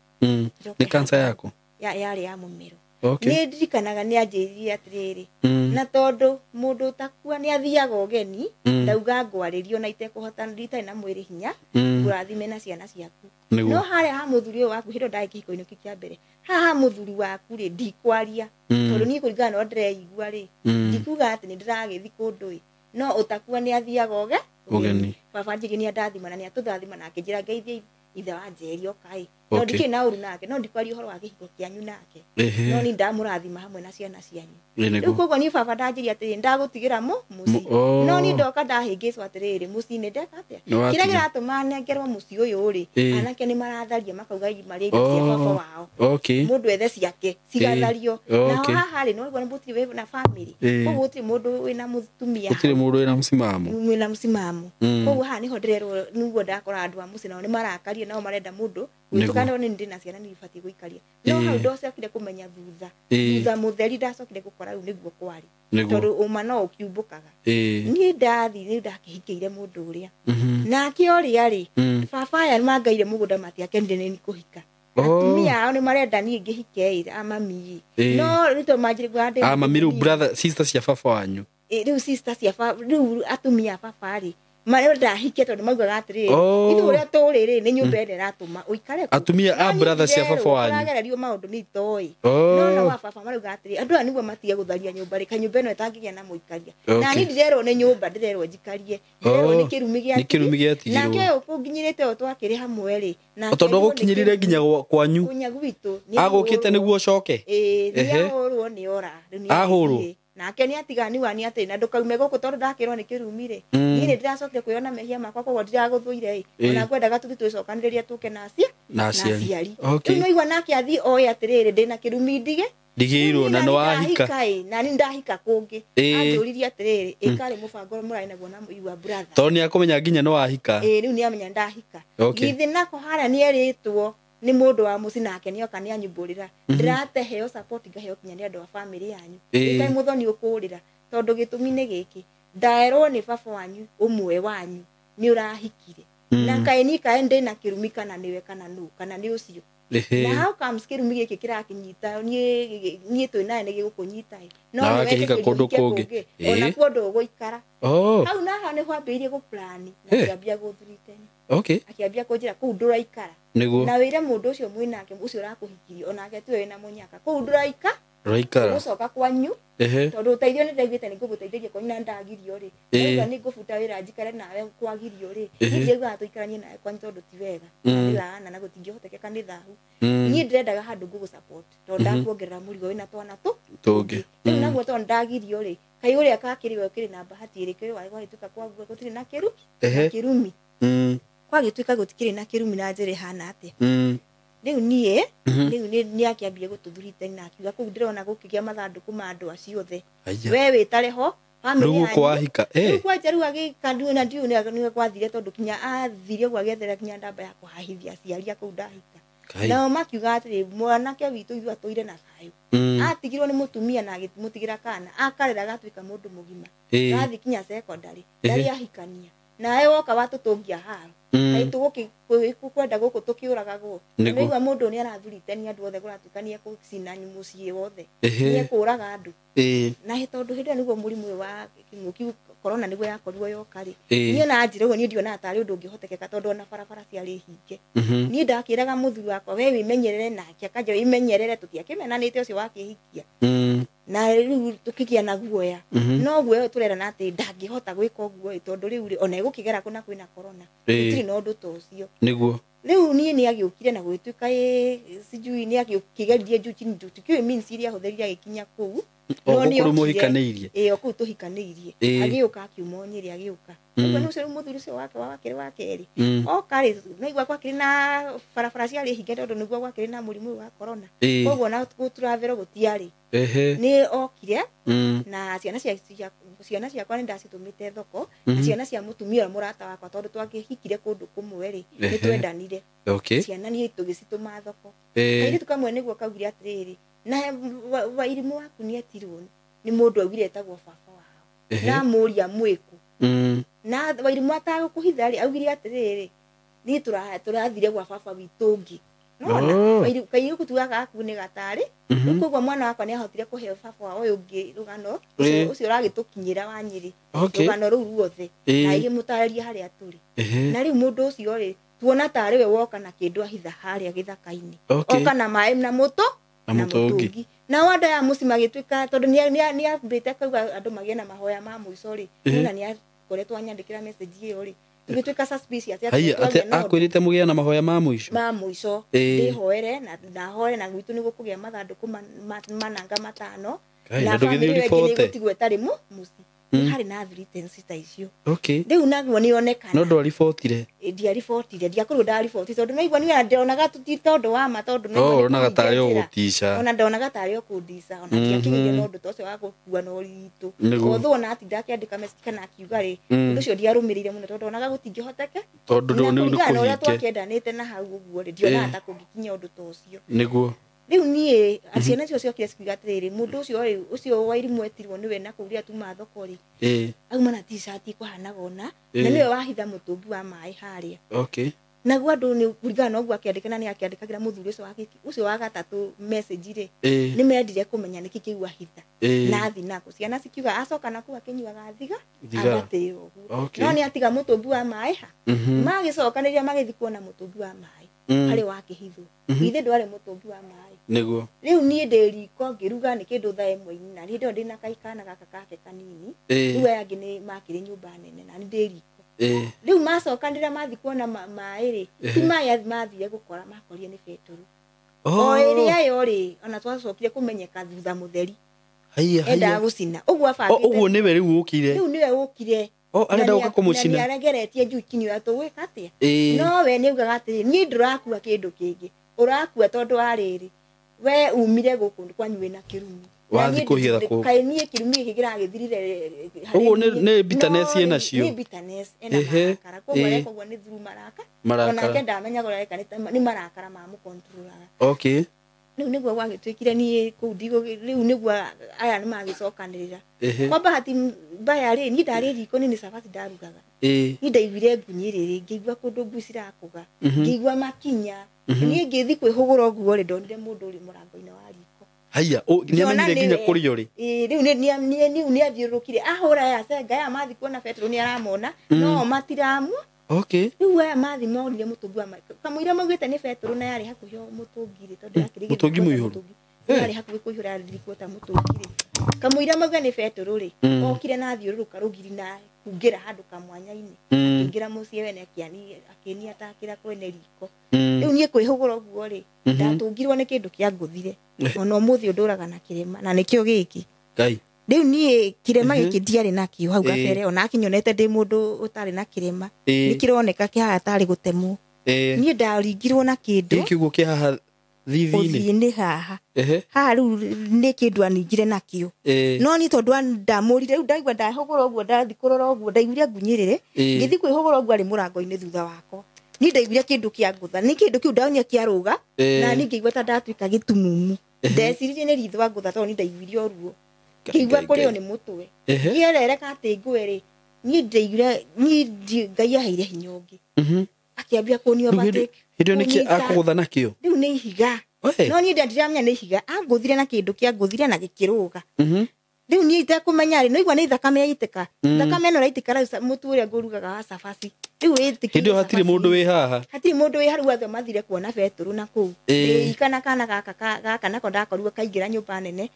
Nĩ cancer yaku? Yarĩ ya mũmero. Nĩ ndirikanaga nĩ anjĩrire atĩrĩrĩ, na tondũ mũndũ ũtakua nĩ athiaga ũgeni, ndauga ngwarĩrio na itekũhota, itarĩ na mwĩrĩ hinya, ngũrathime na ciana ciaku. No harĩa ha mũthuri ũyũ waku, hĩndĩ ĩyo ndarĩ kĩhiko-inĩ kĩu kĩa mbere, haha ha mũthuri waku rĩ, ndikwaria. Tondũ niĩ kũringana na ũrĩa ndĩreigua rĩ, ndikuga atĩ nĩ ndĩragĩthiĩ kũndũ ĩ, no ũtakua nĩ athiaga ũgeni. Baba anjĩrire nĩ andathima na nĩ atũthathima, na akĩnjĩra ngeithie ithe wa Njeri oka ĩ. No ndikĩrĩ na ũru nake, no ndikwaria ũhoro wa kĩhiko kĩanyu nake. No niĩ ndamũrathima hamwe na ciana cianyu. Rĩu koguo niĩ baba ndanjĩrire atĩrĩrĩ, ndagũtigĩra mũciĩ. No niĩ ndoka ndahĩngĩcwo atĩrĩrĩ, mũciĩ nĩ ndeka atĩa? Kĩrĩa kĩratũma nengerwo mũciĩ ũyũ rĩ, anake nĩ maratharia makauga marĩa irio cia baba wao. Mũndũ ethe ciake cigathario. Naho haha rĩ, no ũguo gũtirĩ wĩ na family. Koguo gũtirĩ mũndũ wĩna mũtumia. Gũtirĩ mũndũ wĩna mũsimamo. Wĩna mũsimamo. Koguo haha nĩho ndĩrerwo, nĩguo ndakora andũ a mũciĩ nao nĩ marakaria, nao marenda mũndũ gwĩtũkana nĩ ndĩ na ciana nĩ ibatiĩ gũikaria. No hau ndacokire kũmenya thutha. Thutha mũtheri ndacokire gũkora rĩu nĩguo kwarĩ. Tondũ ũma no ũkiumbũkaga. Niĩ ndathi rĩu ndakĩhikĩire mũndũ ũrĩa. Nake ũrĩa rĩ, baba aya nĩmangaire mũgũnda matiakenire nĩ kũhika. Atumia ao nĩ marenda niĩ ngĩhike ĩ, a mami ĩ. No rĩu tondũ manjĩrĩ ndĩ A mami rĩu brother sister cia baba wanyu. Rĩu sister cia baba, rĩu atumia a baba rĩ, marenda hike tondũ maugaga atĩrĩrĩ, ithuĩ ũrĩa tũrĩ rĩ, nĩ nyũmba ĩrĩa ĩratũma ũikare kũu. Atumia a brother cia baba wanyu. Ũragererio maũndũ nĩ itoĩ. No nao a baba marauga atĩrĩrĩ, andũ aya nĩguo matige gũtharia nyũmba rĩ, kanyũmba ĩno ĩtangĩgĩa na mũikaria. Na niĩ ndirerwo nĩ nyũmba, ndĩrerwo njikarie. Ndĩrerwo nĩ kĩrumi gĩa Nĩ kĩrumi gĩatigirwo. Nake ũyũ ũkũnginyĩrĩte ũyũ twakĩrĩ hamwe rĩ, nake Tondũ agũkinyĩrire nginya kwanyu. Nginya gwitũ. Agũkĩte nĩguo ũcoke? Ĩĩ, nĩ ahũrwo nĩ ora. Rĩu nĩ Ahũrwo? agĩthiĩ. Nake nĩ atiganiwa nĩ atĩ na ndũkaume gũkũ tondũ ndakĩrwo nĩ kĩrumi rĩ. Niĩ nĩ ndĩracokire kwĩona mehia makwa koguo ndiragũthũire ĩ. Ona ngwendaga tũthiĩ twĩcokanĩrĩrie tũke na Na aciari. Rĩu no igua nake athiĩ oe atĩrĩrĩ, ndĩna kĩrumi ndige. Ndigĩirwo na nĩ wahika. Na nĩ ndahika kũngĩ. Anjũririe atĩrĩrĩ, ĩkarĩ mũbango mũrarĩ naguo na your brother. Tondũ nĩ akũmenya nginya nĩ wahika. Ĩĩ, rĩu nĩ amenya ndahika. Githĩ nako harĩa nĩ erĩtwo nĩ mũndũ wa mũciĩ nake nĩoka nĩanyumbũrĩra. Ndĩrateheo support ngaheo kinya nĩ andũ a family yanyu. Ĩkai mũthoni ũkũrĩra tondũ gĩtũmi nĩ gĩkĩ, ndaerwo nĩ baba wanyu ũmwe wanyu nĩ ũrahikire. Na kaĩ niĩ kaĩ ndĩna kĩrumi kana nĩwe kana nũ kana nĩ ũcio. Na how comes kĩrumi gĩkĩ kĩrakĩnyita niĩ twĩ naye nĩ gĩgũkũnyita ĩ. No Na nĩ wakĩhika wetĩkĩrio kũndũ ũhike kũngĩ. kũngĩ. Ona kuo ndũgũikara. Hau na hau nĩho ambĩrĩirie gũplan na akĩambia gũthurithania. Akĩambia kũnjĩra kũu ndũraikara. Na wĩre mũndũ ũcio mwĩnake ũcio ũrakũhikirie onake tiwe wĩna mũnyaka kũu ndũraika. Ndũraikara. Ũgũcoka kwanyu. Tondũ ũteithio nĩ ndaiguĩte nĩ ngũgũteithĩria kwanyu na ndagirio rĩ. Ndauga nĩ ngũbuta wĩra njikare nawe kwagirio rĩ. Niĩ ndiraiguaga tũikaranie nawe kwanyu tondũ ti wega. Nĩ laana na gũtingĩhotekeka nĩ thahu. Niĩ ndĩrendaga handũ ngũgũ support tondũ ndakuongerera mũrigo wĩna twana Tũngĩ. Rĩu naguo tondũ ndagirio rĩ, kaĩ ũrĩa kakĩrĩ we ũkĩrĩ na bahati ĩrĩkũ gwagĩtuĩka kwaguo gũtirĩ na kĩru? Na kĩrumi. Kwagĩtuĩka gũtikĩrĩ na kĩrumi na njĩra ĩhana atĩa? Rĩu niĩ, rĩu nĩ akĩambia gũtũthurithania na akiuga kũu ndĩrona gũkĩgĩa mathandũkũ ma andũ acio othe. We wĩtare ho, family Rĩu gũkũ yanyu. wahika, Rĩu kwanja rĩu agĩka ndiũĩ na ndiũĩ nĩ gwathire tondũ kinya athire ũguo agĩethera kinya ndamba ya kũhahithia aciari a kũu ndahika. Nao makiuga atĩrĩ, mwanake witũ ithuĩ atũire na thayũ. Atigirwo nĩ mũtumia na agĩmũtigĩra kana, akarera agatuĩka mũndũ mũgima. Gathiĩ kinya secondary, ndarĩ ahikania. Nawe woka watũtũngia haro. Kaĩ tũgũkwenda gũkũ tũkĩũragagwo. Nĩigua mũndũ nĩ arathurite nĩ andũ othe kũratuĩka nĩ ekũcina mũciĩ wothe. Nĩ ekũraga andũ. Na tondũ hĩndĩ ĩyo nĩguo mũrimũ ũyũ wa kĩng'ũki corona nĩguo yakorirwo yoka rĩ. Niĩ na njĩra ũguo niĩ ndionaga tarĩ ũndũ ũngĩhotekeka tondũ ona barabara ciarĩ hinge. Niĩ ndakĩraga mũthuri wakwa we wĩmenyerere nake akanja wĩmenyerere tũtiakĩmenanĩte ũcio wakĩhikia. Na rĩu tũkĩgĩa na guoya. No guoya tũrerana atĩ ndangĩhota gwĩka ũguo tondũ rĩu rĩ ona ĩgũkĩgera kũna kwĩna corona. Gũtirĩ na ũndũ ta ũcio. Nĩguo. Rĩu niĩ nĩ agĩũkire na gũgĩtuĩka sijui nĩ agĩkĩgeririe juu chini juu tũkĩũĩ means iria ahũthĩrire agĩkinya kũu. No nĩ okire mũhikanĩirie. Ĩĩ o kũu tũhikanĩirie. Agĩũka akiuma o Nyĩrĩ agĩũka. Ũguo nĩ ũcio mũthuri ũcio wake wa kerĩ wa kerĩ. Oka rĩ naigua gwakĩrĩ na barabara ciarĩ hinge tondũ nĩguo gwakĩrĩ na mũrimũ ũyũ wa corona. Koguo na gũtravel gũtiarĩ. Nĩ okire na ciana ciakwa nĩ ndacitũmĩte thoko na ciana cia mũtumia ũrĩa mũrata wakwa tondũ twakĩhikire kũndũ kũmwe rĩ nĩ twendanire. Ciana niĩ tũgĩcitũma thoko. Kairĩtu kamwe nĩguo kaugire atĩrĩrĩ na Wairimũ waku nĩ etirwo nĩ mũndũ augire etagwo baba wao. Na mũria mwĩku. Na Wairimũ atagũkũhitha rĩ augire atĩrĩrĩ niĩ tũrathire gwa baba witũ ũngĩ. Nona kairĩtu tu gaka gaku nĩ gatarĩ. Rĩu koguo mwana wakwa nĩ ahotire kũheo baba wa ũyũ ũngĩ rũgano ũcio ũragĩtũkinyĩra wa Nyĩrĩ. Rũgano rũu ruothe na igĩmũtarĩria harĩa tũrĩ. Na rĩu mũndũ ũcio rĩ tuona tarĩ we woka na kĩndũ ahitha harĩa gĩthaka-inĩ. Oka na maĩ na mũtũ na mũtũngi. Nao andũ aya mũciĩ magĩtuĩka tondũ nĩ ambĩte kauga andũ magĩe na mahoya ma mũico rĩ na nĩ akoretwo anyandĩkĩra message ĩyo rĩ tũgĩtuĩka suspicious atĩ akwĩrĩte mũgĩe na mahoya ma mũico. Ma mũico ndĩhoere na ndahoere na gwitũ nĩguo kũgĩa mathandũkũ mananga matano na bamĩrĩ ĩyo ĩngĩ nĩgũtigwo ĩtarĩ mũciĩ. Harĩ na threatens ta icio. Rĩu naguo nĩ onekana. No ndwaribotire. Ndiaribotire ndiakorwo ndaribotire tondũ naigua niĩ ndonaga ti tondũ wa ma tondũ onaga tarĩ o gũtica. Ona ndonaga tarĩ o kũndica ona ndiakĩgĩire na ũndũ ta ũcio wa gũkua na ũritũ. Although ona atinda akĩandĩka message kana akiuga rĩ ũndũ ũcio ndiarũmĩrĩire mũno tondũ ndonaga gũtingĩhoteka. Tondũ nĩ ũndũ kũhinge. Ũrĩa twakĩendanĩte na hau ũguo rĩ ndionaga ta kũngĩkinya ũndũ ta ũcio. Nĩguo. Rĩu niĩ ciana icio ciokire cikiuga atĩrĩrĩ mũndũ ũcio rĩ ũcio Wairimũ etirwo nĩwe na kũu rĩrĩa tuma thoko rĩ auma na t-shirt ĩkũhanaga ũna na nĩwe wahitha mũtũngi wa maĩ harĩa. Naguo andũ nĩ kũringana na ũguo akĩandĩka na nĩ akĩandĩkagĩra mũthuri ũcio wa gatatũ message rĩ nĩ mendire kũmenya nĩkĩ kĩu ahitha na athi nako. Ciana cikiuga acoka nakũu akĩnyuaga thiga agatĩo ũguo. No nĩ atiga mũtũngi wa maĩ ha. Magĩcokanĩria magĩthiĩ kuona mũtũngi wa maĩ harĩ wakĩhithwo. Ithe ndwarĩ mũtũngi wa maĩ. Nĩguo. Rĩu niĩ ndĩ riko ngĩruga nĩ kĩndũ thaa ĩmwe na hĩndĩ ĩyo ndĩna kaikana gaka kake kanini. Rĩu aya angĩ nĩ makĩrĩ nyũmba nene na nĩ ndĩ riko. Rĩu macokanĩrĩra mathiĩ kuona maĩ rĩ ti maĩ mathire gũkora makorire nĩ betũrũ. O ĩrĩa yo rĩ ona twacokire kũmenyeka thutha mũtheri. Endaga gũcina. Ũguo abangĩte. Ũguo nĩwe rĩu ũkire. Rĩu nĩwe ũkire. Arenda gũka kũmũcina. Nĩ aregeretie juu chini ya tũgwĩka atĩa. No we nĩ augaga atĩrĩ niĩ ndũrakua kĩndũ kĩngĩ ũrakua tondũ wa rĩrĩ we umire gũkũ kwanyu wĩna kĩrumi. Wathiĩ kũhitha kũ. Kaĩ niĩ kĩrumi gĩkĩ kĩragĩthirire. Ũguo nĩ bitterness ĩna cio. Nĩ bitterness ena marakara. Koguo areka ũguo nĩ through maraka. Onake ndamenyaga ũrĩa areka nĩ marakara mamũkontrolaga. Rĩu nĩguo gwagĩtuĩkire niĩ kũu rĩu nĩguo aya nĩ magĩcokanĩrĩra. Kwa bahati mbaya rĩ niĩ ndarĩ riko nĩ cabaci ndarugaga. Niĩ ndaiguire ngunyĩrĩrĩ ngĩigua kũndũ ngui cirakũga. Ngĩigua makinya. Niĩ ngĩthiĩ kwĩhũgũra ũguo rĩ ndonire mũndũ ũrĩ mũrango-inĩ wa riko. Haiya nĩamenyire nginya kũrĩa ũrĩ. Rĩu nĩ athiũrũrũkire ahũra aya cenga aya mathiĩ kuona betũrũ nĩ aramona no matiramu. Rĩu aya mathiĩ monire mũtũngi wa maĩ kamũira maugĩte nĩ betũrũ na yarĩ hakuhĩ o mũtũngi rĩ tondũ yakĩrĩ mũtũngi mũihũru. Yarĩ hakuhĩ kũihũra yarĩ ta mũtũngi rĩ kamũira mauga nĩ betũrũ rĩ okire na athiũrũrũka rũgiri na kungĩra handũ kamwanya-inĩ akĩingĩra mũciĩ wene akĩnia atakĩra kwene riko. Rĩu niĩ kwĩhũgũra ũguo rĩ ndatũngirwo nĩ kĩndũ kĩangũthire ona ũmũthĩ ũndũraga na kĩrema na nĩkĩo gĩkĩ. Ngai. Rĩu niĩ kĩrema gĩkĩ ndiarĩ nakĩo hau kabere ona akinyonete ndĩ mũndũ ũtarĩ na kĩrema nĩ kĩroneka kĩhaha tarĩ gũtemwo. Niĩ ndaringirwo na kĩndũ gĩkĩ ũguo kĩhaha thithinĩ haha haha rĩu nĩ kĩndũ aningire nakĩo. No niĩ tondũ ndamũrire rĩu ndaigua ndahũgũra ũguo ndathiĩ kũrora ũguo ndaiguire ngunyĩrĩrĩ ngĩthiĩ kwĩhũgũra ũguo arĩ mũrango-inĩ thutha wakwa. Niĩ ndaiguire kĩndũ kĩangũtha nĩ kĩndũ kĩu ndaonire kĩarũga na niĩ ngĩigua ta ndatuĩka gĩtumumu. Ndeciririe nĩ ritho angũtha tondũ niĩ ndaiguire o ruo. Ngĩigua kũrĩo nĩ mũtwe. Kĩerereka atĩ ngwe rĩ Niĩ ndaiguire niĩ Ngai aheire hinya ũngĩ. Akĩambia kũni overtake. Hĩndĩ ĩyo nĩkĩ akũgũtha nakĩo? Rĩu nĩ ihiga. No niĩ ndiramenya nĩ ihiga. Angũthire na kĩndũ kĩangũthire na gĩkĩrũga. Rĩu niĩ itekũmenya rĩ, noigua nĩ thakame yaitĩka. Thakame ĩno ĩraitĩka rĩu mũtu ũrĩa ngũrugaga wa cabaci. Rĩu wĩtĩkĩrie. Hĩndĩ ĩyo hatirĩ mũndũ wĩ haha. Hatirĩ mũndũ wĩ hau, othe mathire kuona Betũrũ na kũu. Ĩĩ, na kana gaka gaka nako ndakorirwo kaingĩra nyũmba nene.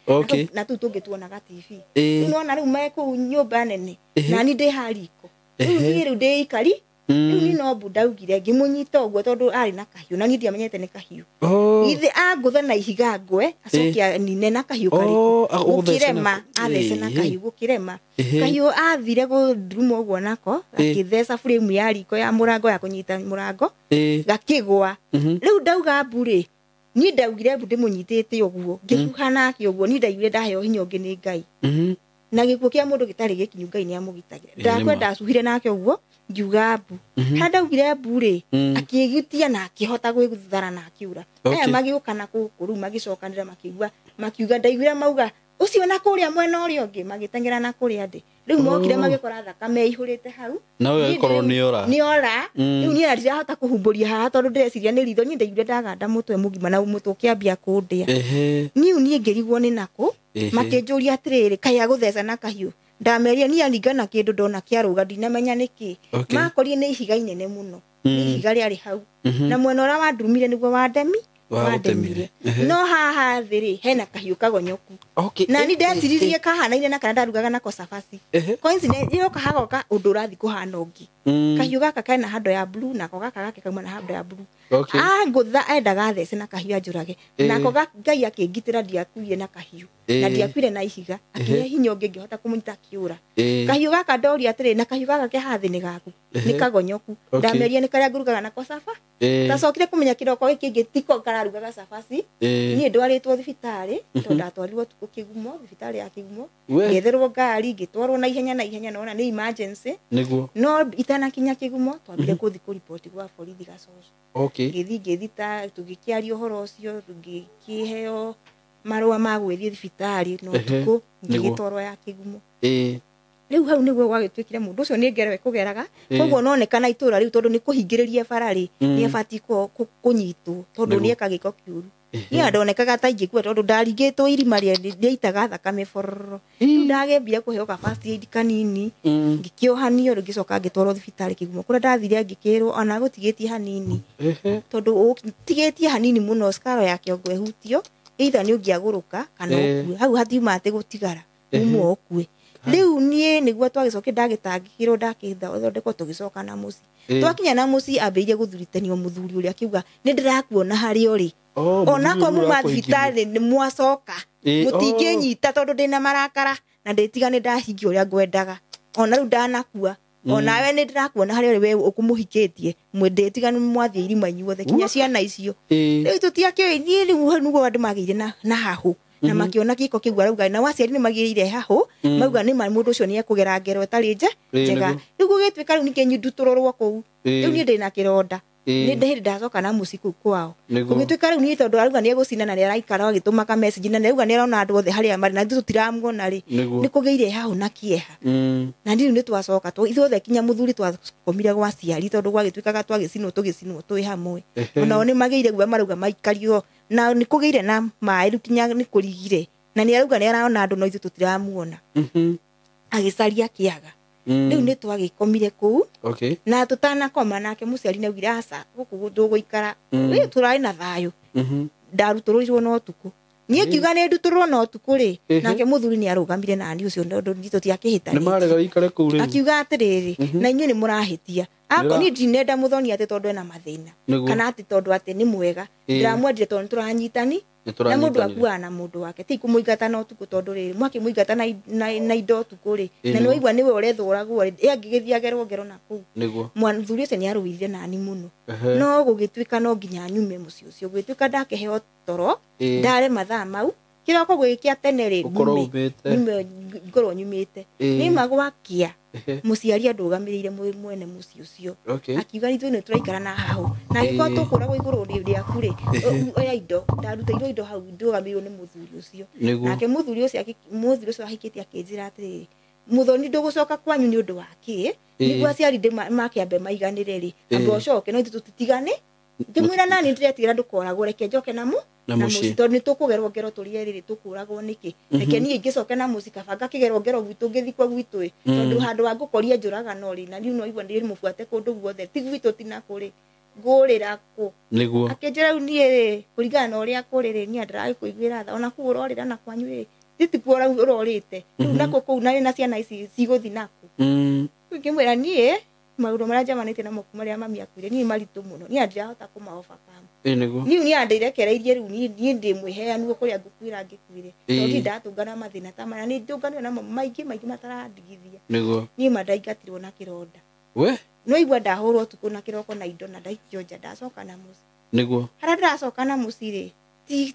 Na tũu tũngĩ tuonaga TV. Rĩu nona rĩu me kũu nyũmba nene. Na niĩ ndĩ ha riko. Rĩu niĩ rĩu ndĩ ikari. Rĩu niĩ no mbu ndaugire ngĩmũnyita ũguo tondũ arĩ na kahiũ na niĩ ndiamenyete nĩ kahiũ. Githĩ angũtha na ihiga ngwe acoke anine na kahiũ karĩkũ. Gũkĩrema athece na kahiũ gũkĩrema. Kahiũ athire gũnduruma ũguo nako akĩtheca frame ya riko ya mũrango ya kũnyita mũrango gakĩgwa. Rĩu ndauga mbu rĩ, niĩ ndaugire mbu ndĩmũnyitĩte ũguo ngĩhuha nake ũguo, niĩ ndaiguire ndaheo hinya ũngĩ nĩ Ngai. Na gĩkuũ kĩa mũndũ gĩtarĩ gĩkinyu Ngai nĩamũgitagĩra. Ndakwenda acuhire nake ũguo ngiuga mbu. Harĩa ndaugire mbu rĩ, akĩgitia na akĩhota gwĩthara na akiura. Aya magĩũka na gũkũ rĩu magĩcokanĩra makiuga, makiuga ndaiguire mauga ũcio na kũrĩa mwena ũrĩa ũngĩ magĩteng'era na kũrĩa ndĩ. Rĩu mokire magĩkora thakame ĩihũrĩte hau. Na ũyũ agĩkorwo nĩ ora. Nĩ ora. Rĩu niĩ ndirahota kũhumbũria haha tondũ ndĩreciria nĩ ritho. Niĩ ndaiguire ndaganda mũtwe mũgima na mũtwe ũkĩambia kũndĩa. Niĩ niĩ ngĩrigwo nĩ nakũ. Makĩnjũria atĩrĩrĩ, kaĩ agũtheca na kahiũ. Ndameria niĩ aninga na kĩndũ ndona kĩarũga ndinamenya nĩkĩ. Makorire nĩ ihiga inene mũno. Nĩ ihiga rĩarĩ hau. Na mwena ũrĩa wandurumire nĩguo wandemire. No haha thĩ rĩ, hena kahiũ kagonyoku. Na niĩ ndeciririe kahanaine na kana ndarugaga nako cabaci. Coincidence yoka hagoka ũndũ ũrathiĩ kũhana ũngĩ. Kahiũ gaka kena handũ ya blue nako gaka gake kauma na handũ ya blue. Angũtha endaga athece na kahiũ anjũrage. Nako Ngai akĩngitĩra ndiakuire na kahiũ. Na ndiakuire na ihiga. Akĩhe hinya ũngĩ ngĩhota kũmũnyita akĩũra. Kahiũ gaka ndoria atĩrĩ, na kahiũ gaka ke haha thĩ nĩ gaku. Nĩ kagonyoku. Ndameria nĩ karĩa ngũrugaga nako caba. Ndacokire kũmenya kĩroko gĩkĩ kĩngĩ tiko kararugaga cabaci. Niĩ ndwarĩtwo thibitarĩ tondũ ndatwarirwo ũtukũ Kĩgumo, thibitarĩ ya Kĩgumo. Ngĩetherwo ngari ngĩtwarwo na ihenya na ihenya nona nĩ emergency. No itanakinya Kĩgumo twambire gũthiĩ kũriboti gwa borithi Gacoco. Ngĩthiĩ ngĩthita tũgĩkĩaria ũhoro ũcio, tũgĩkĩheo marũa ma gwĩthiĩ thibitarĩ no ũtukũ ngĩgĩtwarwo ya Kĩgumo. Rĩu hau nĩguo gwagĩtuĩkire mũndũ ũcio nĩ ngero ekũgeraga. Koguo nonekana itũra rĩu tondũ nĩ kũhingĩrĩria bara rĩ, nĩ abatiĩ kũnyitwo tondũ nĩ eka gĩko kĩũru. Niĩ ndonekaga ta ingĩkua tondũ ndarigĩtwo irima rĩaitaga thakame bororo. Rĩu ndagĩambire kũheo ka first aid kanini, ngĩkĩohanio rĩu ngĩcoka ngĩtwarwo thibitarĩ Kĩgumo. Kũrĩa ndathire ngĩkĩrwo ona gũtigĩtie hanini. Tondũ ũtigĩtie hanini mũno scar ya kĩongo ĩhutio, either nĩ ũngĩagũrũka kana ũkue. Hau hatiuma atĩ gũtigara, uma ũkue. Rĩu niĩ nĩguo twagĩcokire ndagĩtangĩkĩrwo ndakĩthondekwo tũgĩcoka na mũciĩ. Twakinya na mũciĩ ambĩrĩirie gũthurithanio mũthuri ũrĩa akiuga nĩ ndĩrakuona harĩa ũrĩ. Onako muma thibitarĩ nĩ mwacoka. Mũtingĩnyita tondũ ndĩna marakara na ndĩtiga nĩ ndahingia ũrĩa ngwendaga. Ona rĩu ndanakua. Onawe nĩ ndĩrakuona harĩa ũrĩ we ũkũmũhikĩtie. Ndĩtiga nĩ mwathiĩ irima inyuothe kinya ciana icio. Rĩu tũtiakĩũĩ niĩ rĩu hau nĩguo andũ magĩire na hahũ. Na makiona gĩko kĩu arauga na waciari nĩ magĩrĩire hahũ mauga nĩ mũndũ ũcio nĩ ekũgera ngero ĩtarĩ njega. Rĩu gũgĩtuĩka rĩu ningĩ ndutũrũrwo kũu. Rĩu niĩ ndĩna kĩronda. Nĩ hĩndĩ ndacoka na mũciĩ kũu kwao. Gũgĩtuĩka rĩu niĩ tondũ arauga nĩ egũcina na nĩ araikara agĩtũmaga message na nĩarauga nĩ arona andũ othe harĩa marĩ na ithuĩ tũtiramuona rĩ. Nĩ kũgĩire hahũ na kĩeha. Na rĩu nĩ twacoka ithuothe kinya mũthuri twakomire gwa aciari tondũ gwagĩtuĩkaga twagĩcinwo tũgĩcinwo twĩ hamwe. Onao nĩ magĩire guoya marauga maikario na nĩ kũgĩire na maĩ rĩu kinya nĩ kũrigire. Na nĩ arauga nĩ arona andũ no ithuĩ tũtiramuona. Agĩcaria kĩaga. Rĩu nĩ twagĩkomire kũu. Na tũtanakoma nake mũciari nĩaugire aca gũkũ ndũgũikara. Rĩu tũrarĩ na thayũ. Ndarutũrũrirwo na ũtukũ. Niĩ ngiuga nĩ ndutũrũrwo na ũtukũ rĩ, nake mũthuri nĩ arũgamire nani ũcio tondũ tũtiakĩhĩtanĩtie. Nĩ marega wĩikare kũu rĩu. Akiuga atĩrĩrĩ, na inyuĩ nĩ mũrahĩtia. Niĩ ndinenda mũthoni atĩ tondũ ena mathĩna. Kana atĩ tondũ atĩ nĩ mwega. Ndĩramwendire tondũ nĩ tũranyitani. Na mũndũ akuaga na mũndũ wake. Ti kũmũingata na ũtukũ tondũ rĩrĩ, mwakĩmũingata na indo ũtukũ rĩ, na nĩwaigua nĩwe ũrethũragwo rĩ, ĩ angĩgĩthiĩ agerwo ngero na kũu. Mũthuri ũcio nĩ arũire nani mũno. No gũgĩtuĩka no nginya nyume mũciĩ ũcio. Gũgĩtuĩka ndakĩheo toro, ndare mathaa mau, kĩroko gũgĩkĩa tene rĩ, ngorwo nyumĩte. Nĩma gwakĩa, mũciari andũgamĩrĩire mwene mũciĩ ũcio. Akiuga ithuĩ nĩ tũraikara na hahũ. Na angĩkorwo tũkũragwo igũrũ rĩaku rĩ, oya indo, ndarutĩirwo indo hau ndũgamĩrĩirwo nĩ mũthuri ũcio. Nake mũthuri ũcio ahikĩtie akĩnjĩra atĩrĩrĩ, Muthoni ndũgũcoka kwanyu nĩ ũndũ wa kĩ? Nĩguo aciari makĩambe maiganĩre rĩ, ambe ũcoke no ithuĩ tũtitigane. Ngĩmwĩra nani ndĩretigĩra ndũkoragwo, reke njoke na mũciĩ tondũ nĩ tũkũgerwo ngero tũrĩ erĩ rĩ, tũkũragwo nĩkĩ? Reke niĩ ingĩcoke na mũciĩ kaba ngakĩgerwo ngero gwitũ ngĩthikwo gwitũ ĩ, tondũ handũ wa ngũkoria njũragano rĩ, na niĩ no igua ndĩ mũbuate kũndũ guothe, ti gwitũ ti nakũ rĩ, ngũrĩra kũ? Nĩguo. Akĩnjĩra rĩu niĩ rĩ, kũringana na ũrĩa kũrĩ rĩ, niĩ ndĩragĩkũiguĩra tha, ona kũu ũrorĩra na kwanyu rĩ, ti kuo ũrorĩte. Rĩu nako kũu na ciana ici cigũthiĩ nakũ? Ngĩmwĩra niĩ maũndũ marĩa njemanĩtie namo kuma rĩrĩa mami akuire niĩ maritũ mũno, niĩ ndirahota kũma overcome. Nĩguo. Niĩ niĩ ndĩrekereirie rĩu niĩ ndĩ mwĩheanu kũrĩa ngũkuĩra ngĩkuire. Tondũ ndirĩ ndatũngana mathĩna ta maya, nĩ ndũnganire namo maingĩ maingĩ matarandigithia. Nĩguo. Niĩ ma ndaingatirwo na kĩronda. We? No igua ndahũrwo ũtukũ na kĩroko na indo na ndaikio nja ndacoka na mũciĩ. Nĩguo. Harĩa ndĩracoka na mũciĩ rĩ,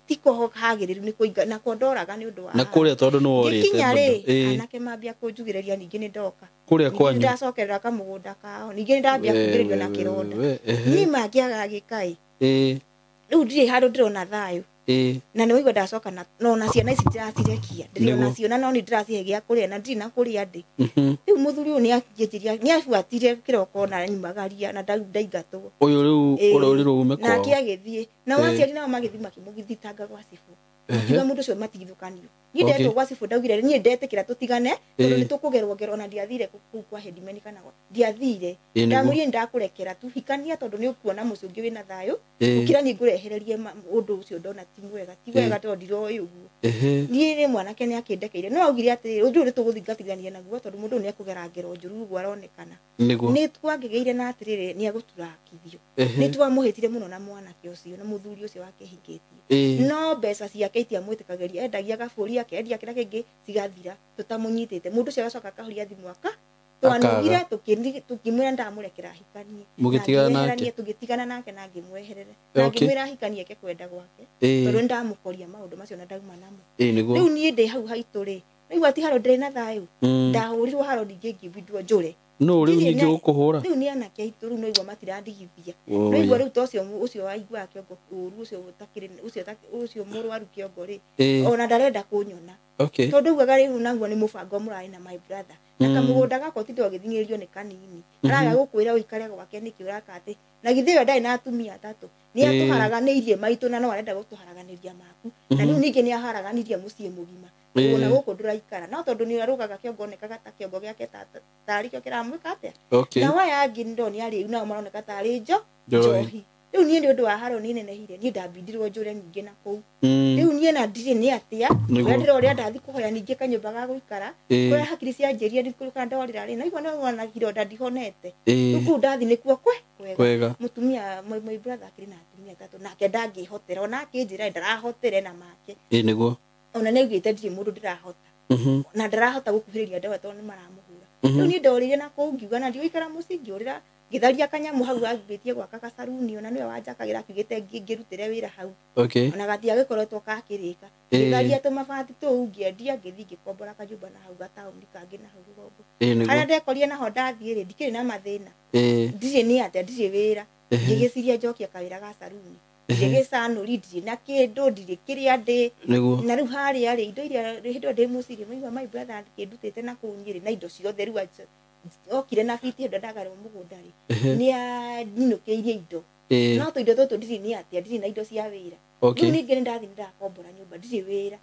ti kũho hagĩrĩru nĩ kũinga na ko ndoraga nĩ ũndũ wa na kũrĩa tondũ nĩ worĩte ngikinya rĩ, anake mambia kũnjugĩrĩria ningĩ nĩ ndoka kũrĩa kwanyu ndacokerera kamũgũnda kao ningĩ nĩ ndambia kugĩrĩrio na kĩronda. Niĩ mangĩaga gĩkaĩ rĩu ndirĩ handũ ndĩrona thayũ. Na nĩ waigua ndacoka na no na ciana ici ndĩracirekia ndĩrĩ ona ciona no nĩ ndĩracihe gĩa kũrĩa na ndirĩ na kũrĩa ndĩ. Rĩu mũthuri ũyũ nĩ abuatire kĩroko na nyumagaria na ndaingatwo. Ũyũ rĩu ũrĩa ũrĩ ume kwao nake agĩthiĩ nao aciari nao magĩthiĩ makĩmũthitanga gwa cibũ. Makiuga mũndũ ũcio matigithũkanio. Niĩ ndetwo gwa cibũ ndaugire niĩ ndetĩkĩra tũtigane tondũ nĩ tũkũgerwo ngero na ndiathire kũu kwa headman kana gwa ndiathire. Ndamwĩrire ndakũrekera tu hikania tondũ nĩ ũkuona mũciĩ ũngĩ wĩna thayũ gũkĩra niĩ ngũrehererie ũndũ ũcio ndona ti mwega ti wega tondũ ndiroĩ ũguo. Niĩ rĩ mwanake nĩ akĩndekeire no augire atĩrĩrĩ ũndũ ũyũ nĩ tũgũthingatithania naguo tondũ mũndũ ũyũ nĩ ekũgera ngero njũru ũguo aronekana. Nĩ twangĩgĩire na atĩrĩrĩ nĩ egũturakithio. Nĩ twamũhĩtire mũno na mwanake ũcio na mũthuri ũcio wakĩhikĩtie. No mbeca ciake itiamwĩtĩkagĩria, endagia gabũri akendia kĩrĩa kĩngĩ cigathira tũtamũnyitĩte. Mũndũ ũcio agacoka akahoria thimũ aka twanogire tũkĩmwĩra ndamũrekera ahikanie. Tũgĩtigana nake na ngĩmweherera na ngĩmwĩra ahikanie eke kwenda gwake tondũ nĩndamũkoria maũndũ macio na ndauma namo. Rĩu niĩ ndĩ hau haitũ rĩ, naigua ti haro ndĩrĩ na thayũ, ndahũrirwo haro ningĩ ngĩbindwo njũre. No rĩu ningĩ ũkũhũra rĩu nĩ anake aitũ rĩu noigua matirandigithia. Noigua rĩu ta ũcio waiguaga kĩongo ũru ũcio ũtakĩrĩ ũcio mũrwaru kĩongo rĩ, ona ndarenda kũnyona. Tondũ augaga rĩu naguo nĩ mũbango mũrarĩ na my brother. Na kamũgũnda gakwa ti ndwagĩthing'ĩrĩrio nĩ kanini. Araga gũkwĩra ũikare gwake nĩkĩ ũraka atĩ. Na githĩ we ndarĩ na atumia atatũ. Nĩ atũharaganĩirie maitũ na no arenda gũtũharaganĩria maku. Na rĩu ningĩ nĩ aharaganirie mũciĩ mũgima. Ona gũkũ ndũraikara. No tondũ nĩ arũgaga kĩongo onekaga ta kĩongo gĩake tarĩ kĩo kĩramwĩka atĩa. Nao aya angĩ ndoni arĩu nao maroneka tarĩ njohi. Rĩu niĩ nĩ ũndũ wa haro nĩ nenehire niĩ ndambindirwo njũre ningĩ na kũu. Rĩu niĩ na ndirĩ nĩ atĩa ũrĩa ndĩrorĩa ndathi kũhoya ningĩ kanyũmba ga gũikara kũrĩa hakiri cianjĩria ndikũrũka ndorĩra rĩ naigua no na kĩronda ndihonete. Rĩu kũu ndathi nĩkuo kwega. Mũtumia my brother akĩrĩ na atumia atatũ nake ndangĩhotera ona akĩnjĩra ndarahotere na make. Nĩguo. Ona nĩ augĩte ndirĩ mũndũ ndĩrahota. Na ndarahota gũkuhĩrĩria ndawa tondũ nĩ maramũhũra. Rĩu niĩ ndorĩire na kũu ngiuga na ndigũikara mũciĩ ngĩũrĩra ngĩtharia kanyamũ hau ambĩtie gwaka gacaruni ona nĩwe wanjakagĩra akiugĩte ngĩrutĩre wĩra hau. Ona gatiagĩkoretwo gakĩrĩka. Ngĩtharia tũmabati tũu ngĩendia ngĩthiĩ ngĩkombora kanyũmba na hau gataũni kangĩ na hau rũgongo. Harĩa ndekorire naho ndathiĩ rĩ ndikĩrĩ na mathĩna. Ndirĩ nĩ atĩa ndirĩ wĩra. Ngĩgĩciria njokie kawĩra ga caruni. Ndirĩ gĩcanũri ndirĩ na kĩndũ ndirĩ kĩrĩa ndĩ. Na rĩu harĩa rĩ indo iria hĩndĩ ĩyo ndĩ mũciĩ rĩ maigua my brother akĩndutĩte na kũu niĩ rĩ na indo ciothe rĩu okire na biti hĩndĩ ndagarwo mũgũnda rĩ nĩ anyinũkĩirie indo. No tũindo tũtũ ndirĩ nĩ atĩa ndirĩ na indo cia wĩra. Rĩu ningĩ nĩ ndathiĩ nĩndakombora nyũmba ndirĩ wĩra.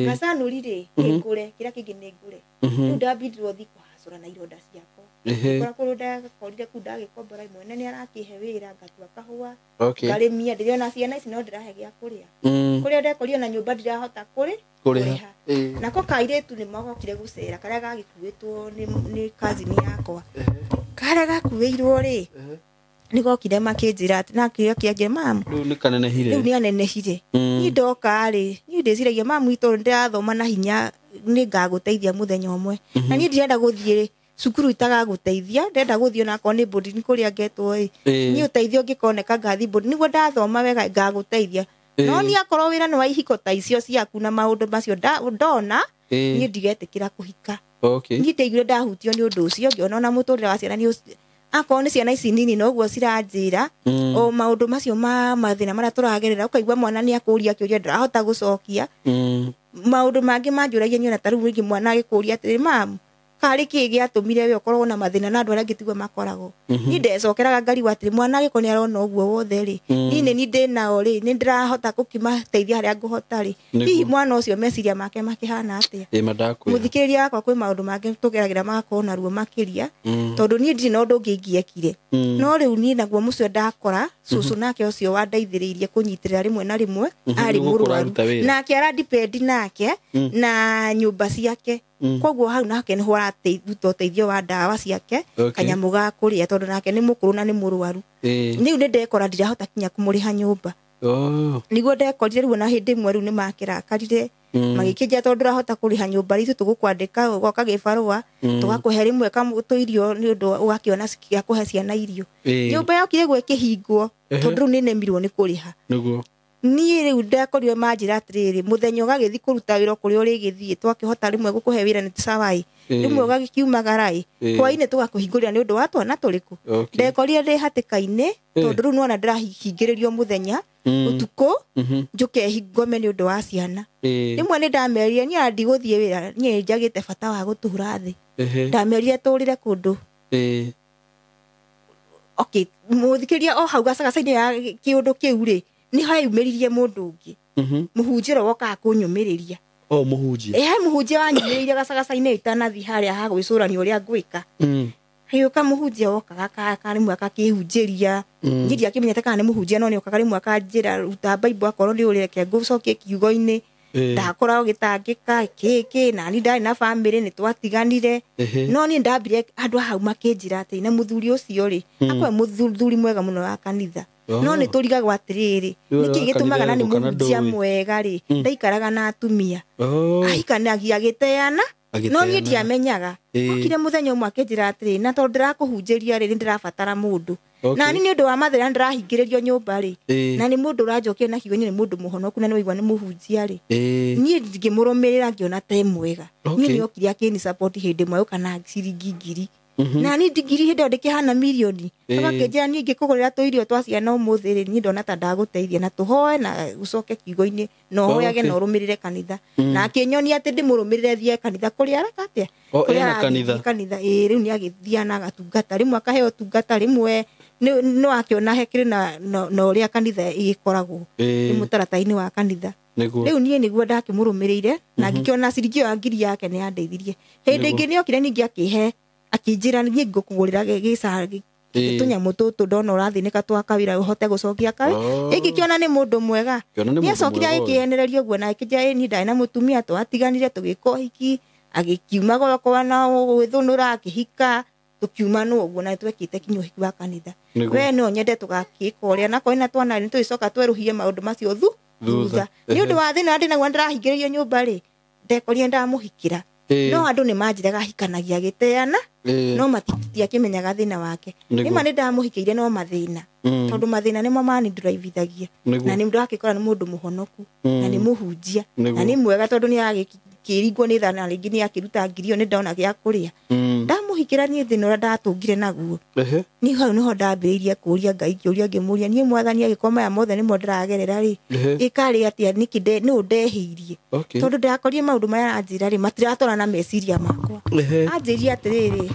Gacanũri rĩ nĩngũre kĩrĩa kĩngĩ nĩngũre. Rĩu ndambindirwo thiĩ kũhacũra na ironda ciakwa. Kũrĩa kũrĩa ndakorire kũu ndagĩkombora mwene nĩ arakĩhe wĩra ngatua kahũa ngarĩmia ndĩrĩ ona ciana ici no ndĩrahe gĩa kũrĩa. Kũrĩa ndekorire na nyũmba ndirahota kũrĩha. Nako kairĩtu nĩ magokire gũcera karĩa gagĩkuĩtwo nĩ cousin yakwa. Karĩa gakuĩirwo rĩ nĩ gokire makĩnjĩra atĩ na kĩrĩa kĩangĩ mamu. Rĩu nĩ kanenehire. Rĩu nĩ anenehire. Niĩ ndoka rĩ niĩ ndĩciragia mamu itũ ndĩrathoma na hinya nĩ ngagũteithia mũthenya ũmwe. Na niĩ ndirenda gũthiĩ cukuru itagagũteithia ndenda gũthiĩ onakorwo nĩ boarding kũrĩa ngetwo ĩ. Niĩ ũteithio ũngĩkoneka ngathiĩ boarding nĩguo ndathoma wega ngagũteithia. No niĩ akorwo wĩra nĩ wa ihiko ta icio ciaku na maũndũ macio ndona niĩ ndigetĩkĩra kũhika. Niĩ ndaiguire ndahutio nĩ ũndũ ũcio ngĩona ona mũtũrĩre wa ciana nĩ akorwo nĩ ciana ici nini noguo ciranjĩra o maũndũ macio ma mathĩna marĩa tũragerera ũkaigua mwana nĩ akũria kĩũria ndarahota gũcokia. Maũndũ mangĩ manjũragia niĩ ona ta rĩu rĩngĩ mwana agĩkũria atĩrĩ mamu Karĩ kĩ gĩatũmire we ũkorwo na mathĩna na andũ arĩa angĩ tiguo makoragwo. Niĩ ndecokeraga ngarigwo atĩrĩ, mwana agĩkorwo nĩ arona ũguo wothe rĩ, niĩ nĩ niĩ ndĩ nao rĩ, nĩ ndĩrahota gũkĩmateithia harĩa ngũhota rĩ, hihi mwana ũcio meciria make makĩhana atĩa? Ĩ ma ndakwĩra. Mũthikĩrĩria wakwa, kwĩ maũndũ mangĩ tũgeragĩra magakorwo na ruo makĩria, tondũ niĩ ndirĩ na ũndũ ũngĩ ingĩekire. No rĩu niĩ naguo mũcio ndakora cũcũ nake ũcio wandeithĩrĩirie kũnyitĩrĩra rĩmwe na rĩmwe arĩ Nĩguo mũrwaru, kũraruta wĩra. Nake aradepend nake na nyũmba ciake, koguo hau nake nĩho araruta ũteithio wa ndawa ciake, kanyamũ ga kũrĩa, tondũ nake nĩ mũkũrũ na nĩ mũrwaru. Rĩu nĩ ndekora ndirahota kinya kũmũrĩha nyũmba. Niguo ndekorire rĩu, na hĩndĩ ĩmwe rĩu nĩ makĩrakarire, magĩkĩnjĩra tondũ ndũrahota kũrĩha nyũmba rĩ, ithuĩ tũgũkwandĩka ũgoka gĩbarũa, tũgakũhe rĩmwe tũirio nĩ ũndũ ũgakĩona gĩa kũhe ciana irio. Nyũmba yokire gwĩkĩhingwo, tondũ rĩu nĩ nemirwo nĩ kũrĩha. Niĩ rĩu ndekorire manjĩra atĩrĩrĩ, mũthenya ũgagĩthiĩ kũruta wĩra kũrĩa ũrĩgĩthiĩ, twakĩhota rĩmwe gũkũhe wĩra nĩ sawa-ĩ, rĩmwe ũgagĩkiumagara ĩ, hwainĩ tũgakũhingũrĩra nĩ ũndũ wa twana tũrĩkũ. Ndekorire ndĩ hatĩka-inĩ, tondũ rĩu nĩwona ndĩrahingĩrĩrio mũthenya, ũtukũ njũke ngome nĩ ũndũ wa ciana. Rĩmwe nĩ ndamerire niĩ ona ndigũthiĩ wĩra, niĩ njagĩte bata wa gũtũra thĩ. Ndamerire tũrĩre kũndũ. Okay, mũthikĩria, o hau gacagaca-inĩ ya kĩũndũ kĩu rĩ, nĩ hayumĩririe mũndũ ũngĩ, mũhunjĩro wokaga kũnyũmĩrĩria. O mũhunjia? Ĩ, he mũhunjia wanyumĩrĩirie gacagaca-inĩ itanathiĩ harĩa ha gwĩcũrania ũrĩa ngwĩka. Hagĩũka mũhunjia wokaga rĩmwe akakĩhunjĩria. Niĩ ndiakĩmenyete kana nĩ mũhunjia, no nĩ okaga rĩmwe akanjĩra, ruta Bible akorwo nĩ ũreke ngũcokie kiugo-inĩ. Ndakoragwo gĩtangĩka kĩkĩ, na niĩ ndarĩ na bamĩrĩ, nĩ twatiganire. No niĩ ndambire andũ a hau makĩnjĩra atĩ na mũthuri ũcio rĩ, akorwo mũthuri mwega mũno wa kanitha, no nĩ tũrigagwo atĩrĩrĩ, Nĩ nĩkĩ wa gĩtũmaga na nĩ kanitha kana mũhunjia ndũĩ? Mwega rĩ, ndaikaraga na atumia, ahikanagia agĩteana, no niĩ Agĩteana. Ndiamenyaga. Okire mũthenya ũmwe akĩnjĩra atĩrĩ, na tondũ ndĩrakũhunjĩria rĩ, nĩ ndĩrabatara mũndũ, na niĩ nĩ ũndũ wa mathĩna ndĩrahingĩrĩrio nyũmba rĩ, na nĩ mũndũ ũranjokia na kiugo-inĩ, nĩ mũndũ mũhonoku na nĩ waigua nĩ mũhunjia rĩ, niĩ ngĩmũrũmĩrĩra ngĩona te mwega. Niĩ nĩ okire akĩni support hĩndĩ ĩmwe, oka na ciringi 1,000, na niĩ ngiri hĩndĩ ĩyo ndĩkĩhana mirioni. Agakĩnjĩra, niĩ ngĩkũgũrĩra tũirio twa ciana ũmũthĩ rĩ, niĩ ndona ta ndagũteithia, na tũhoe na ũcoke kiugo-inĩ na ũhoyage na ũrũmĩrĩre kanitha, na akĩnyonia atĩ ndĩmũrũmĩrĩre thiĩ kanitha kũrĩa areka atĩa. O, Kũrĩa ena arathiĩ kanitha? Kanitha, ĩĩ. Rĩu nĩ agĩthiaga na agatungata, rĩmwe akaheo ũtungata, rĩmwe no akĩona hekĩrĩ na ũrĩa kanitha ĩgĩkoragwo, nĩ mũtaratara-inĩ wa kanitha. Rĩu niĩ nĩguo ndakĩmũrũmĩrĩire na ngĩkĩona ciringi ĩyo ya 1,000 yake nĩ yandeithirie. Hĩndĩ ĩngĩ nĩ okire ningĩ akĩhe, akĩnjĩra niĩ ngũkũgũrĩra tũnyamũ tũtũ, ndona ũrathĩnĩka twa kawĩra ũhote gũcokia kaĩ. Ĩngĩkĩona nĩ mũndũ mwega. Kĩona nĩ Nĩ mũndũ acokire mwega ũyũ. agĩkĩenereria ũguo na akĩnjĩra, ĩ niĩ ndarĩ na mũtumia, twatiganire tũgĩka ũhiki, agĩkiuma gwakwa na gwĩthũnũra, akĩhika, tũkiuma no ũguo na twekĩte kinya ũhiki wa kanitha. We no nyende tũgakĩka ũrĩa na korwo na twana nĩ tũgĩcoka twerũhie maũndũ macio Thutha. thutha. Nĩ ũndũ wa thĩna ndĩ naguo ndĩrahingĩrĩrio nyũmba rĩ, ndekorire ndamũhikĩra. No andũ nĩ manjĩraga ahikanagia agĩteana, no matiakĩmenyaga thĩna wake. Nĩma nĩ ndamũhikĩire, no mathĩna, tondũ mathĩna nĩmo manindiraivithagia. Na nĩ ndakĩkora nĩ mũndũ mũhonoku na nĩ mũhunjia na nĩ mwega, tondũ nĩ agĩkĩringwo nĩ thana rĩngĩ nĩ akĩruta 1,000 ĩyo nĩ ndona gĩa kũrĩa. Ndamũhikĩra, niĩ thĩna ũrĩa ndatũngire naguo, niĩ hau nĩho ndambĩrĩirie kũũria Ngai kĩũria, ngĩmũria, niĩ Mwathani, agĩkorwo maya mothe nĩmo ndĩragerera rĩ, ĩkarĩ atĩa? Nĩkĩ nũ ndehĩirie? Tondũ ndakorire maũndũ maya aranjĩra rĩ, matiratwarana na meciria makwa. Anjĩrire atĩrĩrĩ,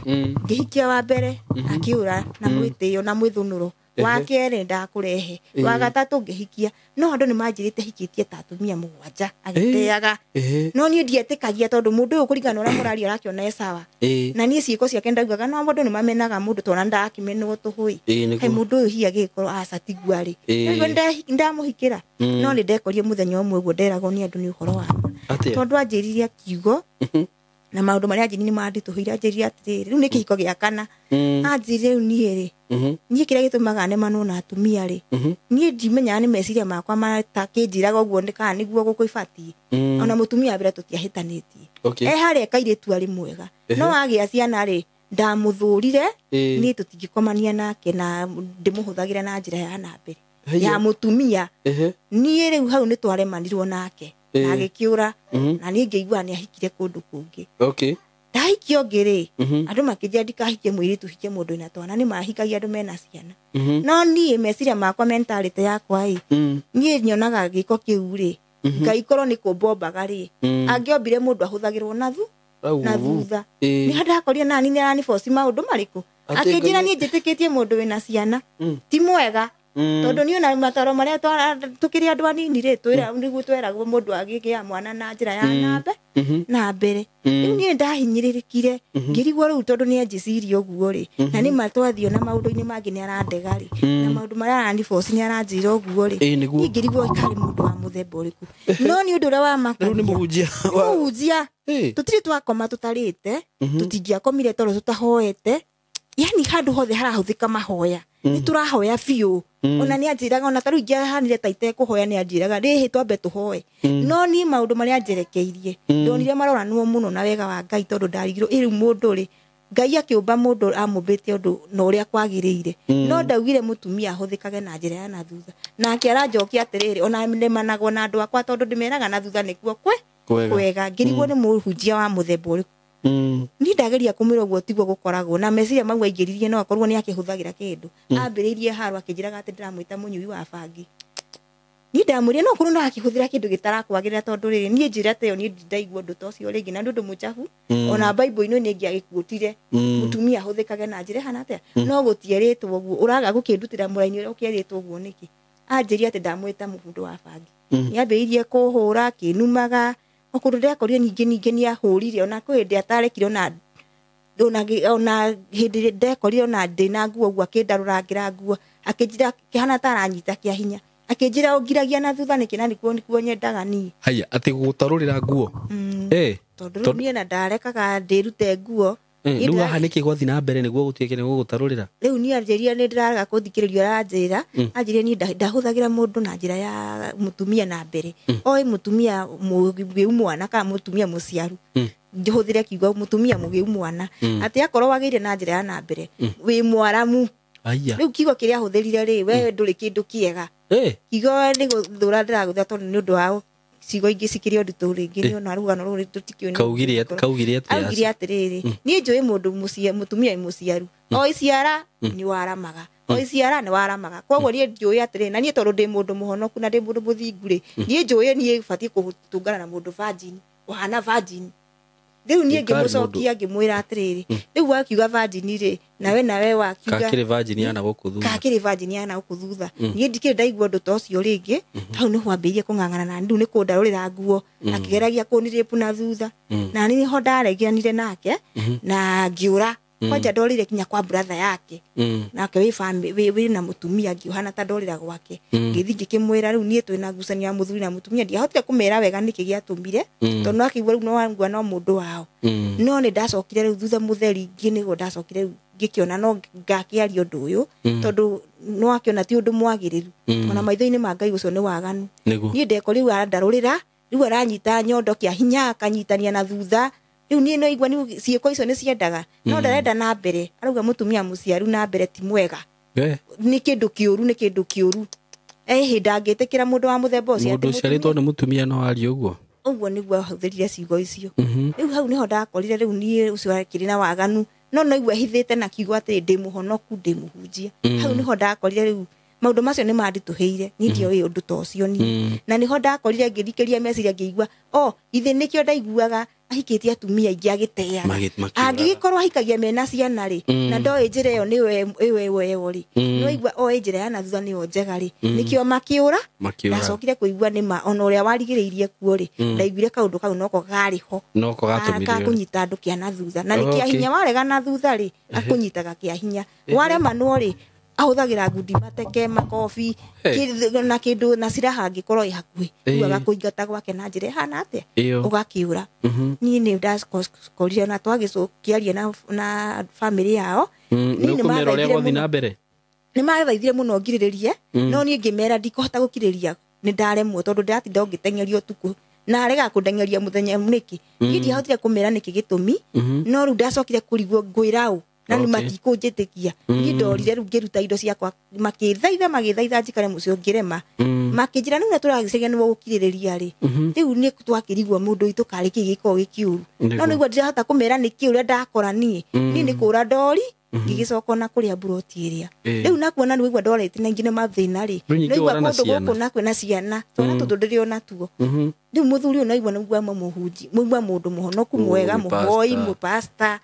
ngĩhikia wa mbere akĩũra na mwĩtĩo na mwĩthũnũro, wa kerĩ ndakũrehe, wa gatatũ ngĩhikia, no andũ nĩ manjĩrĩte hikĩtie ta atumia 7 agĩteaga. No niĩ ndietĩkagia, tondũ mũndũ ũyũ kũringana na ũrĩa mũraria arakĩona e sawa, na niĩ ciĩko ciake ndaugaga, no mũndũ nĩ mamenaga mũndũ, tondũ ndakĩmenwo tũhũĩ. Kaĩ mũndũ ũyũ hihi agĩgĩkorwo aca tigua rĩ? Rĩu ndamũhikĩra, no nĩ ndekorire mũthenya ũmwe ũguo nderagwo nĩ andũ nĩ ũhoro wa ma. Atĩa? Tondũ anjĩrire kiugo na maũndũ marĩa anjĩrire nĩ manditũhĩire. Anjĩrire atĩrĩrĩ, rĩu nĩ kĩhiko gĩa kana. Anjĩrire rĩu niĩ rĩ, niĩ kĩrĩa gĩtũmaga nemanwo na atumia rĩ, niĩ ndimenyaga nĩ meciria makwa matakĩnjĩraga ũguo nĩ kana nĩguo gũkũ ibatiĩ. Ona mũtumia wa mbere tũtiahĩtanĩtie. E harĩa kairĩtu arĩ mwega, no agĩa ciana rĩ, ndamũthũrire. Niĩ tũtingĩkomania nake na ndĩmũhũthagĩra na njĩra ya na mbere ya mũtumia. Niĩ rĩu hau nĩ twaremanirwo nake na agĩkĩũra, na niĩ ngĩigua nĩ ahikire kũndũ kũngĩ. Ndahikia ũngĩ rĩ, andũ makĩnjĩra ndikahikie mũirĩtu, hikie mũndũ wĩna twana, nĩ mahikagia andũ mena ciana. No niĩ meciria makwa, mentality yakwa ĩ, niĩ nyonaga gĩko kĩu rĩ, Ngai korwo nĩ kũmbombaga rĩ, angĩombire mũndũ ahũthagĩrwo na thu Na thutha nĩ ndakorire nani nĩ araniboci maũndũ marĩkũ akĩnjĩra niĩ njĩtĩkĩtie mũndũ wĩna ciana ti mwega tondũ niĩ ona mataro marĩa tũkĩrĩ andũ anini rĩ twĩra nĩguo tweragwo mũndũ agĩgĩa mwana na njĩra ya na mbere rĩu niĩ ndahinyĩrĩrĩkire ngĩrigwo rĩu tondũ nĩ anjĩcirie ũguo rĩ na nĩ ma twathiĩ na maũndũ-inĩ mangĩ nĩ arandega rĩ na maũndũ marĩa araniboci nĩ aranjĩra ũguo rĩ niĩ ngĩrigwo karĩ mũndũ wa mũthemba ũrĩkũ no nĩ ũndũ ũrĩa wa Rĩu nĩ mũhunjia mũhunjia tũtirĩ twakoma tũtarĩte tũtingĩakomire tondũ tũtahoete yani handũ hothe harahũthĩka mahoya nĩ tũrahoya biũ ona nĩ anjĩraga ona tarĩu ingĩahanire ta itekũhoya nĩ anjĩraga rĩhĩ twambe tũhoe no niĩ maũndũ marĩa anjerekeirie ndonire maroranwo mũno na wega wa Ngai tondũ ndarigirwo ĩ rĩu mũndũ rĩ Ngai akĩũmba mũndũ amũmbĩte ũndũ na ũrĩa kwagĩrĩire no ndaugire mũtumia ahũthĩkage na njĩra ya na thutha nake aranjokia atĩrĩrĩ ona nĩmanagwo na andũ akwa tondũ ndĩmeraga na thutha nĩkuo kwega ngĩrigwo nĩ mũhunjia wa mũthemba ũrĩkũ ni ndageria kumwĩra ũguo tiguo gũkoragwo na meciria mau aingĩririe no akorwo nĩ akĩhũthagĩra kĩndũ ambĩrĩirie haro akĩnjĩraga atĩ ndĩramwĩta mũnyui wa bangi ni ndamwĩrire no korwo no akĩhũthĩra kĩndũ gĩtarakwagĩrĩra tondũ rĩrĩ niĩ njĩra ta ĩyo niĩ ndaigua ũndũ ta ũcio rĩngĩ na nĩ ũndũ mũchafu ona Bible-inĩ nĩ ingĩagĩkuotire mũtumia ahũthĩkage na njĩra ĩhana atĩa no gũtierĩtwo ũguo ũraga gũkĩndutĩra mũraini ũrĩa ũkĩerĩtwo ũguo nĩkĩ anjĩrie atĩ ndamwĩta mũndũ wa bangi nĩambĩrĩirie kũhũra akĩnumaga okorwo ndakorire ningĩ nĩ ahũrire ona kwĩ hĩndĩ atarekire ona hĩndĩ ndekorire ona ndĩna nguo ũguo akĩndarũrangĩra nguo akĩnjĩra kĩhana ta aranyita kĩa hinya akĩnjĩra ũngiragia na thutha nĩkĩ na nĩkuo nyendaga niĩ haya atĩ gũgũtarũrĩra nguo tondũ rĩu niĩ na ndarekaga ndĩrute nguo rĩu haha nĩkĩ gwathiĩ na mbere nĩguo gũtuĩke nĩ gũgũtarũrĩra rĩu niĩ anjĩria nĩ ndĩrarega kũthikĩrĩrio aranjĩra anjĩria niĩ ndahũthagĩra mũndũ na njĩra ya mũtumia na mbere oĩ mũtumia mũgĩu mwana kana mũtumia mũciaru hũthĩre kiugo mũtumia mũgĩu mwana atĩ akorwo wagĩire na njĩra ya na mbere wĩ mwaramu rĩu kiugo kĩrĩa ahũthĩrire rĩ we ndũrĩ kĩndũ kĩega kiugo nĩ gũthũra ndĩragũthũra tondũ nĩ ũndũ wa ciugo ingĩ cikĩrĩ ũritũ rĩngĩ nĩ ona rũgano rũrũ tũtikĩũĩ kaugire atĩrĩrĩ niĩ njũĩ mũndũ mũtumia mũciaru o iciara nĩ waramaga o iciara nĩ waramaga koguo niĩ njũĩ atĩrĩrĩ na niĩ tondũ ndĩ mũndũ mũhonoku na ndĩ mũndũ mũthingu rĩ niĩ njũĩ niĩ batiĩ gũtũngana na mũndũ virgin ũhana virgin rĩu niĩ ngĩmũcokia ngĩmwĩra atĩrĩrĩ rĩu wakiuga virgin rĩ nawe wakiuga kakĩrĩ virgin yana gũkũ thutha kakĩrĩ virgin yana gũkũ thutha niĩ ndikĩrĩ ndaigua ũndũ ta ũcio rĩngĩ hau nĩho ambĩrĩirie kũng'ang'ana na rĩu nĩ kũndarũrĩra nguo akĩgeragia kũnirĩpu na thutha na niĩ nĩho ndareganire nake na ngĩũra kwanja ndorĩire kinya kwa brother yake nake wĩ na mũtumia ngĩũhana ta ndorĩra gwake ngĩthiĩ ngĩkĩmwĩra rĩu niĩ twĩna ngucanio ya mũthuri na mũtumia ndiahotire kũmera wega nĩkĩ gĩatũmire tondũ no akĩigua rĩu no wangua no mũndũ wao no nĩ ndacokire rĩu thutha mũtheri ingĩ nĩguo ndacokire rĩu ngĩkĩona no ngakĩaria ũndũ ũyũ tondũ no akĩona ti ũndũ mwagĩrĩru ona maitho-inĩ ma Ngai ũcio nĩ waganu niĩ ndeko rĩu arandarũrĩra rĩu aranyita nyondo kĩa hinya akanyitania na thutha rĩu niĩ no igua nĩ ciĩko icio nĩ ciendaga no ndarenda na mbere arauga mũtumia mũciaru na mbere ti mwega nĩ kĩndũ kĩũru nĩ kĩndũ kĩũru hĩndĩ angĩtĩkĩra mũndũ wa mũthemba ũcio mũndũ ũciarĩtwo nĩ mũtumia no arie ũguo ũguo nĩguo ahũthĩrire ciugo icio rĩu hau nĩho ndakorire rĩu niĩ ũcio akĩrĩ na waganu no igua hithĩte na kiugo atĩrĩ ndĩ mũhonoku ndĩ mũhunjia hau nĩho ndakorire rĩu maũndũ macio nĩ manditũhĩire niĩ ndioĩ ũndũ ta ũcio niĩ na nĩho ndakorire ngĩthikĩria meciria ngĩigua o ithe nĩkĩo ndaiguaga ahikĩtie atumia aingĩ agĩteaga angĩgĩkorwo ahikagia mena ciana rĩ na ndoĩ njĩra ĩyo nĩyo ĩyo rĩ no igua oĩ njĩra ya na thutha nĩyo njega rĩ nĩkĩo makĩũra ndacokire kũigua nĩma ona ũrĩa warigĩrĩirie kuo rĩ ndaiguire kaũndũ kau noko karĩ ho noko gatũmire kakũnyita andũ kĩa na thutha na nĩ kĩa hinya warega na thutha rĩ akũnyitaga kĩa hinya waremanwo rĩ ahũthagĩra ngundi mateke makobi na kĩndũ na ciraha angĩkorwo ĩ hakuhĩ rĩu agakũingata gwake na njĩra ĩhana atĩa ũgakĩũra niĩ nĩ ndakorire na twagĩcokiaria na famĩlĩ yao niĩ nĩ mathaithire mũno ngirĩrĩrie no niĩ ngĩmera ndikũhota gũkirĩrĩria nĩ ndaremwo tondũ ndĩratinda ngĩteng'erio ũtukũ na arega kũndeng'eria mũthenya nĩkĩ niĩ ndiahotire kũmera nĩkĩ gĩtũmi no rĩu ndacokire kũrigwo ngwĩra ũ na nĩ matikũnjĩtĩkia niĩ ndorire rĩu ngĩruta indo ciakwa makĩthaitha njikare mũciĩ ngĩrema makĩnjĩra rĩu na tũragĩcaria nĩguo gũkirĩrĩria rĩ rĩu nĩ twakĩrigwo mũndũ witũ karĩ kĩ gĩkoragwo gĩkĩũru no nĩguo ndirahota kũmera nĩkĩ ũrĩa ndakora niĩ niĩ nĩ kũra ndori ngĩgĩcoka ona kũrĩa mburoti ĩrĩa rĩu nakuona nĩwaigua ndorete na ingĩ nĩ mathĩna rĩ nĩwaigua kũndũ gũkũ na kwĩna ciana twana tũtũ ndĩrĩ ona tuo Rĩu mũthuri ũyũ naigua nĩguo mũhunji mũigua mũndũ mũhonoku mwega mũhoi mũpasta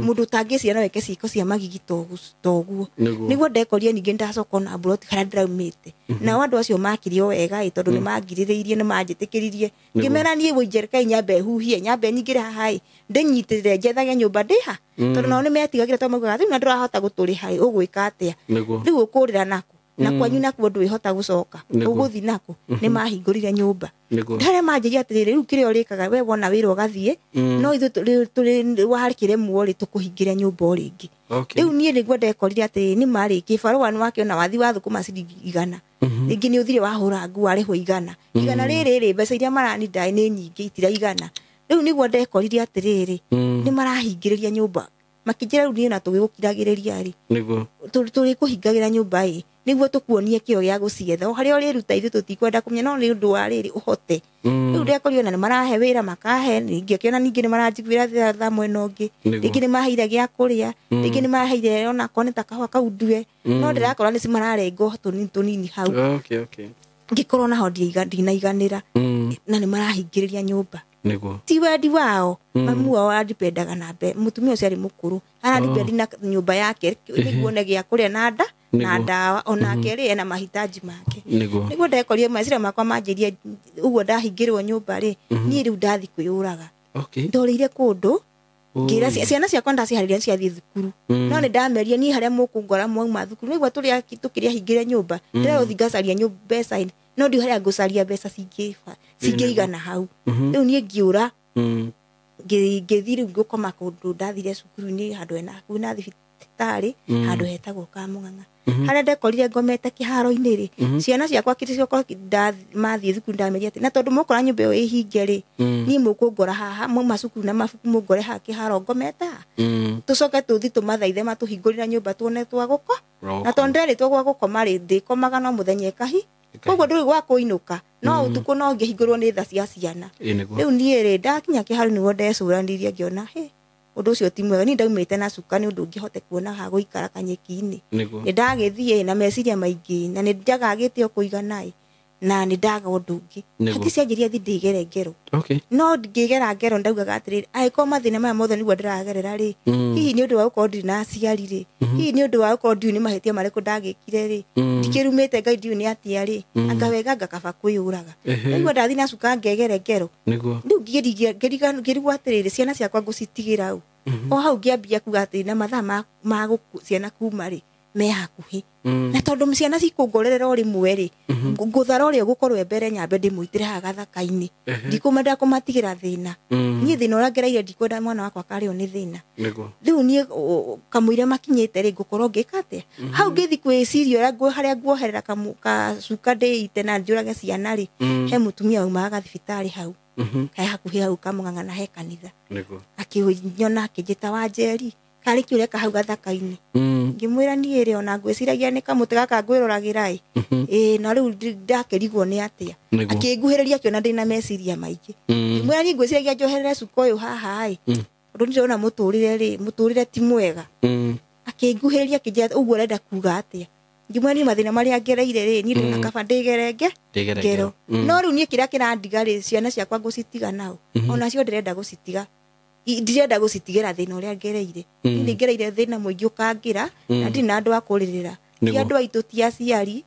mũndũ ũtangĩciara weke ciĩko cia magigi toguo nĩguo ndekorire ningĩ ndacoka ona mburoti harĩa ndĩraumĩte. Nao andũ acio makire o wega ĩ tondũ nĩmangirĩrĩirie nĩmanjĩtĩkĩririe ngĩmera niĩ wũinjerekai nyambe huhie nyambe nyingĩre haha ĩ ndĩnyitĩrĩre njethage nyũmba ndĩha tondũ nao nĩmetigagĩra tondũ maugaga rĩu na ndũrahota gũtũrĩha ĩ ũgwĩka atĩa rĩu ũkũrĩra naku na kwanyu nakuo ndwĩhota gũcoka ũgũthi naku nĩmahingũrire nyũmba ndarĩa manjĩria atĩrĩrĩ rĩu kĩrĩa ũrĩkaga we wona wĩra ũgathiĩ no ithuĩ tũrĩ warĩkĩremwo rĩ tũkũhingĩre nyũmba o rĩngĩ. Rĩu niĩ nĩguo ndekorire atĩrĩ nĩ marĩ kĩbarũa nĩwakĩona wathi wa thũkũma ciringi 100 rĩngĩ nĩ ũthire wahũra nguo warĩhwo 100 100 rĩrĩ rĩ mbeca iria maranindai nĩ nyingĩ itiraigana. Rĩu nĩguo ndekorire atĩrĩrĩ nĩmarahingĩrĩria nyũmba makĩnjĩra rĩu niĩ na tũgĩgũkiragĩrĩria rĩ tũrĩkũhingagĩra nyũmba ĩ nĩguo tũkuonie kĩo gĩa gũcietha o harĩa ũrĩruta ithuĩ tũtikwenda kũmenya no nĩ ũndũ wa rĩrĩ ũhote. Rĩu ndekorire ona nĩmarahe wĩra makahe ningĩ akĩona ningĩ nĩmaranjiguĩra tha mwena ũngĩ rĩngĩ nĩmaheire gĩa kũrĩa rĩngĩ nĩmaheire onakorwo nĩ ta kahũa kau ndue no ndĩrakora nĩ mararengo tũnini tũnini hau ngĩkorwo naho ndinaiganĩra na nĩmarahingĩrĩria nyũmba. Ti wendi wao mamu wao arandipendaga na mũtumia ũcio arĩ mũkũrũ arandipendi na nyũmba yake nĩguo one gĩa kũrĩa na nda na ndawa onake rĩ ena mahitaji make. Nĩguo ndekorire meciria makwa manjĩrie ũguo ndahingĩrwo nyũmba rĩ niĩ rĩu ndathi kwĩyũraga. Ndorĩire kũndũ ngĩra ciana ciakwa ndaciharĩria ciathiĩ thukuru no nĩ ndameria niĩ harĩa mũkũngora mwauma thukuru nĩguo tũkĩrĩa hingĩre nyũmba ndĩragũthiĩ ngacaria mbeca no ndiũ harĩa ngũcaria mbeca cingĩigana hau. Rĩu niĩ ngĩũra ngĩthiĩ rĩu ngũkoma kũndũ ndathire cukuru-inĩ handũ hena hakuhĩ na thibitarĩ handũ hetagwo Kamũng'ang'a harĩa ndekorire ngomete kĩharo-inĩ rĩ ciana ciakwa kĩrĩcoka mathiĩ thukuru ndameria atĩ na tondũ mũkora nyũmba ĩyo ĩhinge rĩ niĩ mũkũngora haha mauma cukuru na mabuku mũngore haha kĩharo ngomete haha tũcoke tũthiĩ tũmathaithe matũhingũrĩra nyũmba tuone twa gũko na tondũ nderĩtwo gwa gũkoma rĩ ndĩkomaga no mũthenya ĩkahi koguo ndũrĩ gwa kũinũka no ũtukũ no ngĩhingũrwo nĩ tha cia ciana. Rĩu niĩ rĩ ndakinya kĩharo nĩguo ndecũranirie ngĩona hĩ ũndũ ũcio ti mwega niĩ ndaumĩte na cuka nĩ ũndũ ngĩhote kuona ha gũikara kanyeki-inĩ. Nĩ ndagĩthiĩ na meciria maingĩ na nĩ njagagĩte o kũigana ĩ na nĩ ndaga ũndũ ũngĩ hati cianjĩria thi ndĩgere ngero no ngĩgera ngero ndaugaga atĩrĩrĩ angĩkorwo mathĩna maya mothe nĩguo ndĩragerera rĩ hihi nĩ ũndũ wa gũkorwo ndirĩ na aciari rĩ hihi nĩ ũndũ wa gũkorwo ndiũĩ nĩ mahĩtia marĩkũ ndagĩkire rĩ ndikĩrumĩte Ngai ndiũĩ nĩ atĩa rĩ anga wega ngakaba kwĩyũraga. Nĩguo ndathi na cuka ngegere ngero rĩu ngĩrigwo atĩrĩrĩ ciana ciakwa ngũcitigĩra ũ o hau ngĩambia kuga atĩrĩ na mathaa ma ciana kuma rĩ me hakuhĩ na tondũ ciana cikũngorerera o rĩmwe rĩ ngũthara ũrĩa ũgũkorwo mbere nyambe ndĩmũitĩre haha gathaka-inĩ ndikwenda kũmatigĩra thĩna niĩ thĩna ũrĩa ngereire ndikwenda mwana wakwa akarĩo nĩ thĩna. Rĩu niĩ kamũira makinyĩte rĩ ngũkorwo ngĩka atĩa hau ngĩthi kwĩciria ũrĩa harĩa nguoherera kacuka ndĩite na njũrage ciana rĩ he mũtumia waumaga gathibitarĩ hau he hakuhĩ hau Kamũng'ang'a na he kanitha akĩnyona akĩnjĩta Wanjeri karĩ kĩ ũreka hau gathaka-inĩ ngĩmwĩra niĩ rĩ ona ngwĩciragia nĩ kamũtĩ gaka ngwĩroragĩra ĩ ĩ na rĩu ndakĩrigwo nĩ atĩa akĩnguhĩrĩria akĩona ndĩna meciria maingĩ ngĩmwĩra niĩ ngwĩciragia njoherere cuka ũyũ haha ĩ tondũ ndĩrona mũtũrĩre rĩ mũtũrĩre ti mwega akĩnguhĩrĩria akĩnjĩra ũguo ũrenda kuga atĩa ngĩmwĩra niĩ mathĩna marĩa ngereire rĩ niĩ ndona kaba ndĩgere ngero no rĩu niĩ kĩrĩa kĩrandiga rĩ ciana ciakwa ngũcitiga nao onacio ndĩrenda gũcitiga ndirenda gũcitigĩra thĩna ũrĩa ngereire niĩ nĩ ngereire thĩna mũingĩ ũkangĩra na ndirĩ na andũ a kũrĩrĩra ti andũ aitũ ti aciari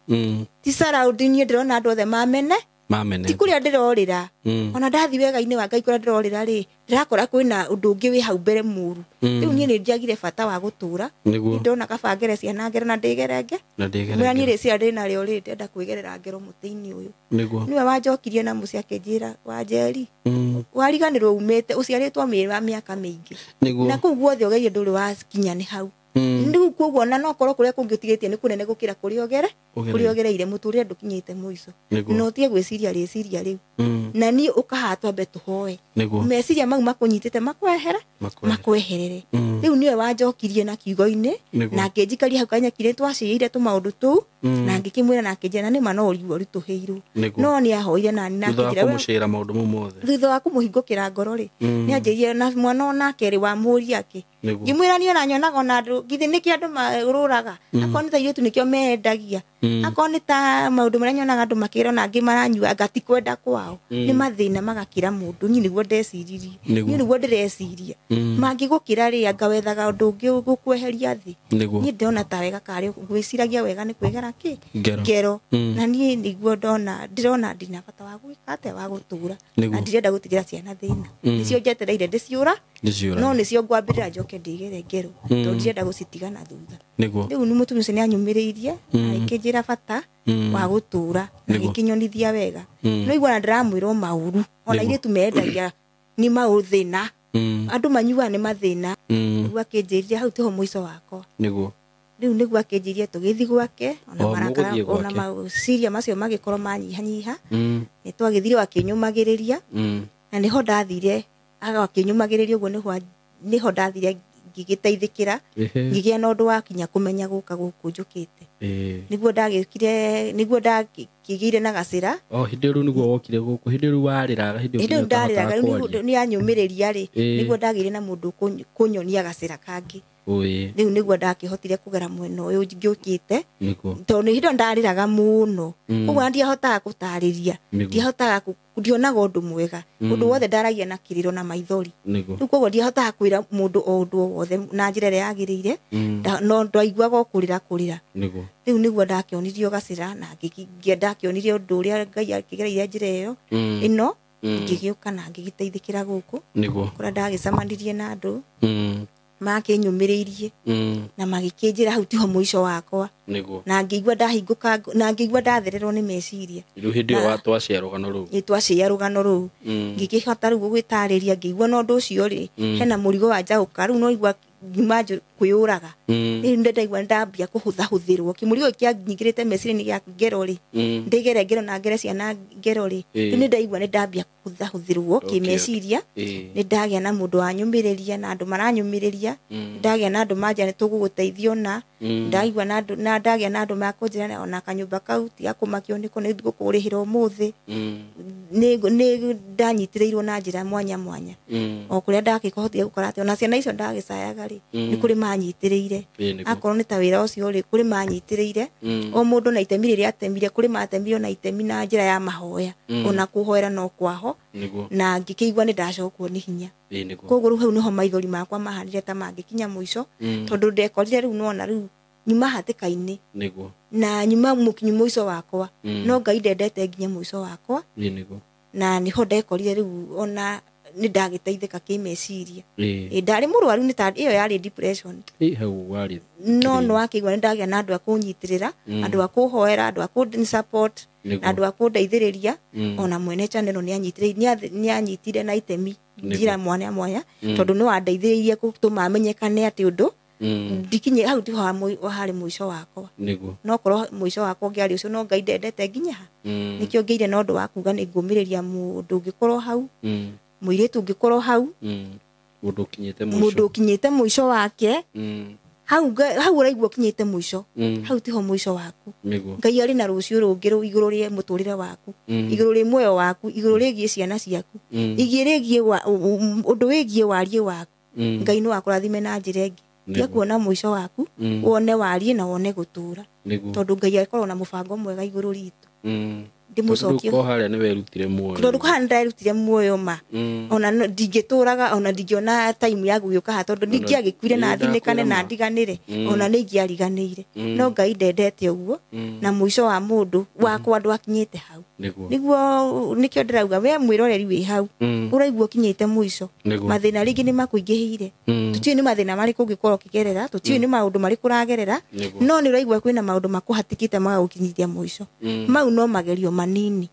ti surrounding niĩ ndĩrona andũ othe mamene ti kũrĩa ndĩrorĩra ona ndathi wega-inĩ wa Ngai kũrĩa ndĩrorĩra rĩ ndĩrakora kwĩna ũndũ ũngĩ wĩ hau mbere mũru rĩu niĩ nĩ njagire bata wa gũtũra nĩ ndona kaba ngere ciana ngero na ndĩgerenge mwĩra niĩ rĩciria ndĩnarĩo rĩ ndĩrenda kwĩgerera ngero mũtĩ-inĩ ũyũ nĩwe wanjokirie na mũciĩ akĩnjĩra Wanjeri wariganĩrwo umĩte ũciarĩtwo mĩaka mĩingĩ na kũu guothe ũgerie ndũrĩ wakinya nĩ hau rĩu koguo na no korwo kũrĩa kũngĩ ũtigĩtie nĩ kũnene gũkĩra kũrĩa kũrĩa ũgereire mũtũrĩre ndũkinyĩte mũico na ũtige gwĩciria rĩciria rĩu na niĩ ũkahaha twambe tũhoe meciria mau makũnyitĩte makweherere rĩu nĩwe wanjokirie na kiugo-inĩ na akĩnjikaria hau kanyeki-inĩ twacĩire tũmaũndũ tũu na ngĩkĩmwĩra na akĩnjĩra na nĩma no ũriguo ũritũhĩirwo no nĩ ahoire nani na akĩnjĩra thutha wa kũmũhingũkĩra ngoro rĩ nĩ anjĩrire na mwana onake rĩ wamũria akĩ ngĩmwĩra niĩ ona nyonaga ona andũ githĩ nĩkĩo andũ marũraga akorwo nĩ ta airĩtu nĩkĩo meendagia Akorwo nĩ ta maũndũ marĩa nyonaga andũ makĩra ona angĩ maranyua anga ti kwenda kwao, nĩ mathĩna magakĩra mũndũ. Niĩ nĩguo ndeciririe, niĩ nĩguo ndĩreciria. Mangĩgũkĩra rĩ, anga wethaga ũndũ ũngĩ ũgũkweheria thĩ. Niĩ ndĩrona ta wega karĩ gwĩciragia wega nĩ kwĩgera kĩ ngero. Na niĩ nĩguo ndona, ndĩrona ndina bata wa gwĩka atĩa, wa gũtũra, na ndirenda gũtigĩra ciana thĩna. Nĩcio njetereire ndĩciũra, no nĩcio ngwambĩrĩra njoke ndĩgere ngero, tondũ ndirenda gũcitiga na thutha. Rĩu nĩ mũtumia ũcio nĩanyũmĩrĩirie, agĩkĩnjĩra bata wa gũtũra, na agĩkĩnyonithia wega. No igua na ndĩramwĩra o maũru, ona airĩtu mendagia nĩ maũthĩna, andũ manyuaga nĩ mathĩna. Nĩguo akĩnjĩrire hau tiho mũico wakwa. Nĩguo rĩu nĩguo akĩnjĩrire tũgĩthiĩ gwake, ona marakara ona maciria macio magĩkorwo manyihanyiha. Nĩ twagĩthire akĩnyũmagĩrĩria, na nĩho ndathire agakĩnyũmagĩrĩria ũguo, nĩho ndathire ngĩgĩteithĩkĩra, ngĩgĩa na ũndũ wa kinya kũmenya gũka gũkũ njũkĩte. Nĩguo ndagĩkire, nĩguo ndakĩgĩire na gacĩra. O hĩndĩ rĩu nĩguo wokire gũkũ, hĩndĩ rĩu warĩraga, hĩndĩ ĩyo ndarĩraga, rĩu nĩ anyũmĩrĩria rĩ, nĩguo ndagĩire na mũndũ kũnyonia gacĩra kangĩ. Rĩu nĩguo ndakĩhotire kũgera mwena ũyũ ngĩũkĩte, tondũ nĩ hĩndĩ ndarĩraga mũno, koguo ndiahotaga gũtarĩria, ndiahotaga, ndionaga ũndũ mwega, ũndũ wothe ndaragia na kĩrĩro na maithori. Rĩu koguo ndiahotaga kwĩra mũndũ o ũndũ o wothe na njĩra ĩrĩa yagĩrĩire, no ndaiguaga o kũrĩra kũrĩra. Rĩu nĩguo ndakĩonirio gacĩra, na ndakĩonire ũndũ ũrĩa Ngai akĩgereire njĩra ĩyo ĩno, ngĩgĩũka na ngĩgĩteithĩkĩra gũkũ, kũrĩa ndagĩcemanirie na andũ makĩnyũmĩrĩirie na magĩkĩnjĩra hau tiho mũico wakwa. Na ngĩigua ndahingũka, na ngĩigua ndathererwo nĩ meciria. Rĩu hĩndĩ ĩyo twacĩa rũgano rũu, ĩ twacĩa rũgano rũu, ngĩkĩhota rĩu gwĩtarĩria, ngĩigua na ũndũ ũcio rĩ, hena mũrigo wa njaũka, rĩu no igua nyuma kwĩyũraga. Rĩu ndaigua ndambia kũhũthahũthĩrwo, kĩmũrigo kĩanyingĩrĩte meciria-inĩ gĩa ngero rĩ, ndĩgere ngero na ngere ciana ngero rĩ, rĩu nĩ ndaigua nĩ ndambia kũhũthahũthĩrwo kĩmeciria. Nĩ ndagĩa na mũndũ wanyũmĩrĩria, na andũ maranyũmĩrĩria, ndagĩa na andũ manjĩra nĩ tũgũgũteithia ona, ndaigua na andũ, na ndagĩa na andũ makũnjĩra ona kanyũmba kau tiga kũmakio nĩko nĩ ngũkũrĩhĩra ũmũthĩ. Nĩ ndanyitĩrĩirwo na njĩra mwanya mwanya, o kũrĩa ndakĩhotire gũkora atĩ ona ciana icio ndagĩcayaga rĩ, nĩ kũrĩ manyitĩrĩire. Akorwo nĩ ta wĩra ũcio rĩ, kũrĩ manyitĩrĩire, o mũndũ na itemi rĩrĩa atemire, kũrĩ matemire na itemi na njĩra ya mahoya, ona kũhoera no kwaho, na ngĩkĩigua nĩ ndacokwo nĩ hinya. Koguo rĩu hau nĩho maithori makwa mahanire ta mangĩkinya mũico, tondũ ndekorire rĩu nona rĩu nyuma hatĩka-inĩ, na nyuma mũkinyu mũico wakwa, no Ngai ndendete nginya mũico wakwa, na nĩho ndekorire rĩu ona nĩ ndagĩteithĩka kĩmeciria. Ndarĩ mũrwaru, nĩ ta ĩyo yarĩ depression. No no akĩigua nĩ ndagĩa na andũ a kũnyitĩrĩra, andũ a kũhoera, andũ a kũndĩ support, na andũ a kũndeithĩrĩria. Ona mwene channel nĩ anyitire na itemi njĩra mwanya mwanya, tondũ no andeithĩrĩirie gũtũma amenyekane atĩ ũndũ ndikinye hau tiho harĩ mũico wakwa. No korwo mũico wakwa ũngĩarĩ ũcio, no Ngai ndendete nginya ha. Nĩkĩo ngĩire na ũndũ wa kuga nĩ ngũmĩrĩria mũndũ ũngĩkorwo hau, mũirĩtu ũngĩkorwo hau, mũndũ ũkinyĩte mũico wake, hau ũraigua ũkinyĩte mũico, hau tiho mũico waku. Ngai arĩ na rũciũ rũngĩ rũ igũrũ rĩa mũtũrĩre waku, igũrũ rĩa muoyo waku, igũrũ rĩgiĩ ciana ciaku, igũrũ rĩgiĩ ũndũ wĩgiĩ wariĩ waku. Ngai no akũrathime na njĩra ĩngĩ. Tiga kuona mũico waku, wone wariĩ na wone gũtũra, tondũ Ngai akorwo na mũbango mwega igũrũ ritũ. Ndĩmũcokie ko harĩa nĩ werutire muoyo, tondũ harĩa nĩ nderutire muoyo ma, ona ndingĩtũraga, ona ndingĩona time ya gũgĩũka haha, tondũ ndingĩagĩkuire na thinĩkane na ndiganĩre, ona nĩ ingĩariganĩire. No Ngai ndendete ũguo, na mũico wa mũndũ wakwa ndwakinyĩte hau. Nĩguo nĩkĩo ndĩrauga we mwĩroreri wĩ hau, ũraigua ũkinyĩte mũico, mathĩna rĩngĩ nĩ makũingĩhĩire, tũtiũĩ nĩ mathĩna marĩkũ ũngĩkorwo ũkĩgerera, tũtiũĩ nĩ maũndũ marĩkũ ũragerera, no nĩ ũraigua kwĩna maũndũ makũhatĩkĩte magagũkinyithia mũico. Mau no magerio manini,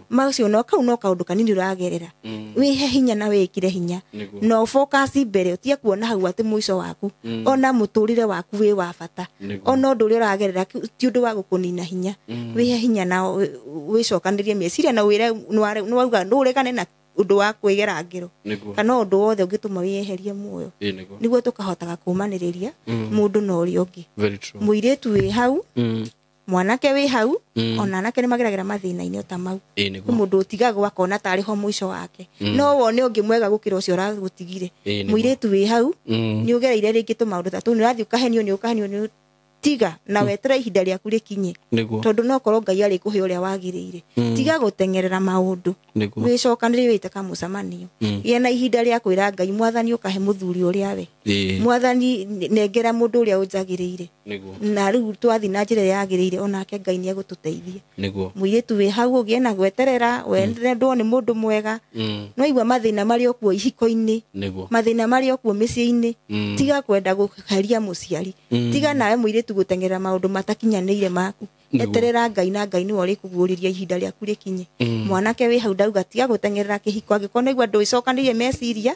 macio no kau no kaũndũ kanini ũragerera. Wĩhe hinya na wĩkĩre hinya, no focus mbere, ũtige kuona hau atĩ mũico waku, ona mũtũrĩre waku wĩ wa bata, ona ũndũ ũrĩa ũragerera ti ũndũ wa gũkũnina hinya. Wĩhe hinya na wĩcokanĩrie meciria, na wĩre nĩwauga ndũregane na ũndũ wa kwĩgera ngero, kana ũndũ wothe ũngĩtũma wĩyeherie muoyo, nĩguo tũkahotaga kũmanĩrĩria mũndũ na ũrĩa ũngĩ. Mũirĩtu wĩ hau, mwanake wĩ hau, ona anake nĩ mageragĩra mathĩna-inĩ o ta mau. Mũndũ ũtigagwo akona tarĩ ho mũico wake, no wone ũngĩ mwega gũkĩra ũcio ũragũtigire. Mũirĩtu wĩ hau, nĩ ũgereire rĩngĩ tũmaũndũ ta tũu, nĩ ũrathiĩ ũkahenio, nĩ ũkahenio, nĩ Tiga na weterere ihinda rĩaku rĩkinye. Tondũ no korwo Ngai arĩkũhe ũrĩa wagĩrĩire. Tiga gũteng'erera maũndũ. Wĩcokanĩrie wĩte kamũcemanio. Gĩa na ihinda rĩa kwĩra Ngai, mwathani ũkahe mũthuri ũrĩa we. Mwathani nengera mũndũ ũrĩa ũnjagĩrĩire. Na rĩu twathiĩ na njĩra ĩrĩa yagĩrĩire onake Ngai nĩ egũtũteithia. Mũirĩtu wĩ hau ũgĩe na gweterera, wendwo nĩ mũndũ mwega. No igua mathĩna marĩ o kuo ihiko-inĩ. Mathĩna marĩ o kuo mĩciĩ-inĩ. Tiga kwenda gũheria mũciari. Tiga nawe mũirĩtu gũteng'erera maũndũ matakinyanĩire maku. Eterera Ngai na Ngai nĩwe ũrĩkũguũrĩria ihinda rĩaku rĩkinye. Mwanake wĩ hau ndauga tiga gũteng'erera kĩhiko angĩkorwo nĩ aigua ndwĩcokanĩirie meciria,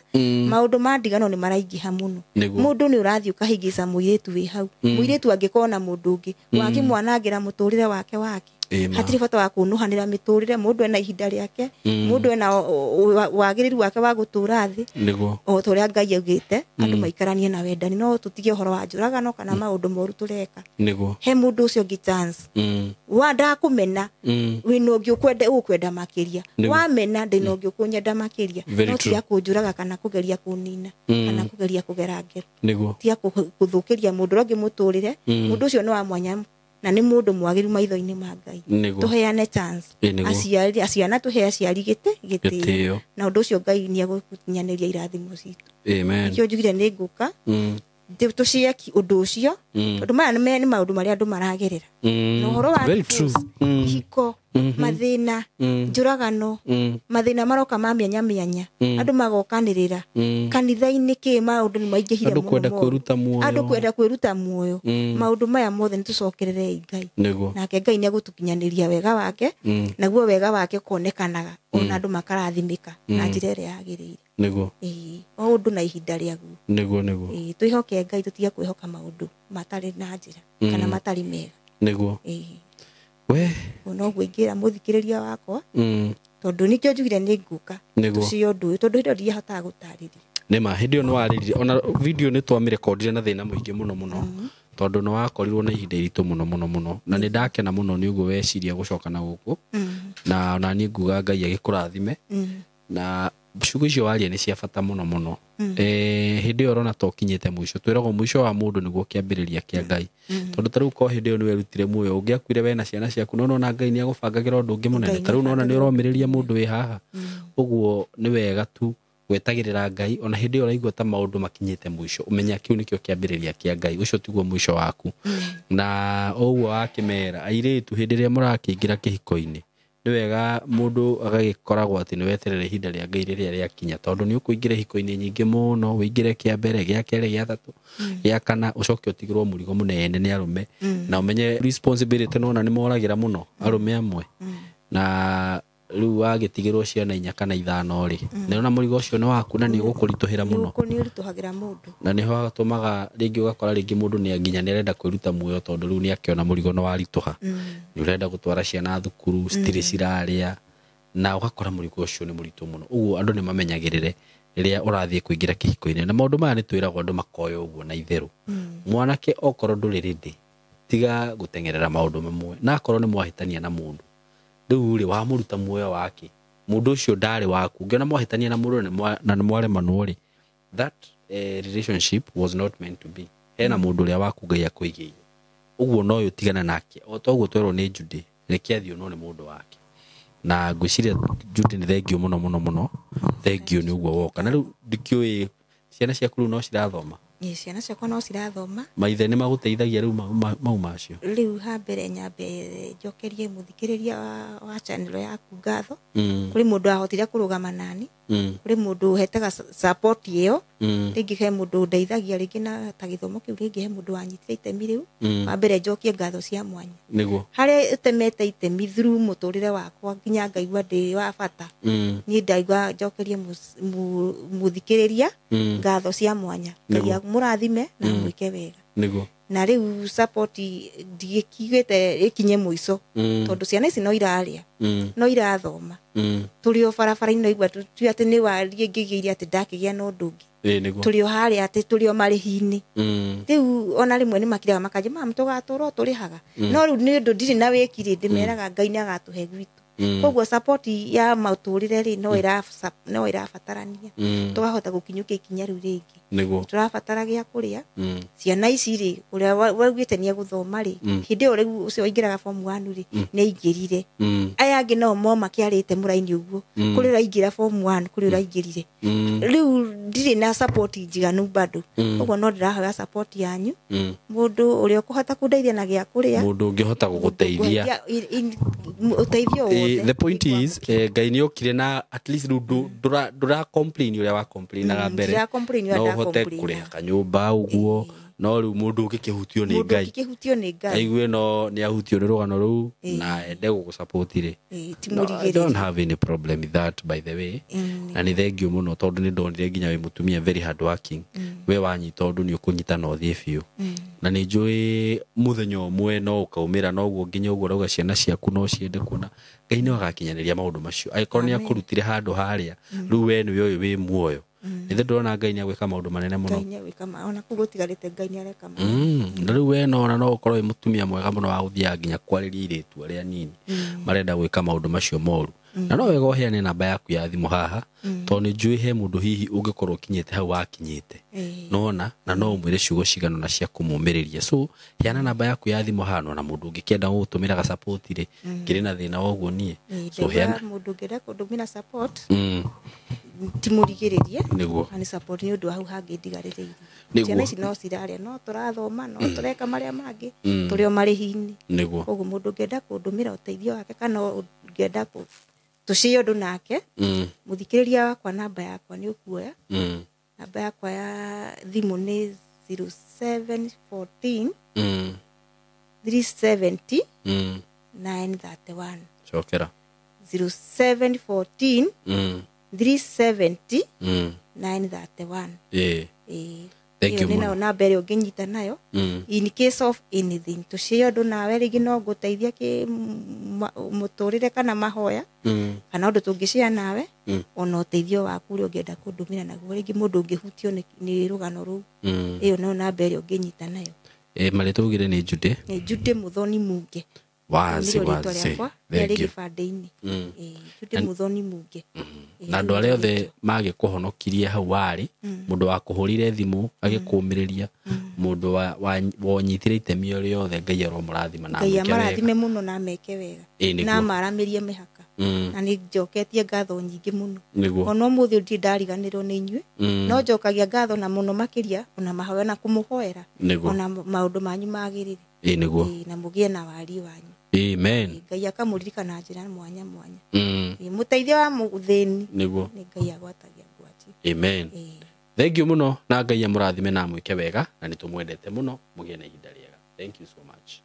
maũndũ ma ndigano nĩ maraingĩha mũno. Mũndũ nĩ ũrathiĩ ũkahĩngĩca mũirĩtu wĩ hau. Mũirĩtu angĩkorwo na mũndũ ũngĩ, wakĩmwanangĩra mũtũrĩre wake wake. Hatirĩ bata wa kũnũhanĩra mĩtũrĩre, mũndũ ena ihinda rĩake, mũndũ ena wagĩrĩru wake wa gũtũra thĩ. O ta ũrĩa Ngai augĩte, andũ maikaranie na wendani, no tũtige ũhoro wa njũragano kana maũndũ moru tũreka. He mũndũ ũcio ũngĩ chance. Wa ndakũmena, wĩna ũngĩ ũkwenda makĩria. Wamena, ndĩna ũngĩ ũkũnyenda makĩria. No tiga kũnjũraga kana kũgeria kũnina, kana kũgeria kũgera ngero. Tiga gũthũkĩria mũndũ ũrĩa ũngĩ mũtũrĩre, mũndũ ũcio nĩ wa mwanya na nĩ mũndũ mwagĩrĩru maitho-inĩ ma Ngai. Tũheane chance. Aciari, ciana tũhe aciari gĩtĩo. Na ũndũ ũcio Ngai nĩ egũkinyanĩria irathimo citũ. Nĩkĩo njugire nĩ ngũka, tũciaki ũndũ ũcio, tondũ maya nĩ maũndũ marĩa andũ maragerera. Na ũhoro wa ihiko, mathĩna, njũragano, mathĩna maroka ma mĩanya mĩanya, andũ magokanĩrĩra. Kanitha-inĩ kĩ maũndũ nĩ maingĩhire mũno. Andũ kwenda kwĩruta muoyo. Maũndũ maya mothe nĩ tũcokererei Ngai. Nake Ngai nĩ egũtũkinyanĩria wega wake, naguo wega wake ũkonekanaga ona andũ makarathimĩka na njĩra ĩrĩa yagĩrĩire. O ũndũ na ihinda rĩaguo. Twĩhoke Ngai, tũtige kwĩhoka maũndũ matarĩ na njĩra kana matarĩ mega. We no ngũingĩra mũthikĩrĩria wakwa, tondũ nĩkĩo njugire nĩ ngũka tũcio ũndũ ũyũ, tondũ hĩndĩ ĩyo ndiahotaga gũtarĩria. Nĩma hĩndĩ ĩyo nĩ warĩrire, ona video nĩ twamĩrekondire na thĩna mũingĩ mũno mũno, tondũ nĩ wakorirwo na ihinda iritũ mũno mũno mũno, na nĩ ndakena mũno nĩ ũguo weciria gũcoka na gũkũ, na ona niĩ nguga Ngai agĩkũrathime, na ciugo icio waria nĩ cia bata mũno mũno. Hĩndĩ ĩyo ũrona ta ũkinyĩte mũico, twĩragwo mũico wa mũndũ nĩguo kĩambĩrĩria kĩa Ngai. Tondũ ta rĩu ko hĩndĩ ĩyo nĩ werutire muoyo, ũngĩakuire we na ciana ciaku, no nona Ngai nĩ agũbangagĩra ũndũ ũngĩ mũnene. Ta rĩu nona nĩ ũromĩrĩria mũndũ wĩ haha. Ũguo nĩ wega tu gwetagĩrĩra Ngai, ona hĩndĩ ĩyo ũraigua ta maũndũ makinyĩte mũico, ũmenya kĩu nĩkĩo kĩambĩrĩria kĩa Ngai, ũcio tiguo mũico waku. Na ũguo wakĩmera airĩtu hĩndĩ ĩrĩa mũrakĩingĩra kĩhiko-inĩ, nĩ wega mũndũ agagĩkoragwo atĩ nĩ weterere ihinda rĩa Ngai rĩrĩa rĩakinya, tondũ nĩ ũkũingĩra ihiko-inĩ nyingĩ mũno, ũingĩre kĩa mbere, gĩa kerĩ, gĩa thatũ, gĩa kana, ũcoke ũtigĩrwo mũrigo mũnene nĩ arũme, na ũmenye responsibility nona nĩ moragĩra mũno arũme amwe. Na rĩu wagĩtigĩrwo ciana 4 kana 5 rĩ, nĩ ũrona mũrigo ũcio nĩ waku na nĩ ũgũkũritũhĩra mũno. Nĩ ũritũhagĩra mũndũ. Na nĩho hatũmaga rĩngĩ ũgakora rĩngĩ mũndũ nĩ nginya nĩ arenda kwĩruta muoyo, tondũ rĩu nĩ akĩona mũrigo nĩ waritũha. Nĩ ũrenda gũtwara ciana thukuru, citirĩ cirarĩa, na ũgakora mũrigo ũcio nĩ mũritũ mũno. Ũguo andũ nĩ mamenyagĩrĩre rĩrĩa ũrathiĩ kũingĩra kĩhiko-inĩ. Na maũndũ maya nĩ twĩragwo andũ makoya ũguo na itherũ. Mwanake okorwo ndũrĩ ready, tiga gũteng'erera maũndũ mamwe, na akorwo nĩ mwahĩtania na mũndũ, rĩu rĩ wamũruta muoyo wake, mũndũ ũcio ndarĩ waku. Ũngĩona mwahĩtania na mũndũ na nĩ mwaremanwo rĩ, that relationship was not meant to be. Hena mũndũ ũrĩa waku Ngai akũigĩire, ũguo no ũyũ tigana nake. O ta ũguo twerwo nĩ Judy, reke athiĩ onwo nĩ mũndũ wake. Na ngwĩciria Judy nĩ thengio mũno mũno mũno, thengio nĩ ũguo woka. Na rĩu ndikĩũĩ ciana ciaku rĩu no cirathoma? Ĩĩ, ciana ciakwa no cirathoma. Maithe nĩ magũteithagia rĩu mau macio? Rĩu ha mbere nyambe njokerie mũthikĩrĩria wa channel yaku ngatho. Kũrĩ mũndũ wahotire kũrũgama nani, kũrĩ mũndũ ũhetega support ĩyo, rĩngĩ he mũndũ ũndeithagia rĩngĩ na ta gĩthomo kĩu, rĩngĩ he mũndũ wanyitire itemi rĩu. Wa mbere njokie ngatho cia mwanya. Harĩa ũtemete itemi through mũtũrĩre wakwa nginya ngaigua ndĩ wa bata. Niĩ ndaigua njokerie mũthikĩrĩria ngatho cia mwanya. Ngai amũrathime na amwĩke wega. Na rĩu support ndigĩkiugĩte ĩkinye mũico, tondũ ciana ici no irarĩa, no irathoma. Tũrĩ o barabara-inĩ no igua tu atĩ nĩ warie ngĩgĩire atĩ ndakĩgĩa na ũndũ ũngĩ. Tũrĩ o harĩa atĩ tũrĩ o marĩhi-inĩ. Rĩu ona rĩmwe nĩ makiraga makanjĩra, mama, tũgatũra o tũrĩhaga. No rĩu nĩ ũndũ ndirĩ na wĩki rĩ, ndĩmeraga Ngai nĩ agatũhe gwitũ. Koguo support ya matũrĩre rĩ no ĩrabatarania tũkahota gũkinyũkia ikinya rĩu rĩngĩ. Tũrabatara gĩa kũrĩa. Ciana ici rĩ ũrĩa waugĩte nĩ egũthoma rĩ hĩndĩ ĩyo rĩu ũcio waingĩraga form 1 rĩ nĩ aingĩrire. Aya angĩ nao mo makĩarĩte mũraini ũguo kũrĩ ũraingĩra form 1 kũrĩ ũraingĩrire. Rĩu ndirĩ na support njiganu bado. Koguo no ndĩrahoya support yanyu. Mũndũ ũrĩa ũkũhota kũndeithia na gĩa kũrĩa, mũndũ ũngĩhota gũgũteithia ũteithio wothe. The point is Ngai nĩ okire na at least rĩu ndũra complain ũrĩa wa complainaga mbere. No ũhote kũrĩha kanyũmba ũguo no rĩu mũndũ ũngĩkĩhutio nĩ Ngai, ũngĩkĩhutio nĩ Ngai aigue no nĩ ahutio nĩ rũgano rũu na ende gũgũsupport rĩ, I don't have any problem with that, by the way. Na nĩ thank you mũno tondũ nĩ ndonire nginya wĩ mũtumia very hard working. We wanyita ũndũ nĩ ũkũnyita na ũthiĩ biũ. Na nĩ njũĩ mũthenya ũmwe no ũkaumĩra noguo nginya ũguo ũrauga ciana ciaku no ciende kuona Ngai nĩ agakinyanĩria maũndũ macio. Angĩkorwo nĩ akũrutire handũ harĩa rĩu we nĩwe ũyũ wĩ muoyo. Nĩ ndĩrona Ngai nĩ agwĩka maũndũ manene mũno. Ngai nĩ agwĩka ona kũu gũtigarĩte Ngai nĩ areka. Na rĩu we no no ũkorwo wĩ mũtumia mwega mũno wa gũthiaga nginya kwarĩria airĩtu arĩa anini marenda gwĩka maũndũ macio moru. Na no wega ũheane namba yaku ya thimũ haha tondũ nĩ njũĩ he mũndũ hihi ũngĩkorwo ũkinyĩte hau wakinyĩte. Nona na no ũmwĩre ciugo cigana na cia kũmũmĩrĩria. So heana namba yaku ya thimũ haha na mũndũ ũngĩkĩenda gũgũtũmĩra ga support rĩ ngĩrĩ na thĩna wa ũguo niĩ. So heana mũndũ ũngĩenda kũndũmĩra support timũrigĩrĩrie nĩguo na nĩ support nĩ ũndũ wa hau hangĩ ndigarĩrĩirie. Ciana ici no cirarĩa no tũrathoma no tũreka marĩa mangĩ tũrĩ o marĩhi-inĩ. Nĩguo koguo mũndũ ũngĩenda kũndũmĩra ũteithio wake kana ũngĩenda tũcie ũndũ nake mũthikĩrĩria wakwa namba yakwa nĩ ũkuoya. Namba yakwa ya thimũ nĩ 0714 370 931. Cokera 0714 370 931. Thank you. Nĩ namba ĩrĩa ũngĩnyita nayo in case of anything tũcie ũndũ nawe rĩngĩ no ngũteithia kĩ mũtũrĩre kana mahoya kana ũndũ tũngĩcia nawe ona ũteithio waku ũrĩa ũngĩenda kũndũmĩra naguo rĩngĩ mũndũ ũngĩhutio nĩ rũgano rũu ĩyo no namba ĩrĩa ũngĩnyita nayo. Marĩtwa ugire nĩ Jude. Nĩ Jude Muthoni Munge. Wazi wazi. Thank you. Gĩbandĩ-inĩ. Jude Muthoni Munge. Na andũ arĩa othe magĩkũhonokirie hau warĩ mũndũ wakũhũrire thimũ agĩkũmĩrĩria mũndũ wonyitire itemi o rĩothe Ngai aromũrathima na Ngai amarathime mũno na ameke wega na amaramĩrie mĩhaka. Na nĩ njoketie ngatho nyingĩ mũno ona ũmũthĩ ndirĩ ndariganĩrwo nĩ inyuĩ no njokagia ngatho na mũno makĩria ona mahoya na kũmũhoera ona maũndũ manyu magĩrĩre. Nĩguo na mũgĩe na wariĩ wanyu. Amen. Ngai akamũririkana njĩra mwanya mwanya. Mũteithia wa mũthĩni nĩguo nĩ Ngai agwatagia ngwati. Amen. Thank you mũno na Ngai amũrathime na amwĩke wega na nĩ tũmwendete mũno mũgĩe na ihinda rĩega. Thank you so much.